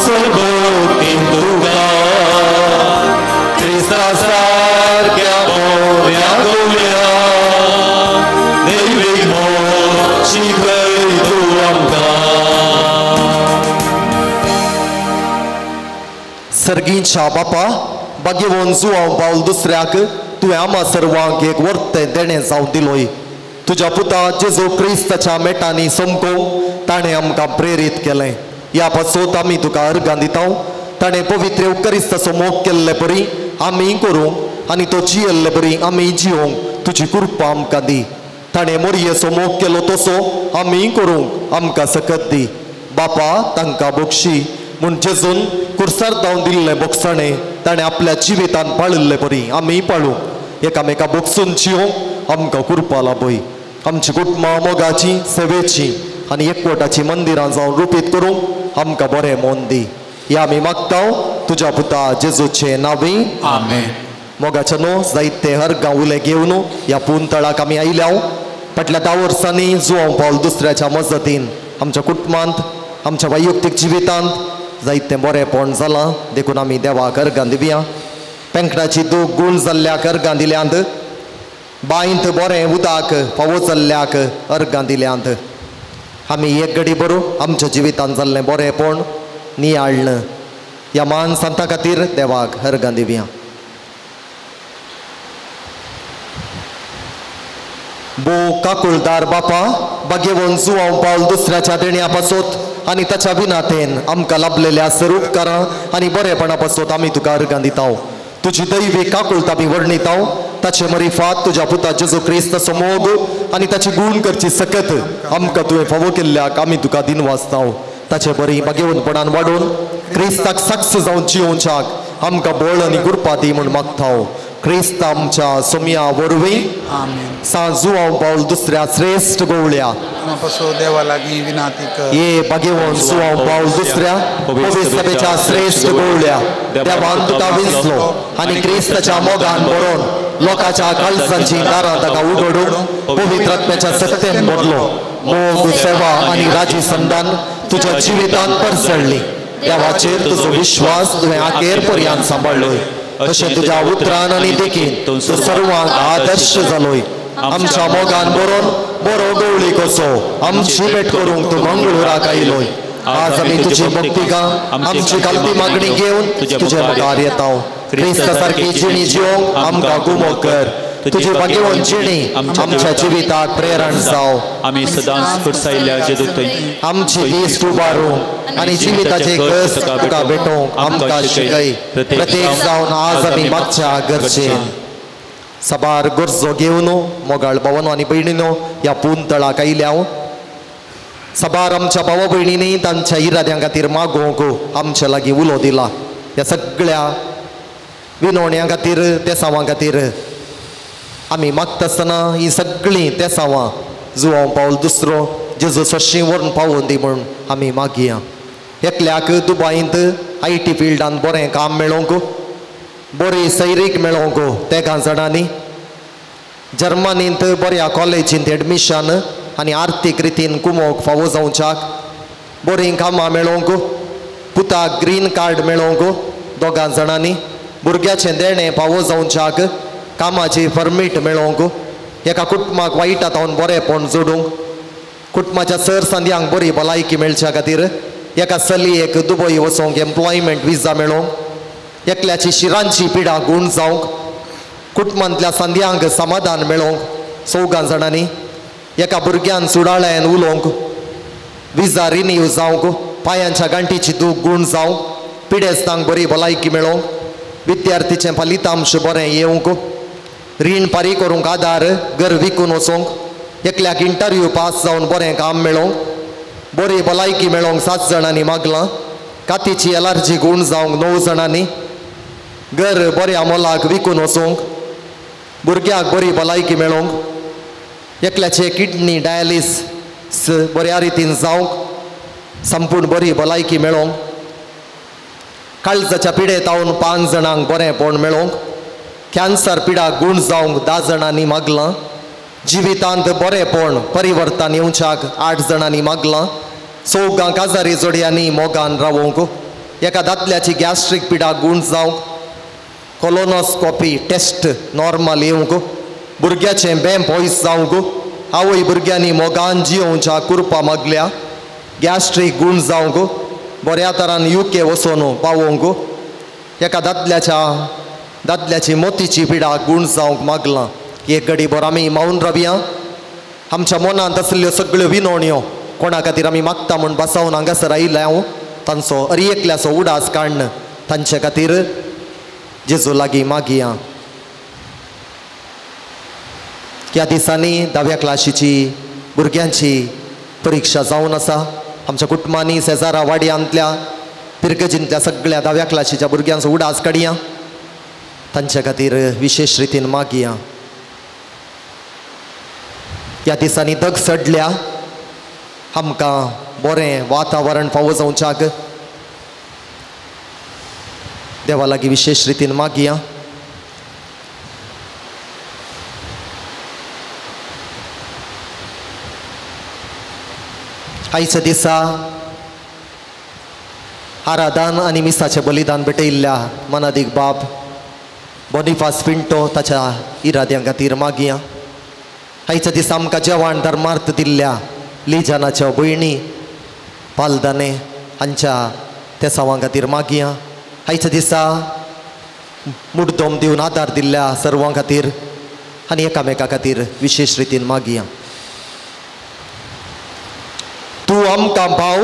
सर्वोतीन तुका क्रिस्ता सारक्या बोल्या गोळ्या दैवीक मोग शिकय तूं आमकां. सर्गींच्या बापा, भाग्यवंत जुवांव पावल दुसऱ्याक तुवें आमा सर्वांक एक वर्तें देणें जावन दिलोय. तुज्या पुता जेजू क्रिस्ताच्या मेटांनी समकोवंक ताणें आमकां प्रेरीत केलें. ह्या पासत आमी तुका अर्गां दिता. ताणें पवित्र क्रिस्ताचो मोग केल्ले परी आमी करूंक आनी तो जियेल्ले परी आमी जियोंक तुजी कृपा आमकां दी. ताणें मोरयेचो मोग केलो तसो आमी करूंक आमकां सकत दी. बापा, तांकां बक्षी म्हूण जेजून कुर्सार धांवन दिल्लें बोगसाणें ताणें आपल्या जिवितान पाळिल्ले परी आमी पाळूंक एकामेका बोगसून जियोंक आमकां कृपा लाभय. आमची कुटुंबां मोगाची सेवेची आनी एकवटाची मंदिरां जावन रुपीत करूंक आमकां बरें मन दी. ह्या आमी मागता तुज्या पुता जेजूचे नांवी. आमेन. मोगाच्या न्हू जायते हर गांव उले घेवन ह्या पुंतळाक आमी आयल्या. फाटल्या 10 वर्सांनी जुवांव पावल दुसऱ्याच्या मजतीन आमच्या कुटुंबांत आमच्या वैयक्तीक जिवितांत जायतें बरेंपण जालां. देखून आमी देवाक अर्गां दिवया. पेंकडाची दूख गूण जाल्ल्याक अर्गां दिल्यांत, बांयंत बरें उदक फावो जाल्ल्याक अर्गां दिल्यांत. आमी एक घडी बरो आमच्या जिवितांत जाल्लें बरेंपण नियाळ्ळें. ह्या मान संता खातीर देवाक अर्गां दिवया. बो काकुळदार बापा, भाग्यवंत जुवांव पावल दुसऱ्याच्या देण्या पासत आनी ताच्या विनातेन आमकां लाभलेल्या सरूपकारां आनी बरेपणा पासत आमी तुका अर्गां दिता. तुजी दैवी काकुळता आमी वर्णिता. ताचे मरिफात तुज्या पुता जेजू क्रिस्ताचो मोग आनी ताची गूण करची सकत आमकां तुवें फावो केल्ल्याक आमी तुका दिनवासता. ताचे बरी भाग्यवंतपणान वाडोवन क्रिस्ताक साक्ष जावन जियोवच्याक आमकां बळ आनी कृपा दी म्हूण मागता. क्रिस्त आमच्या सोम्या वरवीं. सांत जुवांव पावल दुसऱ्या श्रेश्ठ गोवळ्या देवा लागीं विनाती कर. ये भाग्यवंत जुवांव पावल दुसऱ्या पवित्र सभेच्या श्रेश्ठ गोवळ्या, देवान तुका विंचलो आनी क्रिस्ताच्या मोगान बरोवन लोकांच्या काळजांची दारां ताका उगडून पवित्र आत्म्याच्या सत्तेन भरलो. मोग, सेवा आनी राजी संदान तुज्या जिवितांत परसळ्ळी. देवाचेर तुजो विश्वास तुवें आखेर पर्यंत सांबाळ्ळोय. तशें तुज्या उतरान आनी देखीन तूं सर्वांक आदर्श जालोय. आमच्या मोगान बरोवन बरो गवळी कसो आमची भेट करूंक तूं मंगळुराक आयलोय. आज आमी तुजी भक्तिका आमची कालती मागणी घेवन तुजे मुखार येता. क्रिस्ता सारकी जिणी जिवंक आमकां गुमो कर. तुजी भाग्यवंत जिणी आमच्या जिविताक प्रेरण जाव. आमी सदांच कुर्सायल्ल्या जेजू आमची दीस उबारूंक आनी जिविताचे कस तुका भेटोवंक आमकां शिकय. प्रत्येक जावन आज आमी मागच्या गरजेन साबार गरजो घेवन मोगाळ भावानो आनी भयणीनो ह्या पुंतळाक आयल्या. साबार आमच्या भावा भयणींनी तांच्या इराद्यां खातीर मागोवंक आमच्या लागीं उलो दिला. ह्या सगळ्या विनवण्यां खातीर तेसांवां खातीर आमी मागता आसतना हीं सगळीं तेसांवां जुवांव पावल दुसरो जेजू सशीं व्हरून पावोवन दी म्हूण आमी मागया. एकल्याक दुबायंत I T फिल्डान बरें काम मेळोवंक, बरी सैरीक मेळोवंक तेगां जाणांनी, जर्मनींत बऱ्या कॉलेजींत एडमिशन आनी आर्थीक रितीन कुमोक फावो जावच्याक, बरीं कामां मेळोवंक, पुताक ग्रीन कार्ड मेळोवंक दोगां जाणांनी, भुरग्याचें देणें फावो जावच्याक, कामाची परमीट मेळोवंक, एका कुटुंबाक वायटा तावन बरेंपण जोडूंक, कुटुंबाच्या सर सांद्यांक बरी भलायकी मेळच्या खातीर, एका चलयेक दुबय वचोंक एम्प्लॉयमेंट विजा मेळोवंक, एकल्याची शिरांची पिडा गूण जावंक, कुटुंबांतल्या सांद्यांक समाधान मेळोवंक चौगां जाणांनी, एका भुरग्यान सुडाळ्यान उलोवंक, विजा रिन्यू जावंक, पांयांच्या गांठीची दूख गूण जावंक, पिडेस्तांक बरी भलायकी मेळोवंक, विद्यार्थीचें फलितांश बरें येवंक, रीण फारीक करूंक आदार, घर विकून वचोंक, एकल्याक इंटरव्यू पास जावन बरें काम मेळोवंक, बरी भलायकी मेळोवंक 7 जाणांनी मागलां, कातीची एलर्जी गूण जावंक 9 जाणांनी, घर बऱ्या मोलाक विकून वचोंक, भुरग्याक बरी भलायकी मेळोवंक, एकल्याचे किडनी डायलिस बऱ्या रितीन जावंक, संपूर्ण बरी भलायकी मेळोवंक, काळजाच्या पिडेतावन 5 जाणांक बरेंपण मेळोवंक, कॅन्सर पिडा गूण जावंक 10 जाणांनी मागलां, जिवितांत बरेंपण परिवर्तन येवच्याक 8 जाणांनी मागलां, चौगां काजारी जोडयांनी मोगान रावोवंक, एका दादल्याची गॅस्ट्रीक पिडा गूण जावंक, कोलोनोस्कोपी टेस्ट नॉर्मल येवंक, भुरग्याचें बें पयस जावंक, आवय भुरग्यांनी मोगान जियोवच्या कुरपा मागल्या, गॅस्ट्रीक गूण जावंक, बऱ्या तरान युके वचोन पावोवंक, एका दादल्याची मोतीची पिडा गूण जावंक मागलां. एक घडी भर आमी मावन रावया. आमच्या मनांत आशिल्ल्यो सगळ्यो विनवण्यो कोणा खातीर आमी मागता म्हूण बसावन हांगासर आयिल्ले हांव तांचो अरी एकल्याचो उडास काडून तांचे खातीर जेजू लागीं मागया. ह्या दिसांनी 10व्या क्लासीची भुरग्यांची परिक्षा जावन आसा. आमच्या कुटुंबांनी शेजारा वाड्यांतल्या पिरगजींतल्या सगळ्या 10व्या क्लासीच्या भुरग्यांचो उडास काडया, तांचे खातीर विशेश रितीन मागया. ह्या दिसांनी दग सडल्या, आमकां बरें वातावरण फावो जावच्याक देवा लागीं विशेश रितीन मागया. आयच्या दिसा आराधन आनी मिसाचें बलिदान भेटयिल्ल्या मनादीक बाब बोनिफास पिंटो ताच्या इराद्यां खातीर मागया. आयच्या दिसा आमकां जेवण धर्मार्थ दिल्ल्या लिजानाच्या भयणी पालदाने हांच्या तेसांवां खातीर मागया. आयच्या दिसा मुड्डोम दिवन आदार दिल्ल्या सर्वां खातीर आनी एकामेका खातीर विशेश रितीन मागया. तूं आमकां भाव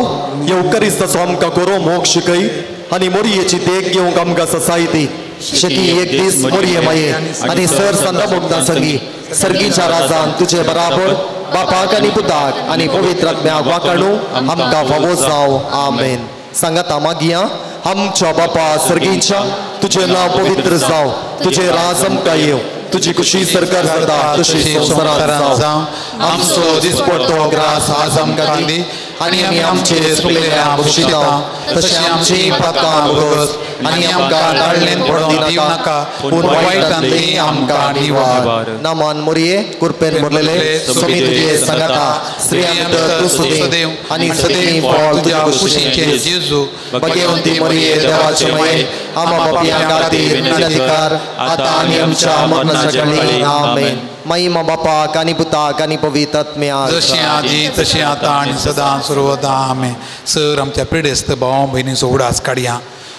येवकरिस्ताचो आमकां गोरो मोग शिकय आनी मोरयेची देख घेवंक आमकां ससाय दी. शेती एक दीस मोरये माये आनी सर संदा मोगदां संगी सर्गीच्या राजान तुजे बराबर बापाक आनी पुताक आनी पवित्र आत्म्याक वाकाणू आमकां फावो जावं. आमेन. सांगाता मागया. आमच्या बापा सर्गीच्या, तुजें नांव पवित्र जावं, तुजें राज आमकां येवं, तुजी खुशी सरकार जाता तशी संवसारांत जावं. आमचो दिसपट्टो ग्रास आज आमकां दी आनी आमी आमचे चुकलेल्या भोगशिता तशें आमची पातकां भोगस आनी आमकां दाळलेन पडोवंक दिवं नाका पूण वायटांतली आमकां निवार. नामान मोरये कुरपेन भरलेले स्वामी तुजे सांगाता, स्त्रियां भितर तूं सुदेव आनी सदैव फळ तुज्या कुशीचें जेजू. भगवंती मोरये देवाचे माये, आमा पापयां खातीर विनंती कर आता आनी आमच्या मरणाच्या वेळी. आमेन. महिमा बापाक आनी पुताक आनी पवित्र आत्म्याक, जशें आदी तशें आतां आनी सदां सर्वदा. आमेन. सर आमच्या पिडेस्त भाव भयणीचो उडास काडया.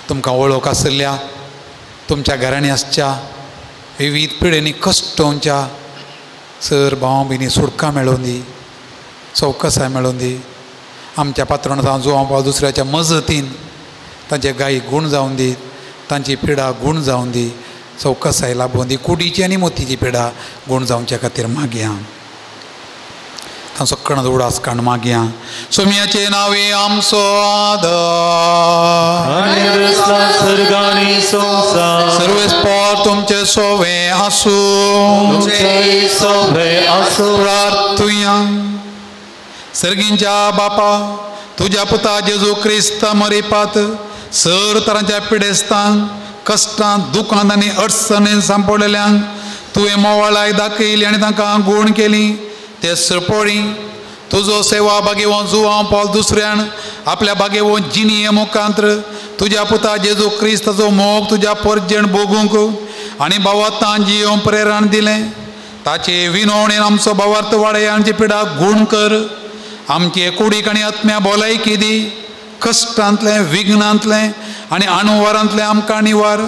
तुमकां वळख आशिल्ल्या तुमच्या घरांनी आसच्या विविध पिडेनी कश्टोवच्या सर भाव भयणी सुटका मेळोवन दी, चवकसाय मेळोवन दी. आमच्या पात्रांत जुवां दुसऱ्याच्या मजतीन तांचे गायी गूण जावन दी, तांची पिडा गूण जावन दी, चवकसाय लाबोवन दी. कुडीची आनी मोतीची पिडा गूण जावच्या खातीर मागया. तांचो कणद उडास काण मागया. सोम्याचे नावे आमचो आदर सर्वेस्पोर तुमचे सोवे आसूं. प्रार्थुया. सर्गींच्या बापा, तुज्या पुता जेजू क्रिस्ता मरिपात सर तरांच्या पिडेस्तांक, कश्टांत, दुखांत आनी अडचणीन सांपडलेल्यांक तुवें मोवाळाय दाखयली आनी तांकां गूण केली. ते सरपोळी तुजो सेवा बागेवन जुवांव पावल दुसऱ्यान आपल्या बागेवन जिणये मुखांत्र तुज्या पुता जेजू क्रिस्ताचो मोग तुज्या परजेण भोगूंक आनी भावातान जियोवंक प्रेरण दिलें. ताचे विनवणेन आमचो भावार्थ वाडय, आमची पिडा गूण कर, आमचे कुडीक आनी आत्म्या भलायकी दी. कश्टांतलें, विघ्नांतलें आनी आणुवारांतलें आमकां निवार.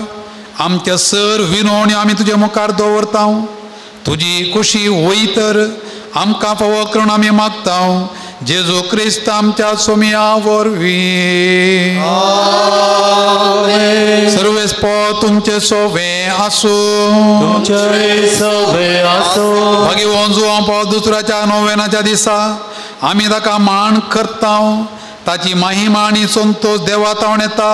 आमच्या सर विनवण्यो आमी तुज्या मुखार दवरता. तुजी कुशी वयतर आमकां फावो करून आमी मागता. जेजू क्रिस्त आमच्या सोम्या वरवीं. सर्वेस्पोर तुमचे सोवे आसूं. भाग्यवंत जुवांव पावल दुसऱ्याच्या नोवेनाच्या दिसा आमी ताका मान करता. ताची महिमा आनी संतोश देवा तावन येता.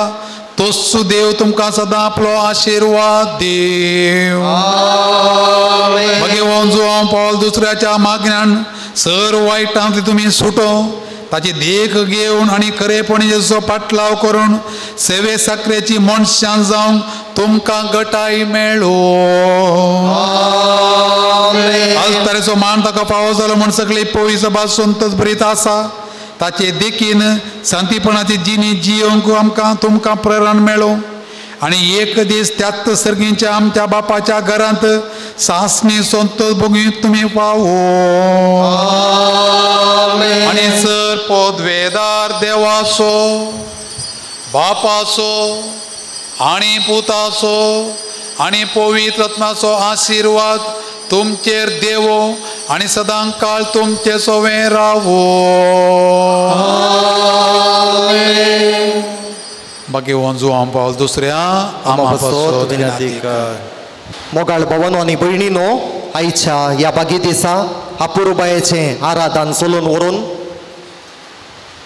तोच देव तुमकां सदां आपलो आशिर्वाद देव. भगवान जुवांव पावल दुसऱ्याच्या मागण्यान सर वायटांतली तुमी सुटो. ताची देख घेवन आनी खरेपणी जेजूचो पाटलाव करून सेवे साकरेची मनशां जावन तुमकां गटाय मेळो. आल्तारेचो मान ताका फावो जालो म्हूण सगळी पवी सभा संतोष भरीत आसा. ताचे देखीन शांतीपणाची जिणी जियोवंक आमकां तुमकां प्रेरण मेळो. आनी एक दीस त्याच सर्गींच्या आमच्या बापाच्या घरांत सासणी संतोष भोगूंक तुमी पावो. आनी सर पदवेदार देवाचो, बापाचो आनी पुताचो आनी पवित्र आत्म्याचो आशिर्वाद तुमचेर देवो आनी सदां काळ तुमचे सोवे रावो. भाग्यवंत जुवांव पावल दुसऱ्या आमा पासत विनंती कर. मोगाळ भवनो आनी भयणीनो, आयच्या ह्या बागी दिसा अपुरबायेचें आराधन चलून व्हरून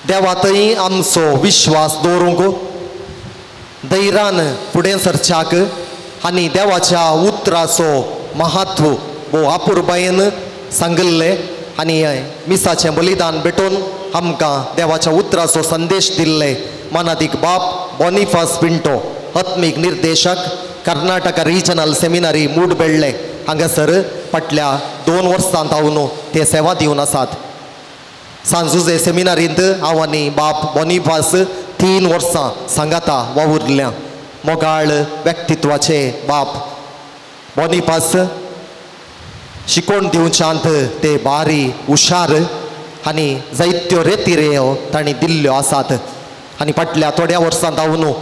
देवा थंय आमचो विश्वास दवरूंक, धैर्यान फुडें सरच्याक आनी देवाच्या उतराचो महत्व भोव अपुरबायेन सांगिल्लें आनी मिसाचें बलिदान भेटोवन आमकां देवाच्या उतराचो संदेश दिल्ले मनादीक बाप बोनिफास पिंटो, आत्मीक निर्देशक, कर्नाटका रिजनल सेमिनरी मूडबेळ्ळे हांगासर फाटल्या 2 वर्सां तावन ते सेवा दिवन आसात. सांजुजे सेमिनारींत हांव आनी बाप बोनिफास 3 वर्सां सांगाता वावुरल्या. मोगाळ व्यक्तित्वाचे बाप बोनिफास शिकोवन दिवच्यांत ते बारी हुशार आनी जायत्यो रेतिरेयो तांणी दिल्ल्यो आसात. आनी फाटल्या थोड्या वर्सां धांवन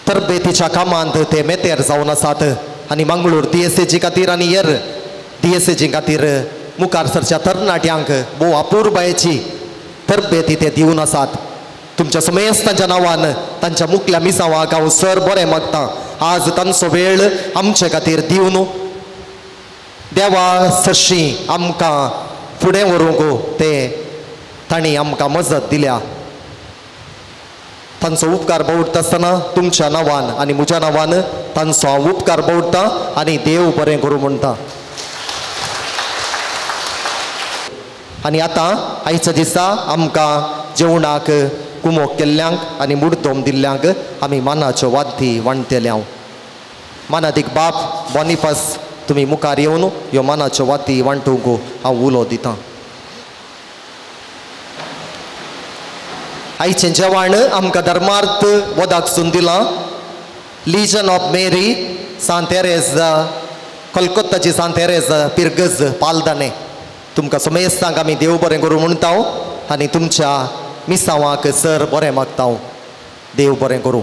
तरबेतीच्या कामांत ते मेतेर जावन आसात. आनी मंगळूर DSAG खातीर आनी हेर DSAG खातीर मुखार सरच्या तरणाट्यांक भोव अपुरबायेची तरबेती ते दिवन आसात. तुमच्या समेस्तांच्या नांवान तांच्या मुखल्या मिसांवाक हांव सर बरें मागता. आज तांचो वेळ आमचे खातीर दिवन देवा सरशी आमकां फुडें व्हरूंक ते तांणी आमकां मजत दिल्या. तांचो उपकार बावडटा आसतना तुमच्या नांवान आनी म्हज्या नांवान तांचो हांव उपकार बावडटा आनी देव बरें करूं म्हणटा. आनी आतां आयच्या दिसा आमकां जेवणाक कुमोक केल्ल्यांक आनी मुडदोम दिल्ल्यांक आमी मानाच्यो वाद्दी वांटतले. हांव मानादीक बाप बोनिफास तुमी मुखार येवन ह्यो मानाच्यो वाती वांटूंक हांव उलो दितां. आयचें जेवण आमकां धर्मार्थ वदाक सून दिलां. लिजन ऑफ मेरी सांत तेरेज, कोलकोत्ताची सांत तेरेज पिरगज पालदाणे. तुमकां समेस्तांक आमी देव बरें करूं म्हणटा आनी तुमच्या मिसांवाक सर बरें मागता. देव बरें करूं.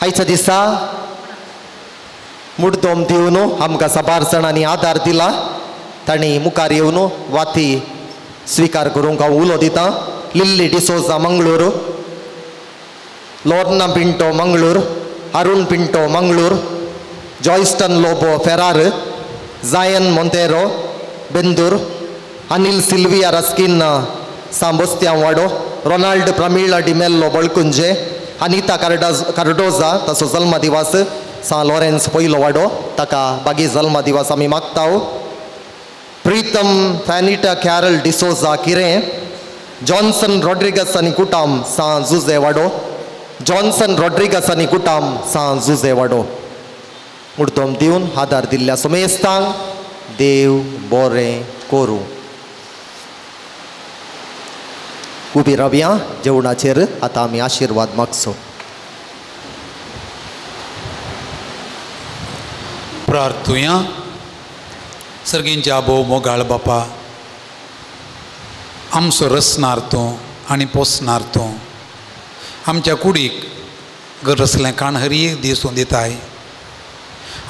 आयच्या दिसा मुडदोम दिवन आमकां साबार जाणांनी आदार दिला. तांणी मुखार येवन वाती स्विकार करूंक हांव उलो दितां. Lily D'Souza Mangalore, Lorna Pinto Mangalore, Arun Pinto Mangalore, Joyston Lobo Ferrar, Zion Monteiro Bendur, Anil Silvia Raskinha सांबोस्त्यां वाडो, रोनाल्ड प्रमिळा डिमेल्लो बळकुंजे, अनिता कार्डोजा ताचो जल्मदिवस सां लॉरेन्स पयलो वाडो, ताका बागी जल्मदिवस आमी मागता. प्रीतम फॅनिटा कॅरल डिसोजा किरें, जॉन्सन रॉड्रिगस आनी कुटाम सां जुजे वाडो, जॉन्सन रॉड्रिगस आनी कुटाम सां जुजे वाडो. मुर्दम दिवन आदार दिल्ल्या सुमेस्तांक देव बरें करूं. उबी रावया जेवणाचेर आतां आमी आशिर्वाद मागचो. प्रार्थुया. सर्गींच्या भोव मोगाळ बापा, आमचो रसणार तूं आनी पोसणार तूं, आमच्या कुडीक गरज आसलें काण हरी एक दीस तूं दिताय.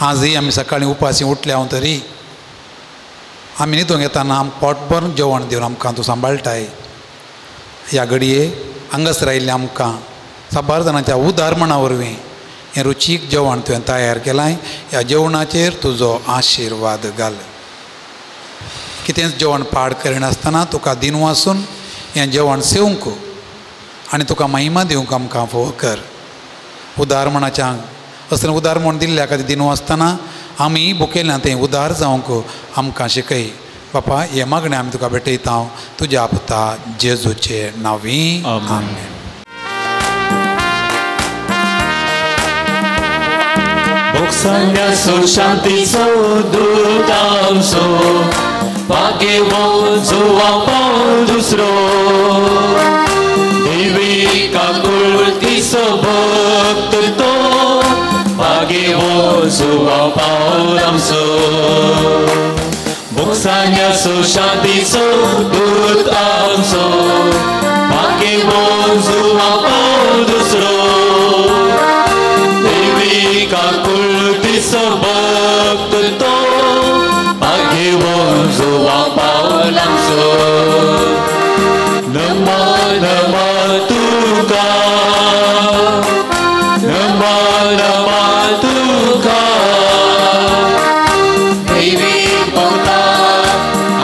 आजय आमी सकाळीं उपाशी उठल्या हांव तरी आमी न्हिदूंक येताना आम पोटभर जेवण दिवन आमकां तूं सांबाळटाय. ह्या घडये हांगासर आयिल्लें आमकां साबार जाणांच्या उदारमणा वरवीं हें रुचीक जेवण तुवें तयार केलां. ह्या जेवणाचेर तुजो आशिर्वाद घाल. कितेंच जेवण पाड करिनासतना तुका दिनू आसून हें जेवण सेवंक आनी तुका महिमा दिवंक आमकां फोव कर. उदारमणाच्या असलें उदार म्हण दिल्ल्या खातीर दिनू आसतना आमी भुकेल्या तें उदार जावंक आमकां शिकय. बापा, हें मागणें आमी तुका भेटयता तुज्या पुता जेजूचे नांवी. आमेन. भोगसान्यासो शांतीचो दूत आमचो, भाग्यवान जुवां पावल दुसरो, देवी काकुळतीचो भक्त तो, भाग्यवान जुवां पावल आमचो. भोगसान्यासो शांतीचो दूत आमचो, भाग्यवान जुवां पावल दुसरो, देवी काकुळतीचो भक्त तो, भाग्यवान जुवां पावल आमचो. नमा नमा तुका, नमा नमा तुका, देवी भक्ता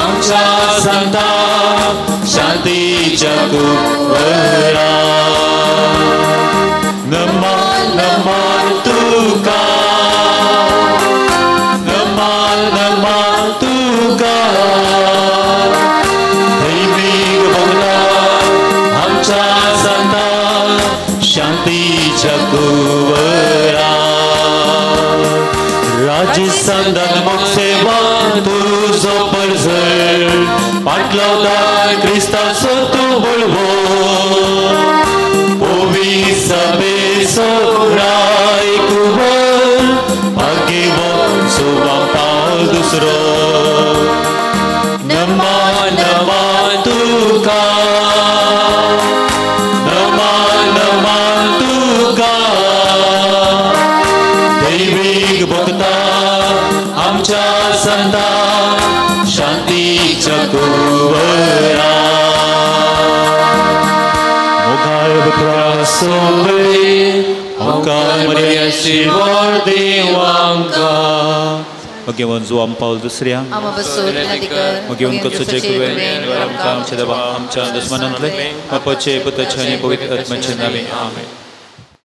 आमच्या संता शांतीच्या कुंवरा. नमा नमा तुका, नमा नमा तुका, देवी भक्ता आमच्या संता शांतीच्या कुंवरा. राजसंदन मोक्षेवा तुजो परजळ, पाटलो क्रिस्ताचो तूं बळवो, ओवी सभेचो रायकुवर, भाग्यवान जुवां पावल दुसरो. नमा नमा तुका, नमा नमा तुका, दैवीक भक्ता आमच्या संता शांतीच्या कुंवरा. मोगाळ पुत्रा सोबे आमकां मरिया आशीर्वाद देवांका. भगवान जुवां पावल दुसऱ्या भगवान कचोचे कुवें आमकां आमच्या देवा आमच्या दुस्मनांतले बापाचे पुताचे आनी पवित्र आत्म्याचे नांवे. आमेन.